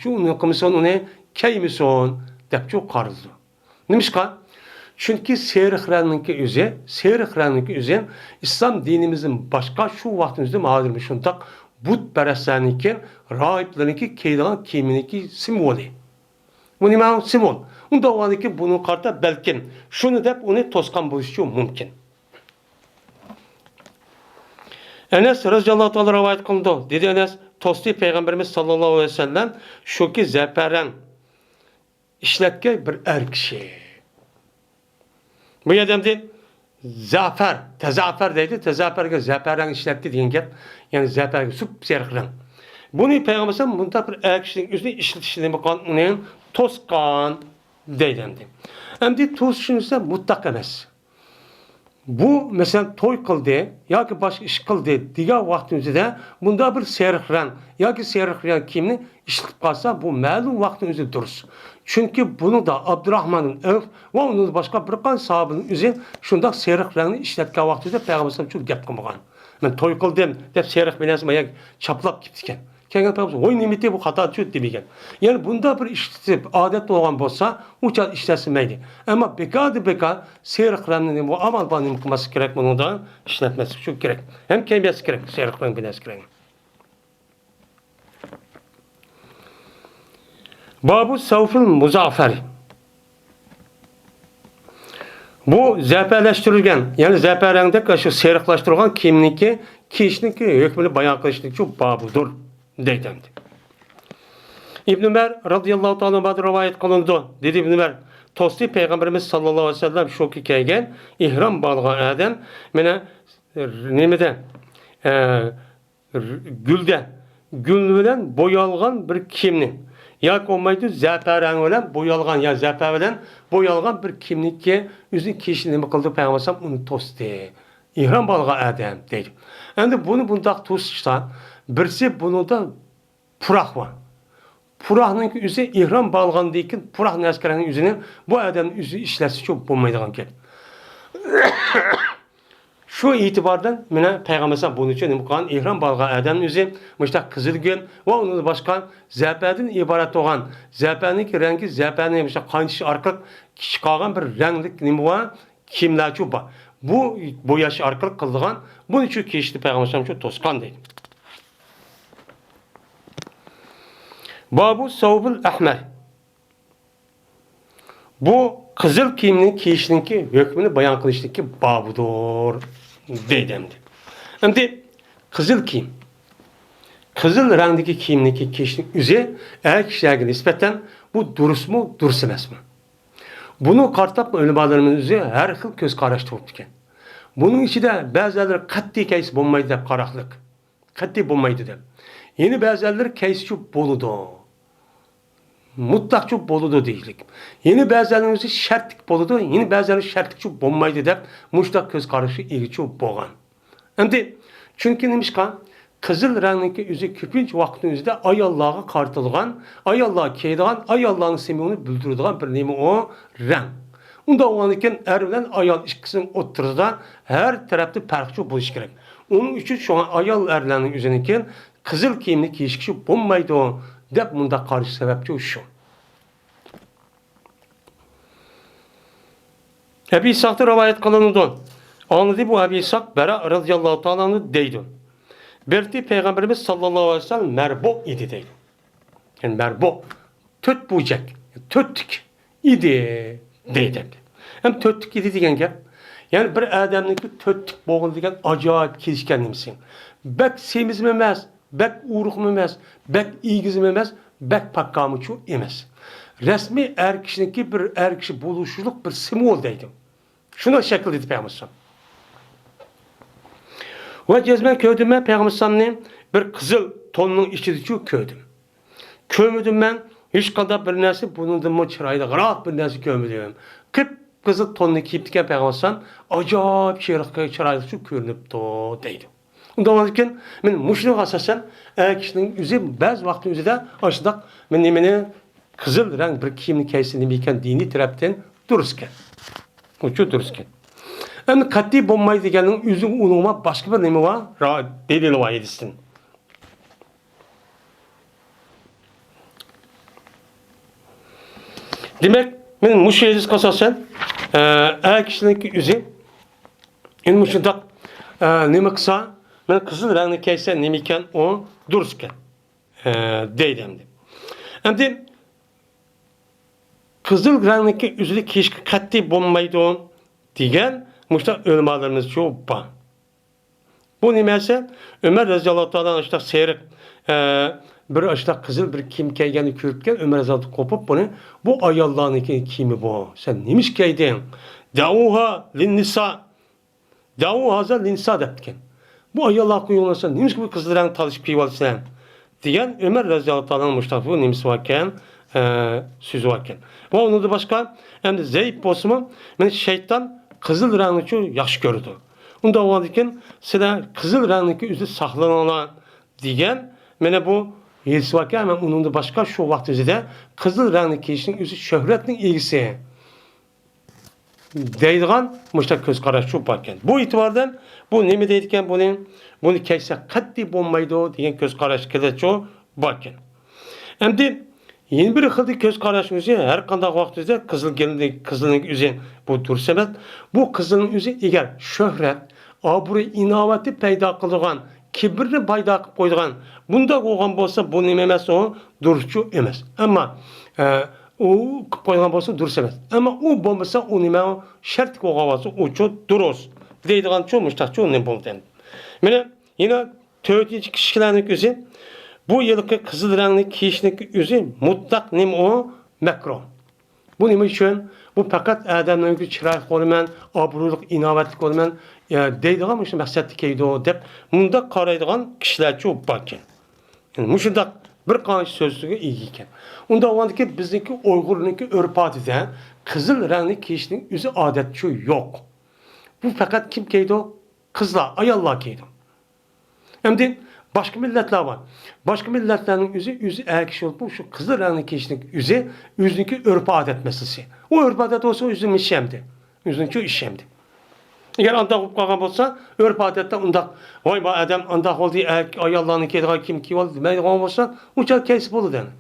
شۇ نېمە قىلمىسۇن، ئۇنى كىيمىسۇن دەپچۇ قارىلىدۇ. نېمىشقا؟ چۈنكى سېرىق رەڭنىڭكى ئۆزى، سېرىق رەڭنىڭكى ئۆزى ئىسلام دىنىمىزدىن باشقا شۇ ۋاقتىمىزدا ھازىر مۇشۇنداق بۇتپەرەسلەرنىڭكى، راھىبلىرىنىڭكى كىيىدىغان كىيىمىنىڭكى سىمۋولى. بۇ نېمە سىمۋول؟ ئۇنداق بولغاندىكىن بۇنىڭغا قارىتا بەلكىم شۇنى دەپ ئۇنى توسقان بولۇشى مۇمكىن. ئەنەس رەزىياللاھۇ تائالا رىۋايەت قىلىنىدۇ. دېدى ئەنەس، توستى پەيغەمبىرىمىز ساللاللاھۇ ئەلەيھى ۋەسەللەم شۇكى زەپەرەن ئىشلەتكەن بىر ئەر كىشى. بۇ يەردە ئەمدى زەفەر، تەزەفەر دەيدۇ. تەزەفەرگە زەپەرەن ئىشلەتتى دېگەن گەپ. يەنى زەپەرگە سۈپسېرىق رەڭ. بۇنى پەيغەمبەر ئەلەيھىسسالام بۇنداق بىر ئەر كىشىنىڭ ئۆزىنى ئىشلىتىشىنى نېمە قىلغان، ئۇنى توسقان دەيدۇ ئەمدى. ئەمدى توسۇشنى دېسە مۇتلەق ئەمەس. بۇ، مەسىلەن، توي قىلدى ياكى باشقا ئىش قىلدى دېگەن ۋاقىتنىڭ ئۆزىدە بۇنداق بىر سېرىق رەڭ ياكى سېرىق رەڭ كىيىمنى ئىشلىتىپ قالسا، بۇ مەلۇم ۋاقىتنىڭ ئۆزىدە دۇرۇس. چۈنكى بۇنىڭدا ئابدۇراخمان ئىبن ئەۋف ۋە ئۇنىڭدىن باشقا بىر قانچە ساھابىنىڭ ئۆزى شۇنداق سېرىق رەڭنى ئىشلەتكەن ۋاقتىدا پەيغەمبەر ئەلەيھىسسالام شۇ گەپ قىلمىغان. مەن توي قىلدىم دەپ سېرىق بىنەسى مايا چاپلاپ كېتىدىكەن. كەلگەن پەيغەمبەر، ۋوي، نېمىتى بۇ خاتاچۇ دېمىگەن. يەنى بۇنداق بىر ئىشلىتىپ ئادەت بولغان بولسا، ئۇ چاغ ئىشلەتسە مەيلى. ئەمما بىكاردىن بىكار سېرىق رەڭنى نېمە، ئامال بار نېمە قىلماسلىق كېرەك، بۇنىڭدا ئىشلەتمەسلىك شۇ كېرەك. ھەم كىيمەسلىك كېرەك، سېرىق رەڭ بىنەسى كېرەك. بابۇ سەۋفىل مۇزەفەرى. بۇ زەپەرلەشتۈرۈلگەن، يەنى زەپەرەڭدەك شۇ سېرىقلاشتۇرۇلغان كىيىمنىڭكى كىيىشنىڭكى ھۆكمىنى بايان قىلىشنىڭكى بابىدۇر دەيدۇ ئەمدى. ئىبن ئۆمەر رازىياللاھۇ تائالا ئەنھۇدىن رىۋايەت قىلىنىدۇ. دېدى ئىبن ئۆمەر، توستى پەيغەمبىرىمىز ساللاللاھۇ ئەلەيھى ۋەسەللەم شۇكى كىيگەن ئېھرام بولغان ئادەم مانا نېمىدە، ئە، گۈلدە، گۈل بىلەن بويالغان بىر كىيىمنى، ياكى بولمايدۇ، زەپەرەڭ بىلەن بويالغان يا زەپەر بىلەن بويالغان بىر كىيىمنىكى ئۆزىنى كىيىشنى نېمە قىلدى؟ پەيغەمبەر ئەلەيھىسسالام ئۇنى توستى. ئېھرام باغلىغان ئادەم دەيدۇ. ئەمدى بۇنى بۇنداق توسۇشتا، بىرسى بۇنىڭدا پۇراق بار. پۇراقنىڭكى ئۆزى ئېھرام باغلىغاندىن كېيىن پۇراق نەرسىلەرنىڭ ئۆزىنى بۇ ئادەمنىڭ ئۆزى ئىشلەتسىچۇ بولمايدىغان گەپ. شۇ ئېتىباردىن مانا پەيغەمبەر ئەلەيھىسسالام بۇنىڭ ئۈچۈن نېمە قىلغان؟ ئېھرام باغلىغان ئادەمنىڭ ئۆزى مۇشۇنداق قىزىل گۈل ۋە ئۇنىڭدىن باشقا زەپەردىن ئىبارەت بولغان، زەپەرنىڭكى رەڭگى زەپەرنى مۇشۇنداق قاينىتىش ئارقىلىق چىقارغان بىر رەڭلىك نېمە بار؟ كىيىملەرچۇ بار. بۇ بوياش ئارقىلىق قىلىدىغان، بۇنى شۇ كىيىشنى پەيغەمبەر ئەلەيھىسسالام شۇ توسقان دەيدۇ. بابۇ سەۋبىل ئەھمەر. بۇ قىزىل كىيىمنى كىيىشنىڭكى ھۆكمىنى بايان قىلىشتىكى بابىدۇر دەيدۇ ئەمدى. ئەمدى قىزىل كىيىم، قىزىل رەڭدىكى كىيىمنىكى كىيىشنىڭ ئۆزى ئەر كىشىلەرگە نىسبەتەن بۇ دۇرۇسمۇ، دۇرۇس ئەمەسمۇ؟ بۇنى قارىتاپ ئۆلىمالىرىمىز ئۆزى ھەر خىل كۆز قاراشتا بولۇپتىكەن. بۇنىڭ ئىچىدە بەزىلەر قەتئىي كەيسە بولمايدۇ دەپ قاراقلىق. قەتئىي بولمايدۇ دەپ. يەنە بەزىلەر كەيسىچۇ بولىدۇ. مۇتلەقچۇ بولىدۇ دېيىشلىك. يەنە بەزىلەرنىڭ ئۆزى شەرتلىك بولىدۇ، يەنە بەزىلەر شەرتلىكچۇ بولمايدۇ دەپ مۇشۇنداق كۆز قاراشقا ئىگىچۇ بولغان. ئەمدى، چۈنكى نېمىشقا؟ قىزىل رەڭنىڭكى ئۆزى كۆپىنچە ۋاقىتنىڭ ئۆزىدە ئاياللارغا قارىتىلغان، ئاياللار كىيىدىغان، ئاياللارنىڭ سىمۋولىنى بىلدۈرىدىغان بىر نېمە ئۇ؟ رەڭ. ئۇنداق بولغاندىكىن ئەر بىلەن ئايال ئىككىسىنىڭ ئوتتۇرىسىدا ھەر تەرەپتە پەرقچۇ بولۇشى كېرەك. ئۇنىڭ ئۈچۈن شۇڭا ئايال ئەرلەرنىڭ ئۆزىنىڭكى قىزىل كىيىمنى كىيىشكىچۇ بولمايدۇ دەپ مۇنداق قارىشى سەۋەبچۇ شۇ. ئەبى ئىسھاقتىن رىۋايەت قىلىنىدۇ. ئاڭلىدى بۇ ئەبى ئىسھاق بەرا رەزىياللاھۇ تائالا ئەنھۇ دەيدۇ. بىر رېتى پەيغەمبىرىمىز ساللاللاھۇ ئەلەيھى ۋەسەللەم مەربۇ ئىدى دەيدۇ. يەنى مەربۇ، تۆت بۇرجەك، تۆتلۈك ئىدى دەيدۇ. ھەم تۆتلۈك ئىدى دېگەن گەپ، يەنى بىر ئادەمنىڭكى تۆتلۈك بولغىنى دېگەن ئاجايىپ كېلىشكەن نېمىسى. بەك سېمىزمۇ ئەمەس، بەك ئورۇقمۇ ئەمەس، بەك ئېگىزمۇ ئەمەس، بەك پاككامۇچۇ ئەمەس. رەسمىي ئەر كىشىنىڭكى بىر ئەر كىشى بولۇشلۇق بىر سىمۋول دەيدۇ. شۇنداق شەكىلدە ئىدى پەيغەمبەر ئەلەيھىسسالام. ۋە جەزمەن كۆردۈم مەن پەيغەمبەر ئەلەيھىسسالامنى بىر قىزىل توننىڭ ئىچىدىچۇ كۆردۈم. كۆرمىدىم مەن ھېچقانداق بىر نەرسە بۇنىڭدىنمۇ چىرايلىقراق بىر نەرسە كۆرمىدىم. قىپقىزىل توننى كىيىپتىكەن پەيغەمبەر ئەلەيھىسسالام، ئاجايىپ چىرايلىق، چىرايلىقچۇ كۆرۈنۈپتۇ دەيدۇ. ئۇنداق بولغاندىكىن، مەن مۇشۇنىڭغا ئاساسەن، ئەر كىشىنىڭ ئۆزى بەزى ۋاقىتنىڭ ئۆزىدە ئاشۇنداق، مەن نېمىنى، قىزىل رەڭ بىر كىيىمنى كىيسە نېمە ئىكەن، دىنىي تەرەپتىن دۇرۇس ئىكەن. ئۇچۇ دۇرۇس ئىكەن. ئەمدى قەتئىي بولمايدۇ دېگەننىڭ ئۆزى ئۇنىڭغا باشقا بىر نېمە بار؟ را-، دەلىلى بار ھەدىستىن. دېمەك، مەن مۇشۇ ھەدىسكە ئاساسەن، ئە، ئەر كىشىنىڭكى ئۆزى، ئەمدى مۇشۇنداق، ئە، نېمە قىلسا، مەن قىزىل رەڭنى كىيسە نېمە ئىكەن، ئۇ دۇرۇس ئىكەن، ئە، دەيدۇ ئەمدى. ئەمدى قىزىل رەڭنىڭكى ئۆزىنى كىيىشكە قەتئىي بولمايدۇ دېگەن مۇشۇنداق ئۆلىمالىرىمىزچۇ بار. بۇ نېمە دېسە، ئۆمەر رەزىياللاھۇ تائالا ئاشۇنداق سېرىق، ئە، بىر ئاشۇنداق قىزىل بىر كىيىم كىيگەننى كۆرۈپكەن، ئۆمەر رەزىياللاھۇ قوپۇپ بۇنى، بۇ ئاياللارنىڭكى كىيىمى بۇ، سەن نېمە ئىش كىيدىڭ؟ دەئۇھا لىننىسا، دەئۇھا لىننىسا دەپتىكەن. بۇ ئاياللارغا قويۇڭلار، سەن نېمىشقا بۇ قىزىل رەڭ تالىشىپ كىيىۋالىسەن؟ دېگەن ئۆمەر رەزىياللاھۇ تائالانىڭ مۇشۇنداق بۇ نېمىسى باركەن، ئە، سۆزى باركەن. ۋە ئۇنىڭدىن باشقا، ئەمدى زەئىپ بولسىمۇ، مانا شەيتان قىزىل رەڭنىچۇ ياخشى كۆرىدۇ. ئۇنداق بولغاندىكىن، سىلەر قىزىل رەڭنىڭكى ئۆزىدە ساقلىنىڭلار دېگەن، مانا بۇ ھەدىس باركەن، ھەم ئۇنىڭدىن باشقا شۇ ۋاقىت ئۆزىدە قىزىل رەڭنى كىيىشنىڭ ئۆزى شۆھرەتنىڭ ئىگىسى دەيدىغان مۇشۇنداق كۆز قاراشچۇ باركەن. بۇ ئېتىباردىن بۇ نېمە دەيدىكەن بۇنى؟ بۇنى كىيسە قەتئىي بولمايدۇ دېگەن كۆز قاراش كېلەچۇ باركەن. ئەمدى يەنە بىر خىلدىكى كۆز قاراشنىڭ ئۆزى ھەر قانداق ۋاقىت ئۆزى قىزىل گىلنى، قىزىلنىڭ ئۆزى بۇ دۇرۇس ئەمەس. بۇ قىزىلنىڭ ئۆزى ئەگەر شۆھرەت، ئابرۇي، ئىناۋەتنى پەيدا قىلىدىغان، كىبىرنى پەيدا قىلىپ قويىدىغان، بۇنداق بولغان بولسا بۇ نېمە ئەمەس، ئۇ دۇرۇسچۇ ئەمەس. ئەمما، ئە، ئۇ قىلىپ قويغان بولسا دۇرۇس ئەمەس. ئەمما ئۇ بولمىسا، ئۇ نېمە، شەرتلىك بولغان بولسا، ئۇچۇ دۇرۇس دەيدىغانچۇ مۇشتاقچۇ نېمە بولدى ئەمدى. مانا يەنە تۆتىنچى كىشىلەرنىڭ ئۆزى، بۇ يىلقى قىزىل رەڭنى كىيىشنىڭ ئۆزى مۇتلەق نېمە ئۇ؟ مەكرۇھ. بۇ نېمە ئۈچۈن؟ بۇ پەقەت ئادەمنىڭكى چىرايلىق بولىمەن، ئابرۇيلۇق، ئىناۋەتلىك بولىمەن، ئە، دەيدىغان مۇشۇ مەقسەتتە كىيىدۇ دەپ مۇنداق قارايدىغان كىشىلەرچۇ باركەن. يەنى مۇشۇنداق بىر قانچە سۆزلىرىگە ئىگە ئىكەن. ئۇنداق بولغاندىكىن بىزنىڭكى ئۇيغۇرنىڭكى ئۆرپ-ئادىتىدە قىزىل رەڭنى كىيىشنىڭ ئۆزى ئادەتتە شۇ يوق. بۇ پەقەت كىم كىيىدۇ؟ قىزلار، ئاياللار كىيىدۇ. ئەمدى باشقا مىللەتلەر بار. باشقا مىللەتلەرنىڭ ئۆزى، ئۆزى ئەر كىشى بولۇپمۇ شۇ قىزىل رەڭنى كىيىشنىڭ ئۆزى ئۆزىنىڭكى ئۆرپ-ئادەت مەسىلىسى. ئۇ ئۆرپ-ئادەت بولسا ئۆزىنىڭ ئىشى ئەمدى. ئۆزىنىڭچۇ ئىشى ئەمدى. ئەگەر ئانداق بولۇپ قالغان بولسا، ئۆرپ-ئادەتتە ئۇنداق، ۋاي، بۇ ئادەم ئانداق بولدى، ئەر-، ئاياللارنىڭ كىيىدىغان كىيىم كىيىۋالدى دېمەيدىغان بولسا، ئۇ چاغ كەيسى بولىدۇ ئەمدى.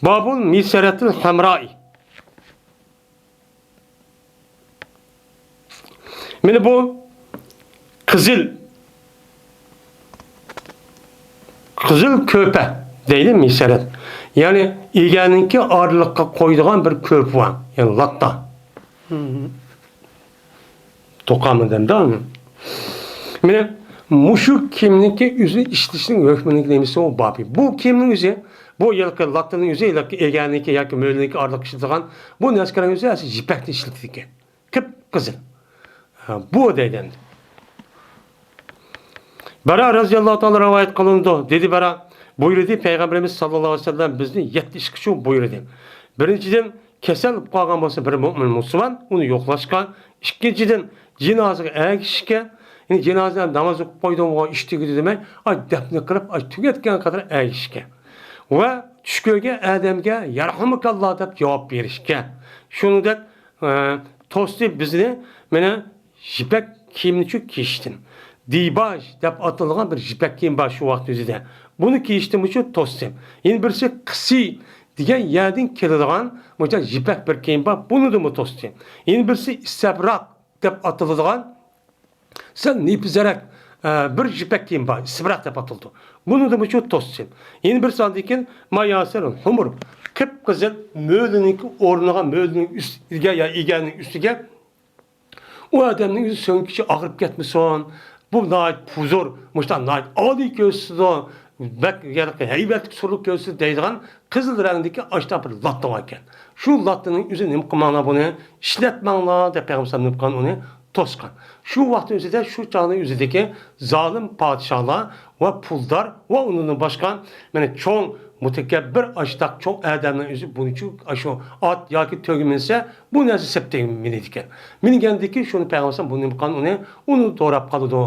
بابۇل مىسەرەتىل ھەمرائى. مانا بۇ قىزىل، قىزىل كۆپە دەيلى مىسەرەت. يەنى ئىگەنىڭكى ئارىلىققا قويىدىغان بىر كۆپە بار. يەنى لاتا. توقاما دەمدۇ ئۇنى. مانا مۇشۇ كىيىمنىڭكى ئۆزىنى ئىشلىتىشنىڭ ھۆكمىنىڭ نېمىسى ئۇ بابى. بۇ كىيىمنىڭ ئۆزى، بۇ ھېلىقى لاتىنىڭ ئۆزى، ھېلىقى ئىگەنىڭكى ياكى مۆلىنىڭكى ئارىلىق ئىشلىتىدىغان بۇ نەسكىرەنىڭ ئۆزى ئەسلى يىپەكنى ئىشلىتىدىكەن. قىپقىزىل. ھە، بۇ دەيدۇ ئەمدى. بەرا رەزىياللاھۇ تائالا رىۋايەت قىلىنىدۇ. دېدى بەرا، بۇيرۇدى پەيغەمبىرىمىز ساللاللاھۇ ئەلەيھى ۋەسەللەم بىزنى يەتتە ئىشقا شۇ بۇيرۇدى. بىرىنچىدىن، كېسەل بولۇپ قالغان بولسا بىر مۆمىن مۇسۇلمان، ئۇنى يوقلاشقا. ئىككىنچىدىن، جىنازىغا ئەگىشىشكە. يەنى جىنازىنى ناماز ئوقۇپ قويدۇڭغۇ، ئىش تۈگىدى دېمەي، ئاي دەپنە قىلىپ، ئاي تۈگەتكەن قەدەر ئەگىشىشكە. ۋە چۈش كۆرگەن ئادەمگە يەرھەمۇكاللا دەپ جاۋاب بېرىشكە. شۇنىڭدەك، ئە، توستى بىزنى، مانا، يىپەك كىيىمنىچۇ كىيىشتىن. دىباژ دەپ ئاتىلىدىغان بىر يىپەك كىيىم بار شۇ ۋاقىت ئۆزىدە. بۇنى كىيىشتىنمۇچۇ توستى. يەنە بىرسى قىسى دېگەن يەردىن كېلىدىغان مۇشۇنداق يىپەك بىر كىيىم بار، بۇنىدىمۇ توستى. يەنە بىرسى ئىستەبراق دەپ ئاتىلىدىغان سەل نېپىزرەك، ئە، بىر يىپەك كىيىم بار، ئىستەبراق دەپ ئاتىلىدۇ. بۇنىدىمۇچۇ توستى. يەنە بىرسى ئاندىن كېيىن ماياسىر ھۇمۇر، قىپقىزىل مۆلىنىڭكى ئورنىغا، مۆلىنىڭ ئۈستىگە يا ئىگەنىڭ ئۈستىگە ئۇ ئادەمنىڭ ئۆزى سۆڭىكى ئاغرىپ كەتمىسۇن. بۇ ناھايىتى پۇزۇر، مۇشۇنداق ناھايىتى ئالىي كۆرسىتىدۇ، بەك ھەيۋەتلىك سۇرلۇق كۆرسىتىدۇ دەيدىغان قىزىل رەڭدىكى ئاشۇنداق بىر لاتا بار ئىكەن. شۇ لاتىنىڭ ئۆزى نېمە قىلماڭلار بۇنى، ئىشلەتمەڭلار دەپ پەيغەمبەر نېمە قىلغان ئۇنى توسقان. شۇ ۋاقىتنىڭ ئۆزىدە شۇ چاغنىڭ ئۆزىدىكى زالىم پادىشاھلار ۋە پۇلدار ۋە ئۇنىڭدىن باشقا، مانا، چوڭ مۇتەكەببىر ئاشتاق چوڭ ئادەمنىڭ ئۆزى بۇنىچۇ ئاشۇ ئات ياكى تۆگە مىنسە، بۇ نەرسە سەپ تېگىپ مىنىدىكەن. مىنگەندىكى شۇنى پەيغەمبەر بۇ نېمە قىلغان ئۇنى، ئۇنى دوراپ قالىدۇ.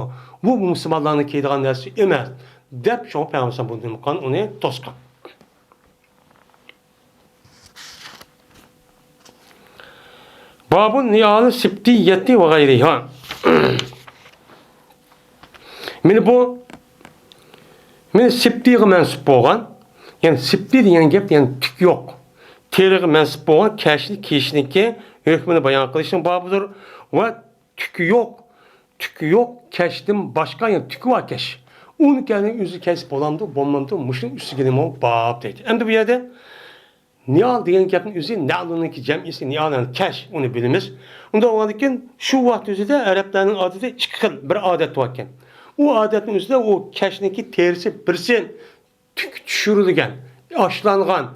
بۇ مۇسۇلمانلارنىڭ كىيىدىغان نەرسىسى ئەمەس، دەپ شۇڭا پەيغەمبەر بۇ نېمە قىلغان ئۇنى توسقان. بابۇ نىئالى سىبتىيەتى ۋە غەيرىھا. مانا بۇ، مانا سىبتىيغا مەنسۇپ بولغان، يەنى سىبتىي دېگەن گەپ، يەنى تۈك يوق. تېرىغا مەنسۇپ بولغان كەشنى كىيىشنىڭكى ھۆكمىنى بايان قىلىشنىڭ بابىدۇر. ۋە تۈكى يوق، تۈكى يوق كەشتىن باشقا، يەنى تۈكى بار كەش. ئۇنى كەشنىڭ ئۆزى كەيسى بولامدۇ، بولمامدۇ، مۇشۇنىڭ ئۈستىگە نېمە باب دەيدۇ. ئەمدى بۇ يەردە نىئال دېگەن گەپنىڭ ئۆزى نەلۇنىڭكى جەمئىسى نىئال، يەنى كەش، ئۇنى بىلىمىز. ئۇنداق بولغاندىن كېيىن شۇ ۋاقىت ئۆزىدە ئەرەبلەرنىڭ ئادىتى ئىككى خىل بىر ئادەت باركەن. ئۇ ئادەتنىڭ ئۆزىدە ئۇ كەشنىڭكى تېرىسى بىرسى تۈك چۈشۈرۈلگەن، ئاشلانغان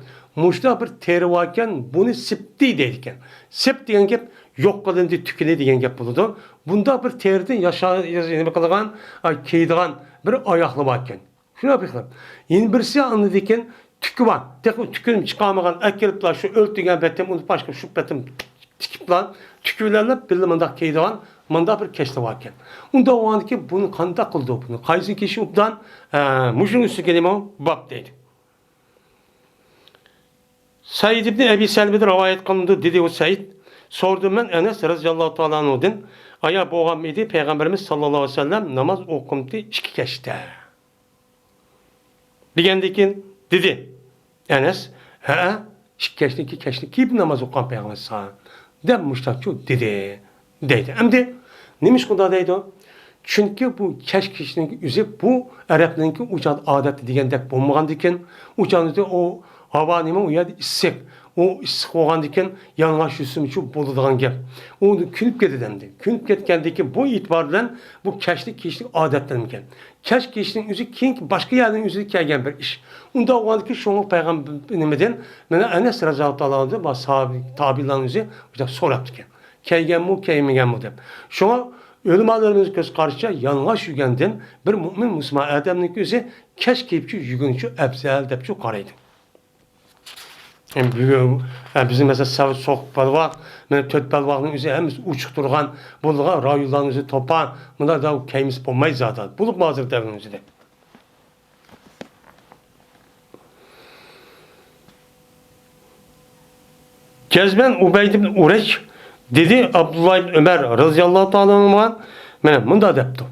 مۇشۇنداق بىر تېرە باركەن، بۇنى سىپتى دەيدىكەن. سىپت دېگەن گەپ يوق قىلىندى تۈكىنى دېگەن گەپ بولىدۇ. بۇنداق بىر تېرىدىن ياشا-، نېمە قىلىدىغان، ئاي، كىيىدىغان بىر ئاياغلار باركەن. شۇنداق بىر خىل. يەنە بىرسى ئاندىن كېيىن تۈكى بار. تېخى تۈكىنى چىقارمىغان، ئەكېلىپلا شۇ ئۆلتۈرگەن پېتىم، ئۇنى باشقا شۇ پېتىم تىكىپلا، تۈكى بىلەنلا بىللە مۇنداق كىيىدىغان، مۇنداق بىر كەشتە باركەن. ئۇنداق بولغاندىكىن بۇنى قانداق قىلىدۇ؟ بۇنى قايسىنى كىيىشى ئوبدان؟ ھە، مۇشۇنىڭ ئۈستىگە نېمە باب دەيدۇ. سەئىد ئىبنى ئەبى سەلمىدىن رىۋايەت قىلىنىدۇ، دېدى ئۇ سەئىد، سورىدىم مەن ئەنەس رەزىياللاھۇ تائالا ئەنھۇدىن، ئايا بولغانمىدى پەيغەمبىرىمىز ساللاللاھۇ ئەلەيھى ۋەسەللەم ناماز ئوقۇمتى ئىككى كەشتە؟ دېگەندىن كېيىن دېدى ئەنەس، ھەئە، ئىككى كەشتىن ئىككى كەشتە كىيىپ ناماز ئوقۇغان پەيغەمبەر سا-، دەپ مۇشتاقچۇ دېدى، دەيدۇ. ئەمدى نېمىشقا ئۇنداق دەيدۇ؟ چۈنكى بۇ كەش كىيىشنىڭ ئۆزى بۇ ئەرەبنىڭكى ئۇ چاغدا ئادەتتە دېگەندەك بولمىغاندىكىن، ئۇ چاغدا ئۇ ھاۋا نېمە، ئۇ يەردە ئىسسىق، ئۇ ئىسسىق بولغاندىكىن يالىڭاچ يۈرسىمۇچۇ بولىدىغان گەپ. ئۇ كۆنۈپ كېتىدۇ ئەمدى. كۆنۈپ كەتكەندىكىن بۇ ئېتىبار بىلەن بۇ كەشنى كىيىشلىك ئادەتلەنگەن. كەش كىيىشنىڭ ئۆزى كېيىنكى باشقا يەرنىڭ ئۆزىگە كەلگەن بىر ئىش. ئۇنداق بولغاندىكىن شۇڭا پەيغەمبەر نېمىدىن، مانا ئەنەس رەزىياللاھۇ تائالا ئەنھۇدىن، بۇ ساھابى، تابىئىنلارنىڭ ئۆزى مۇشۇنداق سوراپتىكەن. كەلگەنمۇ، كەلمىگەنمۇ دەپ. شۇڭا ئۆلىمالىرىمىزنىڭ كۆز قارىشىچە، يالىڭاچ يۈرگەندىن بىر مۆمىن مۇسۇلمان ئادەمنىڭكى ئۆزى كەچ كىيىپچۇ يۈرگىنىچۇ ئەپزەل دەپچۇ قارايدۇ. ئەم، بۈگۈن، ئە، بىزنىڭ مەسىلەن، سەۋەت سوق بەلباغ، مەنە تۆت بەلباغنىڭ ئۆزى ھەممىسى ئوچۇق تۇرغان، بولىدىغان رايونلارنىڭ ئۆزى توپا، مۇنداق دەپ كەيمىس بولمايدۇ زادى. بولۇپمۇ ھازىرقى دەۋرنىڭ ئۆزىدە. جەزمەن ئۇبەيد ئىبن ئۇرەيش دېدى، ئابدۇللا ئىبن ئۆمەر رەزىياللاھۇ تائالا ئەنھۇغا مانا مۇنداق دەپتۇ: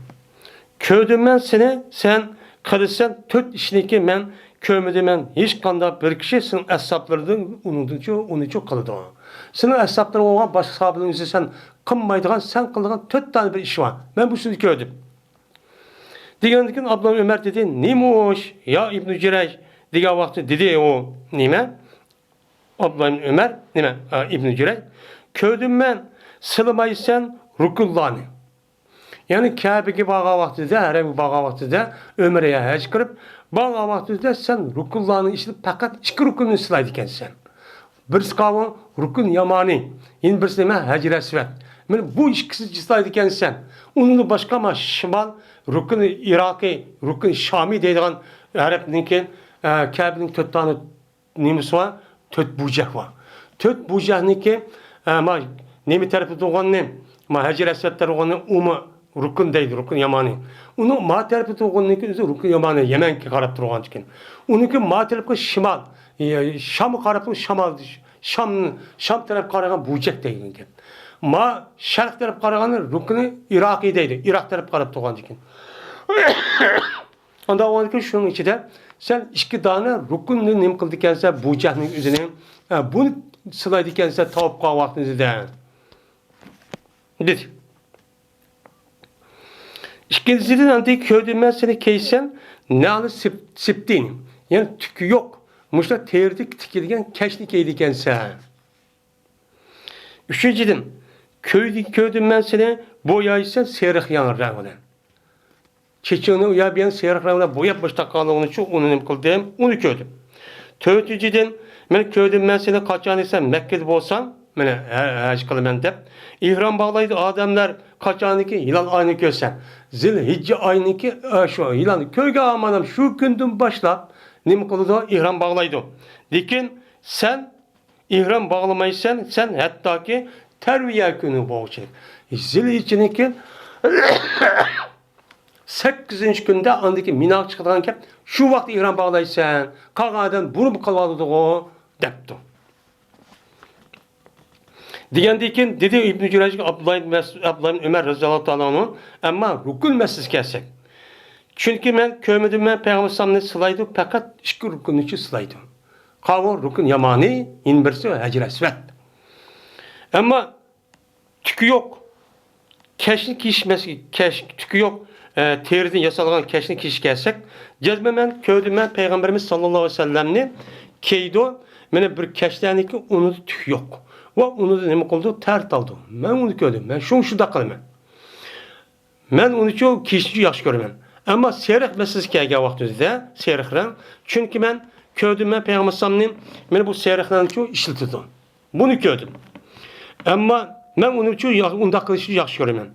كۆردۈم مەن سېنى، سەن قىلىسەن تۆت ئىشنىكى مەن كۆرمىدىم مەن ھېچقانداق بىر كىشى سېنىڭ ئەسھابلىرىڭدىن ئۇنىڭدىنچۇ، ئۇنىچۇ قىلىدۇ. سېنىڭ ئەسھابلىرىڭ بولغان باشقا ساھابىلەرنىڭ ئۆزى سەن قىلمايدىغان، سەن قىلىدىغان تۆت دانە بىر ئىش بار. مەن بۇ سىزنى كۆردۈم. دېگەندىن كېيىن ئابدۇللا ئۆمەر دېدى، نېمە ئۇ ئىش، يا ئىبنى جۈرەيج؟ دېگەن ۋاقتىدا دېدى ئۇ، نېمە؟ ئابدۇللا ئىبنى ئۆمەر، نېمە، ئا، ئىبنى جۈرەيج، كۆردۈم مەن، سىلىمايسەن رۇكۇنلارنى. يەنى كەبىگە بارغان ۋاقتىدا، ھەرەمگە بارغان ۋاقتىدا، ئۆمرە يا ھەج قىلىپ بارغان ۋاقتىدا سەن رۇكۇنلارنىڭ ئىچىدە پەقەت ئىككى رۇكۇننى سىلايدىكەنسەن. بىرسى قاۋۇ رۇكۇن يامانى، يەنە بىرسى نېمە؟ ھەجرى ئەسۋەد. مانا بۇ ئىككىسىنى سىلايدىكەنسەن. ئۇنىڭدىن باشقا ما شىمال، رۇكۇن ئىراقىي، رۇكۇن شامىي دەيدىغان ئەرەبنىڭكى، ئە، كەبىنىڭ تۆت دانە نېمىسى بار؟ تۆت بۇرجەك بار. تۆت بۇرجەكنىڭكى، ئە، ما نېمە تەرىپىدە تۇرغىنىنى، ما ھەجرى ئەسۋەد تەرەپىدە تۇرغىنىنى ئۇمۇ رۇكۇن دەيدۇ، رۇكۇن يامانى. ئۇنىڭ ما تەرىپىدە تۇرغىنىنىڭكى ئۆزى رۇكۇن يامانى، يەمەنگە قاراپ تۇرغانىكەن. ئۇنىڭكى ما تەرىپى شىمال، ئى، شامغا قاراپ شامال، شام، شام تەرەپكە قارىغان بۇرجەك دەيدىكەن. ما شەرق تەرەپكە قارىغان رۇكۇنى ئىراقىي دەيدۇ، ئىراق تەرەپكە قاراپ تۇرغانىكەن. ئانداق بولغاندىكىن شۇنىڭ ئىچىدە سەن ئىككى دانە رۇكۇننى نېمە قىلىدىكەنسەن، بۇرجەكنىڭ ئۆزىنى، ئە، بۇنى سىلايدىكەنسەن تاۋاپ قىلغان ۋاقتىڭىزدا، دېدى. ئىككىنچىدىن، ئاندىن كۆردۈم مەن سېنى كىيسەن، نەلى سىپ-، سىپتىن، يەنى تۈكى يوق، مۇشۇنداق تېرىدىن تىكىلگەن كەشنى كىيىدىكەنسەن. ئۈچىنچىدىن، كۆيدى-، كۆردۈم مەن سېنى بويايسەن سېرىق ياڭ رەڭ بىلەن. چېچىڭنى ئۇ يەر بۇ يەرنى سېرىق رەڭ بىلەن بوياپ مۇشۇنداق قالغىنىچۇ ئۇنى نېمە قىلدىم، ئۇنى كۆردۈم. تۆتىنچىدىن، مەن كۆردۈم مەن سېنى قاچان دېسەم مەككىدە بولسام، مانا ھە-، ھەج قىلىمەن دەپ، ئېھرام باغلايدۇ ئادەملەر قاچانكى ھىلال ئاينى كۆرسە، زىلھىججە ئاينىڭكى، ئە، شۇ ھىلالنى كۆرگەن ئادەم شۇ كۈندىن باشلاپ نېمە قىلىدۇ؟ ئېھرام باغلايدۇ. لېكىن سەن ئېھرام باغلىمايسەن، سەن ھەتتاكى تەرۋىيە كۈنى بولغۇچە. زىلھىججىنىڭكى سەككىزىنچى كۈندە ئاندىكى مىناغا چىقىدىغان گەپ، شۇ ۋاقىت ئېھرام باغلايسەن، قالغان ئادەم بۇرۇن قىلىۋالىدىغۇ، دەپتۇ. دېگەندىن كېيىن دېدى ئىبنى جۈرەيجگە ئابدۇللا ئىبن مەس-، ئابدۇللا ئىبن ئۆمەر رەزىياللاھۇ تائالا ئەنھۇ، ئەمما رۇكۇن مەسىلىسىگە كەلسەك. چۈنكى مەن كۆرمىدىم، مەن پەيغەمبەر ئەلەيھىسسالامنى سىلايدۇ، پەقەت ئىككى رۇكۇننىچۇ سىلايدۇ. قاۋۇ رۇكۇن يامانى، يەنە بىرسى ھەجرى ئەسۋەد. ئەمما تۈكى يوق كەشنى كىيىش مەس-، كەش، تۈكى يوق، ئە، تېرىدىن ياسالغان كەشنى كىيىشكە كەلسەك، جەزمەن مەن كۆردۈم، مەن پەيغەمبىرىمىز ساللاللاھۇ ئەلەيھى ۋەسەللەمنى كىيىدۇ، مانا بىر كەشلەرنىكى ئۇنىدا تۈك يوق. ۋە ئۇنىدا نېمە قىلىدۇ؟ تەر تالدۇ. مەن ئۇنى كۆردۈم، مەن شۇ-، شۇنداق قىلىمەن. مەن ئۇنىچۇ كىيىشنىچۇ ياخشى كۆرىمەن. ئەمما سېرىق مەسىلىسى كەلگەن ۋاقتىمىزدا، سېرىق رەڭ. چۈنكى مەن كۆردۈم، مەن پەيغەمبەر ئەلەيھىسسالامنى مانا بۇ سېرىق رەڭنىچۇ ئىشلىتىدۇ. بۇنى كۆردۈم. ئەمما مەن ئۇنىچۇ يا-، ئۇنداق قىلىشنى ياخشى كۆرىمەن.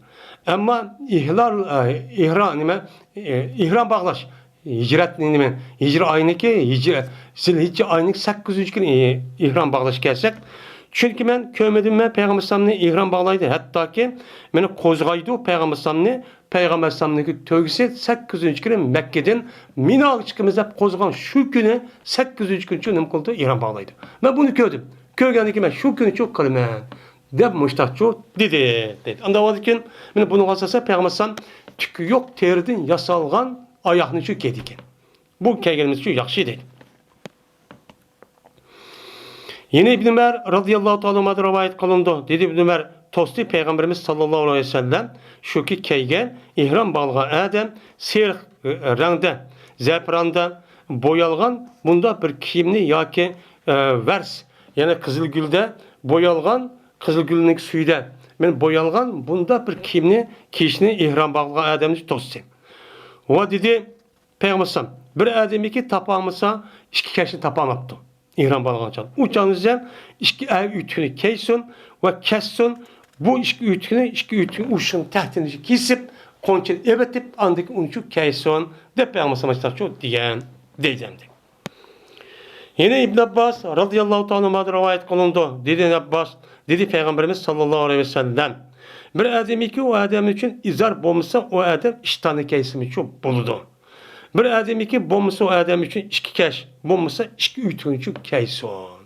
ئەمما ئىھلال، ئە، ئىھرا-، نېمە، ئە، ئېھرام باغلاش، ھىجرەت نېمە؟ ھىجرىي ئاينىڭكى، ھىجرىي، زىلھىججە ئاينىڭ سەككىزىنچى كۈنى ئېھرام باغلاشقا كەلسەك، چۈنكى مەن كۆرمىدىم، مەن پەيغەمبەر ئەلەيھىسسالامنى ئېھرام باغلايدۇ، ھەتتاكى مېنى قوزغايدۇ، پەيغەمبەر ئەلەيھىسسالامنى، پەيغەمبەر ئەلەيھىسسالامنىڭكى تۆگىسى سەككىزىنچى كۈنى مەككىدىن مىناغا چىقىمىز دەپ قوزغىغان شۇ كۈنى سەككىزىنچى كۈنىچۇ نېمە قىلىدۇ؟ ئېھرام باغلايدۇ. مەن بۇنى كۆردۈم. كۆرگەندىن كېيىن مەن شۇ كۈنىچۇ قىلىمەن، دەپ مۇشتاقچۇ دېدى، دەيدۇ. ئانداق بولغاندىكىن، مانا بۇنىڭغا ئاساسەن پەيغەمبەر ئەلەيھىسسالام تۈكى يوق تېرىدىن ياسالغان ئاياغنىچۇ كىيىدىكەن. بۇ كىيگىنىمىزچۇ ياخشى دەيدۇ. يەنە ئىبن ئۆمەر رەزىياللاھۇ تائالا ئەنھۇدىن رىۋايەت قىلىنىدۇ. دېدى ئىبن ئۆمەر توستى، پەيغەمبىرىمىز ساللاللاھۇ ئەلەيھى ۋەسەللەم شۇكى كىيگەن ئېھرام باغلىغان ئادەم سېرىق رەڭدە، زەپىراندا بويالغان بۇنداق بىر كىيىمنى ياكى، ئە، ۋەرس، يەنى قىزىلگۈلدە بويالغان، قىزىلگۈلنىڭ سۈيىدە مەن بويالغان بۇنداق بىر كىيىمنى كىيىشنى ئېھرام باغلىغان ئادەمنى توستى. ۋە دېدى، پەيغەمبەر ئەلەيھىسسالام، بىر ئادەمكى تاپالمىسا، ئىككى كەشنى تاپالماپتۇ. ئېھرام باغلىغان چاغدا. ئۇ چاغدا ئىككى ئەر ئۆتۈكىنى كىيسۇن ۋە كەسسۇن، بۇ ئىككى ئۆتۈكنى، ئىككى ئۆتۈكنىڭ ئۇچىنى تەختىنى كېسىپ، قونچىنى ئېۋىتىپ، ئاندىن كېيىن ئۇنىچۇ كەيسۇن، دەپ پەيغەمبەر ئەلەيھىسسالام دېگەن، دەيدۇ ئەمدى. يەنە ئىبن ئابباس رازىياللاھۇ تائالا ئانھۇمادىن رىۋايەت قىلىنىدۇ. دېدى ئىبن ئابباس، دېدى پەيغەمبىرىمىز ساللاللاھۇ ئەلەيھى ۋەسەللەم، بىر ئادەمكى ئۇ ئادەم ئۈچۈن ئىزار بولمىسا، ئۇ ئادەم ئىشتاننى كەيسىمىچۇ بولىدۇ. بىر ئادەمكى بولمىسا، ئۇ ئادەم ئۈچۈن ئىككى كەش، بولمىسا ئىككى ئۆتۈكنىچۇ كەيسۇن،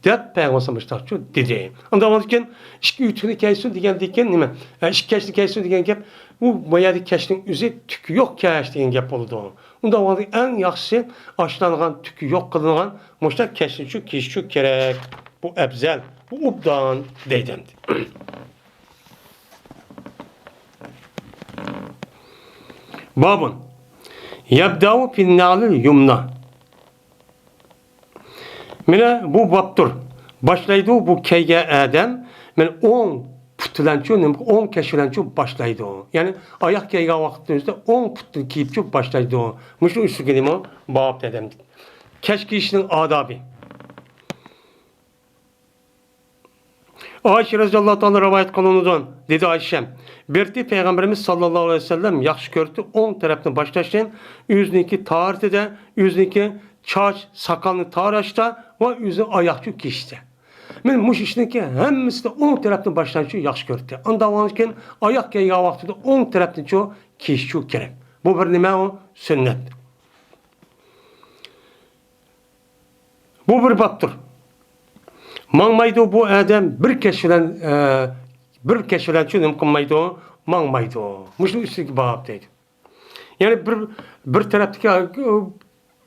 دەپ پەيغەمبەر مۇشتاقچۇ دېدى. ئۇنداق بولغاندىكىن، ئىككى ئۆتۈكنى كەيسۇن دېگەندىكىن نېمە؟ ئە، ئىككى كەشنى كەيسۇن دېگەن گەپ، ئۇ ما يەردە كەشنىڭ ئۆزى تۈكى يوق كەش دېگەن گەپ بولىدۇ. ئۇنداق بولغاندا ئەڭ ياخشىسى ئاشلانغان، تۈكى يوق قىلىنغان مۇشتاق كەشنىچۇ كىيىشچۇ كېرەك. بۇ ئەپزەل، بۇ ئوبدان دەيدۇ ئەمدى. بابۇن يەبدەئۇ فىننەئلىل يۇمنا. مانا بۇ بابتۇر. باشلايدۇ بۇ كەيگەن ئادەم، مانا ئوڭ پۇت بىلەنچۇ، نېمە، ئوڭ كەش بىلەنچۇ باشلايدۇ. يەنى ئاياق كەيگەن ۋاقىتتا ئۆزىدە ئوڭ پۇتتىن كىيىپچۇ باشلايدۇ. مۇشۇ ئۈستىگە نېمە؟ باب دەيدۇ. كەش كىيىشنىڭ ئادابى. ئائىشە رەزىياللاھۇ تائالا رىۋايەت قىلىنىدۇ. دېدى ئائىشە، بىرتى پەيغەمبىرىمىز ساللاللاھۇ ئەلەيھى ۋەسەللەم ياخشى كۆرەتتى، ئوڭ تەرەپنى باشلاشنى، ئۆزىنىڭكى تارىتىدە، ئۆزىنىڭكى چاچ، ساقالنى تاراشتا ۋە ئۆزىنىڭ ئاياغچۇ كىيىشتە. مەن مۇشۇ ئىشنىڭكى ھەممىسىدە ئوڭ تەرەپنى باشلاشنى ياخشى كۆرەتتى. ئاندىن كېيىن ئاياق كىيگەن ۋاقتىدا ئوڭ تەرەپنىچۇ كىيىشچۇ كېرەك. بۇ بىر نېمە ئۇ؟ سۈننەت. بۇ بىر بابتۇر. ماڭمايدۇ بۇ ئادەم بىر كەش بىلەن، ئە، بىر كەش بىلەنچۇ نېمە قىلمايدۇ؟ ماڭمايدۇ. مۇشۇ ئۈستىدىكى باب دەيدۇ. يەنى بىر، بىر تەرەپتىكى،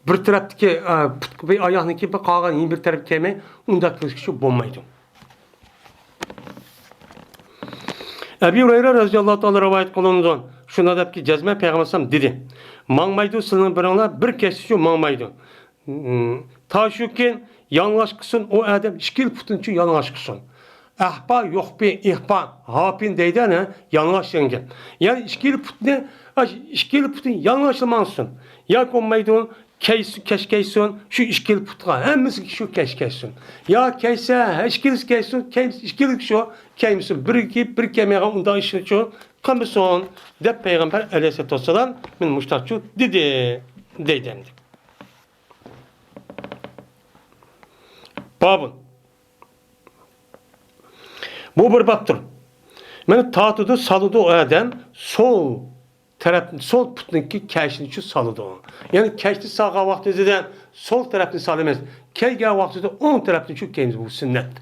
بىر تەرەپتىكى، ئە، پۇت، بىر ئاياقنىڭكى بىر قالغان يەنە بىر تەرەپكە كەلمەي، ئۇنداق قىلىشقا بولمايدۇ. ئەبى ھۇرەيرە رەزىياللاھۇ تائالا رىۋايەت قىلىنىدۇ. شۇنداق دەپكى، جەزمەن پەيغەمبەر ئەلەيھىسسالام دېدى، ماڭمايدۇ سىلىنىڭ بىرىڭلار بىر كەشتىچۇ ماڭمايدۇ. تا شۇكى يالىڭاچ قىلسۇن، ئۇ ئادەم ئىككىلا پۇتىنىچۇ يالىڭاچ قىلسۇن. ئەھپا، يوقپى، ئىھپا، ھاپىن دەيدۇ، ئەنە، يالىڭاچ دېگەن گەپ. يەنى ئىككىلا پۇتنى، ئاش-، ئىككىلا پۇتنى يالىڭاچلا ماڭسۇن. ياكى بولمايدۇ، كەيس-، كەش كەيسۇن، شۇ ئىككىلا پۇتقا، ھەممىسىگە شۇ كەش كەيسۇن. يا كەيسە، ھە، ئىككىلىسى كەيسۇن، كەيس-، ئىككىلىسى شۇ كەيمىسۇن. بىرى كىيىپ، بىرى كىيمەيدىغان ئۇنداق ئىشنىچۇ قىلمىسۇن، دەپ پەيغەمبەر ئەلەيھىسسالاتۇ ۋەسسالام مانا مۇشتاقچۇ دېدى، دەيدۇ ئەمدى. بابۇن. بۇ بىر بابتۇر. مانا تارتىدۇ، سالىدۇ ئۇ ئادەم سول تەرەپ، سول پۇتنىڭكى كەشنىچۇ سالىدۇ. يەنى كەشنى سالغان ۋاقتىدا سول تەرەپنى سالىمىز. كەيگەن ۋاقتىدا ئوڭ تەرەپنىچۇ كەيمىز. بۇ سۈننەت.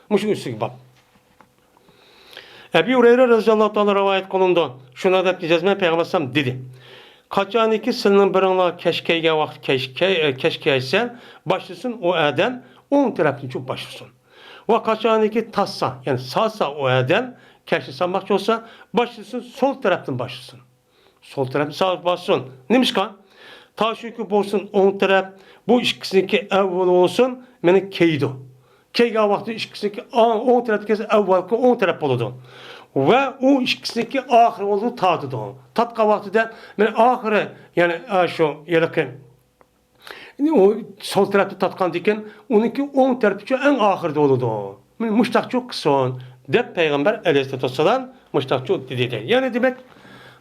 مۇشۇ ئۈستىگە باب. ئەبى ھۇرەيرە رەزىياللاھۇ تائالا رىۋايەت قىلىنىدۇ. شۇنداق دەپ جەزمەن پەيغەمبەر ئەلەيھىسسالام دېدى، قاچانكى سىلىنىڭ بىرىڭلار كەش كەيگەن ۋاقىت كەش كەي-، كەش كەيسە، باشلىسۇن ئۇ ئادەم ئوڭ تەرەپنىچۇ باشلىسۇن. ۋە قاچانكى تاسسا، يەنى سالسا ئۇ ئادەم، كەشنى سالماقچى بولسا، باشلىسۇن سول تەرەپتىن باشلىسۇن. سول تەرەپنى سالىپ بارسۇن. نېمىشقا؟ تا شۇكى بولسۇن ئوڭ تەرەپ، بۇ ئىككىسىنىڭكى ئەۋۋەل بولسۇن، مانا كەيدۇ. كەيگەن ۋاقتى ئىككىسىنىڭكى ئا-، ئوڭ تەرەپكە كەلسە ئەۋۋەلكى ئوڭ تەرەپ بولىدۇ. ۋە ئۇ ئىككىسىنىڭكى ئاخىرى بولىدۇ، تارتىدۇ. تارتقان ۋاقتىدا مانا ئاخىرى، يەنى، ئا، شۇ ھېلىقى ئۇ سول تەرەپتە تارتقاندىكىن، ئۇنىڭكى ئوڭ تەرىپىچۇ ئەڭ ئاخىرىدا بولىدۇ. مۇشتاقچۇ قىلسۇن، دەپ پەيغەمبەر ئەلەيھىسسالاتۇ ۋەسسالام مۇشتاقچۇ دېدى. يەنى دېمەك،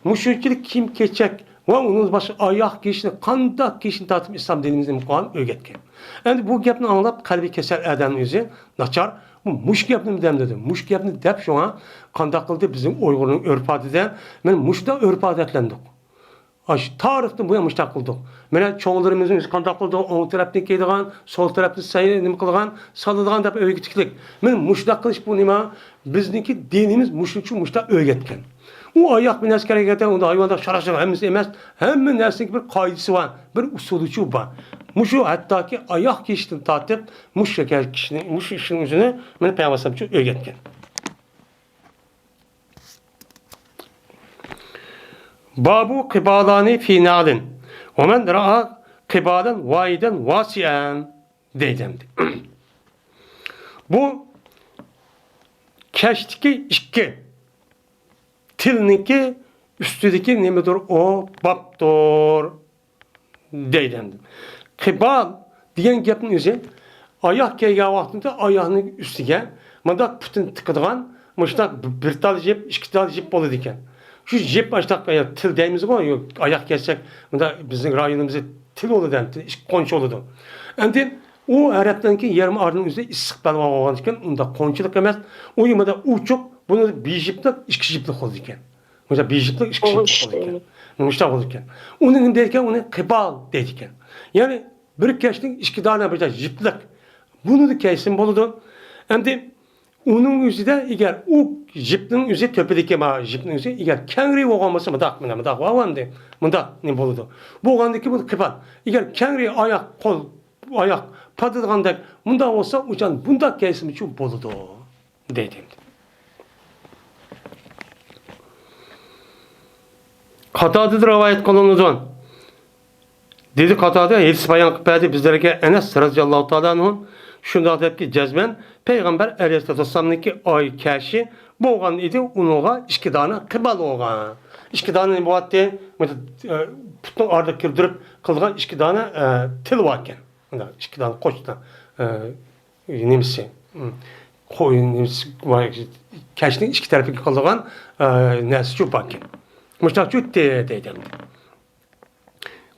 مۇشۇنچىلىك كىيىم-كېچەك ۋە ئۇنىڭدىن باشقا ئاياغ كىيىشنى، قانداق كىيىشنى تارتىپ ئىسلام دىنىمىزنى قىلغان ئۆگەتكەن. ئەمدى بۇ گەپنى ئاڭلاپ قەلبى كېسەل ئادەمنىڭ ئۆزى ناچار. بۇ مۇشۇ گەپنى دەمدىدى. مۇشۇ گەپنى دەپ شۇڭا قانداق قىلدى بىزنىڭ ئۇيغۇرنىڭ ئۆرپ-ئادىتىدە؟ مانا مۇشۇنداق ئۆرپ-ئادەتلەندۇق. ئاشۇ تارىختىن بۇيان مۇشۇنداق قىلدۇق. مانا چوڭلىرىمىزنىڭ ئۆزى قانداق قىلدى؟ ئوڭ تەرەپتىن كىيىدىغان، سول تەرەپتىن سەي-، نېمە قىلغان، سالىدىغان دەپ ئۆگىتىكلىك. مانا مۇشۇنداق قىلىش بۇ نېمە؟ بىزنىڭكى دىنىمىز مۇشۇنچە مۇشۇنداق ئۆگەتكەن. ئۇ ئاياق بىلەن ئەسكەرگە كەلگەندە ئۇندا ھايۋانداق شاراق-شۇراق ھەممىسى ئەمەس، ھەممە نەرسىنىڭكى بىر قائىدىسى بار، بىر ئۇسۇلىچۇ بار. مۇشۇ ھەتتاكى ئاياق كىيىشتىن تارتىپ مۇشۇ كىشىنى، مۇشۇ ئىشنىڭ ئۆزىنى مانا پەيغەمبەر ئەلەيھىسسالامچۇ ئۆگەتكەن. بابۇ قىبالانى فى نەئلىن ۋە مەن رائا قىبالەن ۋاھىدەن ۋاسىئەن دەيدۇ ئەمدى. بۇ كەشتىكى ئىككى تىلنىڭكى ئۈستىدىكى نېمىدۇر ئۇ؟ بابتۇر. دەيدۇ ئەمدى. قىبال دېگەن گەپنىڭ ئۆزى ئاياق كىيگەن ۋاقتىدا ئاياغنىڭ ئۈستىگە مۇنداق پۇتىنى تىقىدىغان، مۇشۇنداق بىر تال يىپ، ئىككى تال يىپ بولىدىكەن. شۇ يىپ ئاشۇنداق، ئايا، تىل دەيمىزغۇ، يو-، ئاياق كەسسەك، مۇنداق بىزنىڭ رايونىمىزدا تىل بولىدۇ، ئىككى قونچا بولىدۇ. ئەمدى ئۇ ئەرەبنىڭكى يېرىم ئارىنىڭ ئۆزى ئىسسىق بەلباغ بولغان ئىكەن، ئۇنداق قونچىلىق ئەمەس. ئۇ يەنە ئۇچۇق، بۇنى بىر يىپلىق، ئىككى يىپلىق بولىدىكەن. مۇشۇنداق بىر يىپلىق، ئىككى يىپلىق بولىدىكەن. مۇشۇنداق بولىدىكەن. ئۇنى نېمە دەيدىكەن؟ ئۇنى قىبال دەيدىكەن. يەنى بىر كەشنىڭ ئىككى دانە بىر يىپلىق. بۇنى دە كەيسىم بولىدۇ. ئەمدى ئۇنىڭ ئۆزىدە ئەگەر ئۇ يىپنىڭ ئۆزى تۆپىدىكى ما يىپنىڭ ئۆزى ئەگەر كەڭرى بولغان بولسا، مۇنداق، مانا مۇنداق بولغان ئەمدى. مۇنداق نېمە بولىدۇ؟ بولغاندىكى بۇ قىبال. ئەگەر كەڭرى ئاياق، قول، ئاياق پاتىدىغاندەك مۇنداق بولسا، ئۇچان بۇنداق كەيسىمچۇ بولىدۇ دەيدۇ. قاتادىدىن رىۋايەت قىلىنىدۇ. دېدى قاتادە، ھەدىس بايان قىلىپ بەردى بىزلەرگە ئەنەس رەزىياللاھۇ تائالا ئەنھۇ شۇنداق دەپكى، جەزمەن پەيغەمبەر ئەلەيھىسسالامنىڭكى ئاي كەشى بولغان ئىدى، ئۇنىڭغا ئىككى دانە قىبال بولغان. ئىككى دانە نېمە بولاتتى؟ مۇشۇ، ئە، پۇتنىڭ ئارىدا كىردۈرۈپ قىلغان ئىككى دانە، ئە، تىل باركەن. مۇنداق ئىككى دانە قوچتا، ئە، نېمىسى، قوي نېمىسى، كەشنىڭ ئىككى تەرىپىگە قىلىدىغان، ئە، نەرسىچۇ باركەن. مۇشۇنداق چۈتتى دەيدۇ.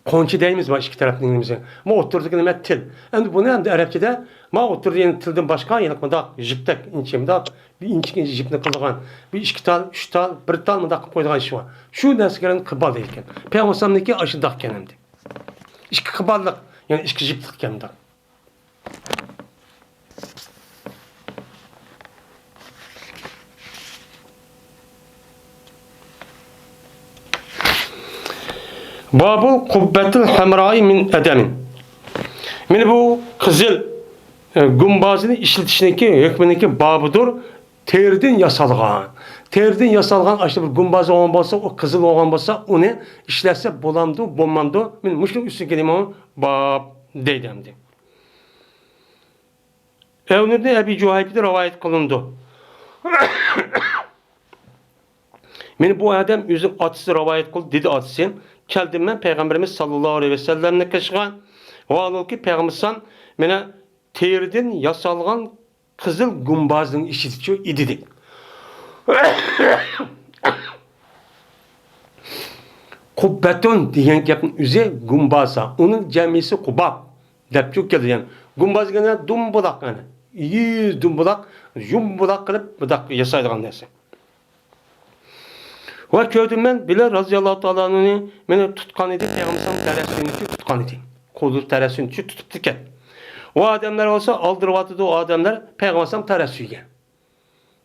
قونچا دەيمىز، ما ئىككى تەرەپنىڭ نېمىسى. ما ئوتتۇرىدىكى نېمە؟ تىل. ئەمدى بۇنى ئەمدى ئەرەبچىدە ما ئوتتۇرىدا يەنە تىلدىن باشقا يەنە مۇنداق يىپتەك ئىنچە مۇنداق بىر ئىنچىكە ئىنچە يىپنى قىلىدىغان بىر ئىككى تال، ئۈچ تال، بىر تال مۇنداق قىلىپ قويىدىغان ئىش بار. شۇ نەرسىگە قىبال دەيدىكەن. پەيغەمبەرنىڭكى ئاشۇنداق ئىكەن ئەمدى. ئىككى قىباللىق، يەنى ئىككى يىپلىق ئىكەن مۇنداق. بابۇل قۇببەتىل ھەمرائى مىن ئەدەمىن. مانا بۇ قىزىل، ئە، گۇمبازنى ئىشلىتىشنىڭكى ھۆكمىنىڭكى بابىدۇر، تېرىدىن ياسالغان. تېرىدىن ياسالغان ئاشۇ بىر گۇمباز بولغان بولسا، ئۇ قىزىل بولغان بولسا، ئۇنى ئىشلەتسە بولامدۇ، بولمامدۇ؟ مانا مۇشۇنىڭ ئۈستىگە نېمە باب دەيدۇ ئەمدى. ئەۋن ئىبنى ئەبى جۇھەيپىدىن رىۋايەت قىلىنىدۇ. مانا بۇ ئادەم ئۆزىنىڭ ئاتىسى رىۋايەت قىلدى، دېدى ئاتىسى، كەلدىم مەن پەيغەمبىرىمىز ساللاللاھۇ ئەلەيھى ۋەسەللەمنىڭ قېشىغا، ۋاھالۇكى، پەيغەمبەر ئەلەيھىسسالام مانا تېرىدىن ياسالغان قىزىل گۇمبازنىڭ ئىچىدىچۇ ئىدى، دېدى. قۇببەتۇن دېگەن گەپنىڭ ئۆزى گۇمبازا، ئۇنىڭ جەمئىسى قۇباب دەپچۇ كېلىدۇ. يەنى گۇمباز دېگەندە دۇمبۇلاق، يەنى يۈز دۇمبۇلاق، يۇمبۇلاق قىلىپ بۇنداق ياسايدىغان نەرسە. ۋە كۆردۈم مەن بىلال رازىياللاھۇ تائالا ئەنھۇنى مېنى تۇتقان ئىدى، پەيغەمبەر ئەلەيھىسسالام تەرەسىنى تۇتقان ئىدى. قولىدا تەرەسىنى تۇتۇپتىكەن. ئۇ ئادەملەر بولسا ئالدىراۋاتىدۇ، ئۇ ئادەملەر پەيغەمبەر ئەلەيھىسسالام تەرەس سۆيگەن.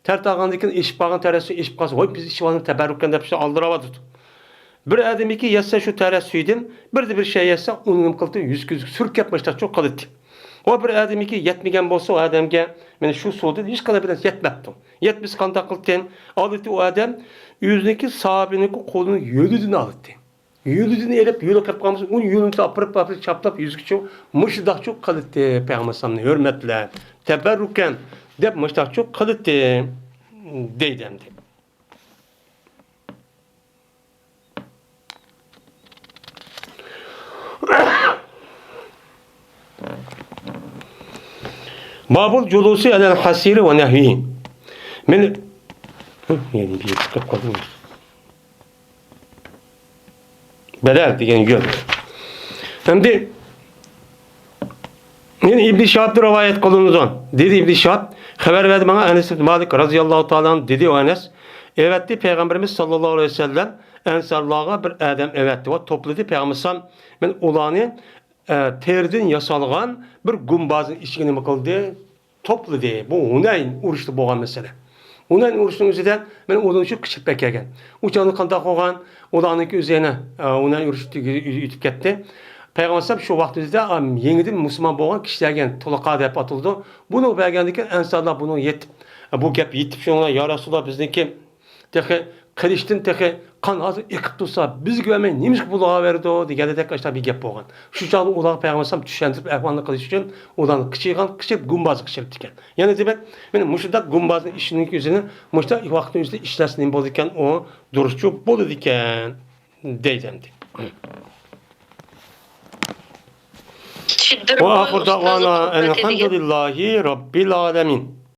تەرەت ئالغاندىن كېيىن ئېشىپ قالغان تەرەت سۆيۈپ ئېشىپ قالسا، ۋاي، بىز ئېشىپ ئالدۇق، تەبەررۇكەن دەپ شۇ ئالدىراۋاتىدۇ. بىر ئادەمكى يەتسە شۇ تەرەت سۆيدۈم، بىردە بىر شەي يەتسە، ئۇنى نېمە قىلدى؟ يۈزگە يۈزگە سۈركەپ مۇشۇنداق چوق قىلدى. ۋە بىر ئادەمكى يەتمىگەن بولسا، ئۇ ئادەمگە مانا شۇ سۇدىن ھېچقانداق بىر نەرسە يەتمەپتۇ. يەتمىسە قانداق قىلدى؟ ئالدى ئۇ ئادەم ئۆزىنىڭكى ساھابىنىڭكى قولىنى يۆلىدىن ئالدى. يۆلىدىن ئېلىپ، يۆلى قىلىپ قالمىسا، ئۇنى يۆلىنى ئاپىرىپ، ئاپىرىپ چاپلاپ يۈزگىچۇ مۇشۇنداقچۇ قىلدى پەيغەمبەر ئەلەيھىسسالامنى ھۆرمەتلەپ، تەبەررۇكەن دەپ مۇشۇنداقچۇ قىلدى دەيدۇ ئەمدى. بابۇل جۇلۇسى ئەلەل ھەسىرى ۋە نەھۋىھى. مەن، ھە، يەنە بىر چىقىپ قالدىم. بەدەل دېگەن يول. ئەمدى يەنە ئىبنى شىھابتىن رىۋايەت قىلىنىدۇ. دېدى ئىبنى شىھاب، خەۋەر بەردى ماڭا ئەنەس ئىبنى مالىك رازىياللاھۇ تائالا ئەنھۇ، دېدى ئۇ ئەنەس، ئەۋەتتى پەيغەمبىرىمىز ساللاللاھۇ ئەلەيھى ۋەسەللەم ئەنسارلارغا بىر ئادەم ئەۋەتتى ۋە توپلىدى پەيغەمبەر ئەلەيھىسسالام، مەن ئۇلارنى، ئە، تېرىدىن ياسالغان بىر گۇمبازنىڭ ئىچىگە نېمە قىلدى؟ توپلىدى. بۇ ھۇنەين ئۇرۇشتا بولغان مەسىلە. ھۇنەين ئۇرۇشىنىڭ ئۆزىدە مەن ئۇنىڭ ئۈچۈن قېچىپ كەلگەن. ئۇ چاغدا قانداق بولغان؟ ئۇلارنىڭكى ئۆزى يەنە، ئە، ھۇنەين ئۇرۇشى تۈگىدى، ئۆتۈپ كەتتى. پەيغەمبەر ئەلەيھىسسالام شۇ ۋاقتىمىزدا، ئە، يېڭىدىن مۇسۇلمان بولغان كىشىلەرگە، تۇلىقا دەپ ئاتىلىدۇ. بۇنى بەرگەندىن كېيىن ئەنسارلار بۇنىڭغا يېتىپ، ئە، بۇ گەپ يېتىپ شۇنىڭغا، يا رەسۇلاللا، بىزنىڭكى تېخى قىلىچتىن تېخى قان ھازىر ئېقىپ تۇرسا، بىزگە بەرمەي نېمىشقا بۇلارغا بېرىدۇ دېگەندەك ئاشۇنداق بىر گەپ بولغان. شۇ چاغدا ئۇلارغا پەيغەمبەر ئەلەيھىسسالام چۈشەندۈرۈپ ئەھۋالنى قىلىش ئۈچۈن ئۇلارنى قىچىغان، قىچىپ گۇمبازغا قىچىرىپتىكەن. يەنە دېمەك، مانا مۇشۇنداق گۇمبازنىڭ ئىشىنىڭ ئۆزىنى مۇشۇنداق ۋاقىتنىڭ ئۆزىدە ئىشلەتسە نېمە بولىدىكەن، ئۇ دۇرۇسچۇ بولىدىكەن دەيدۇ ئەمدى. ۋە ئاخىر دەۋانا ئەلھەمدۇلىللاھى رەببىل ئالەمىن.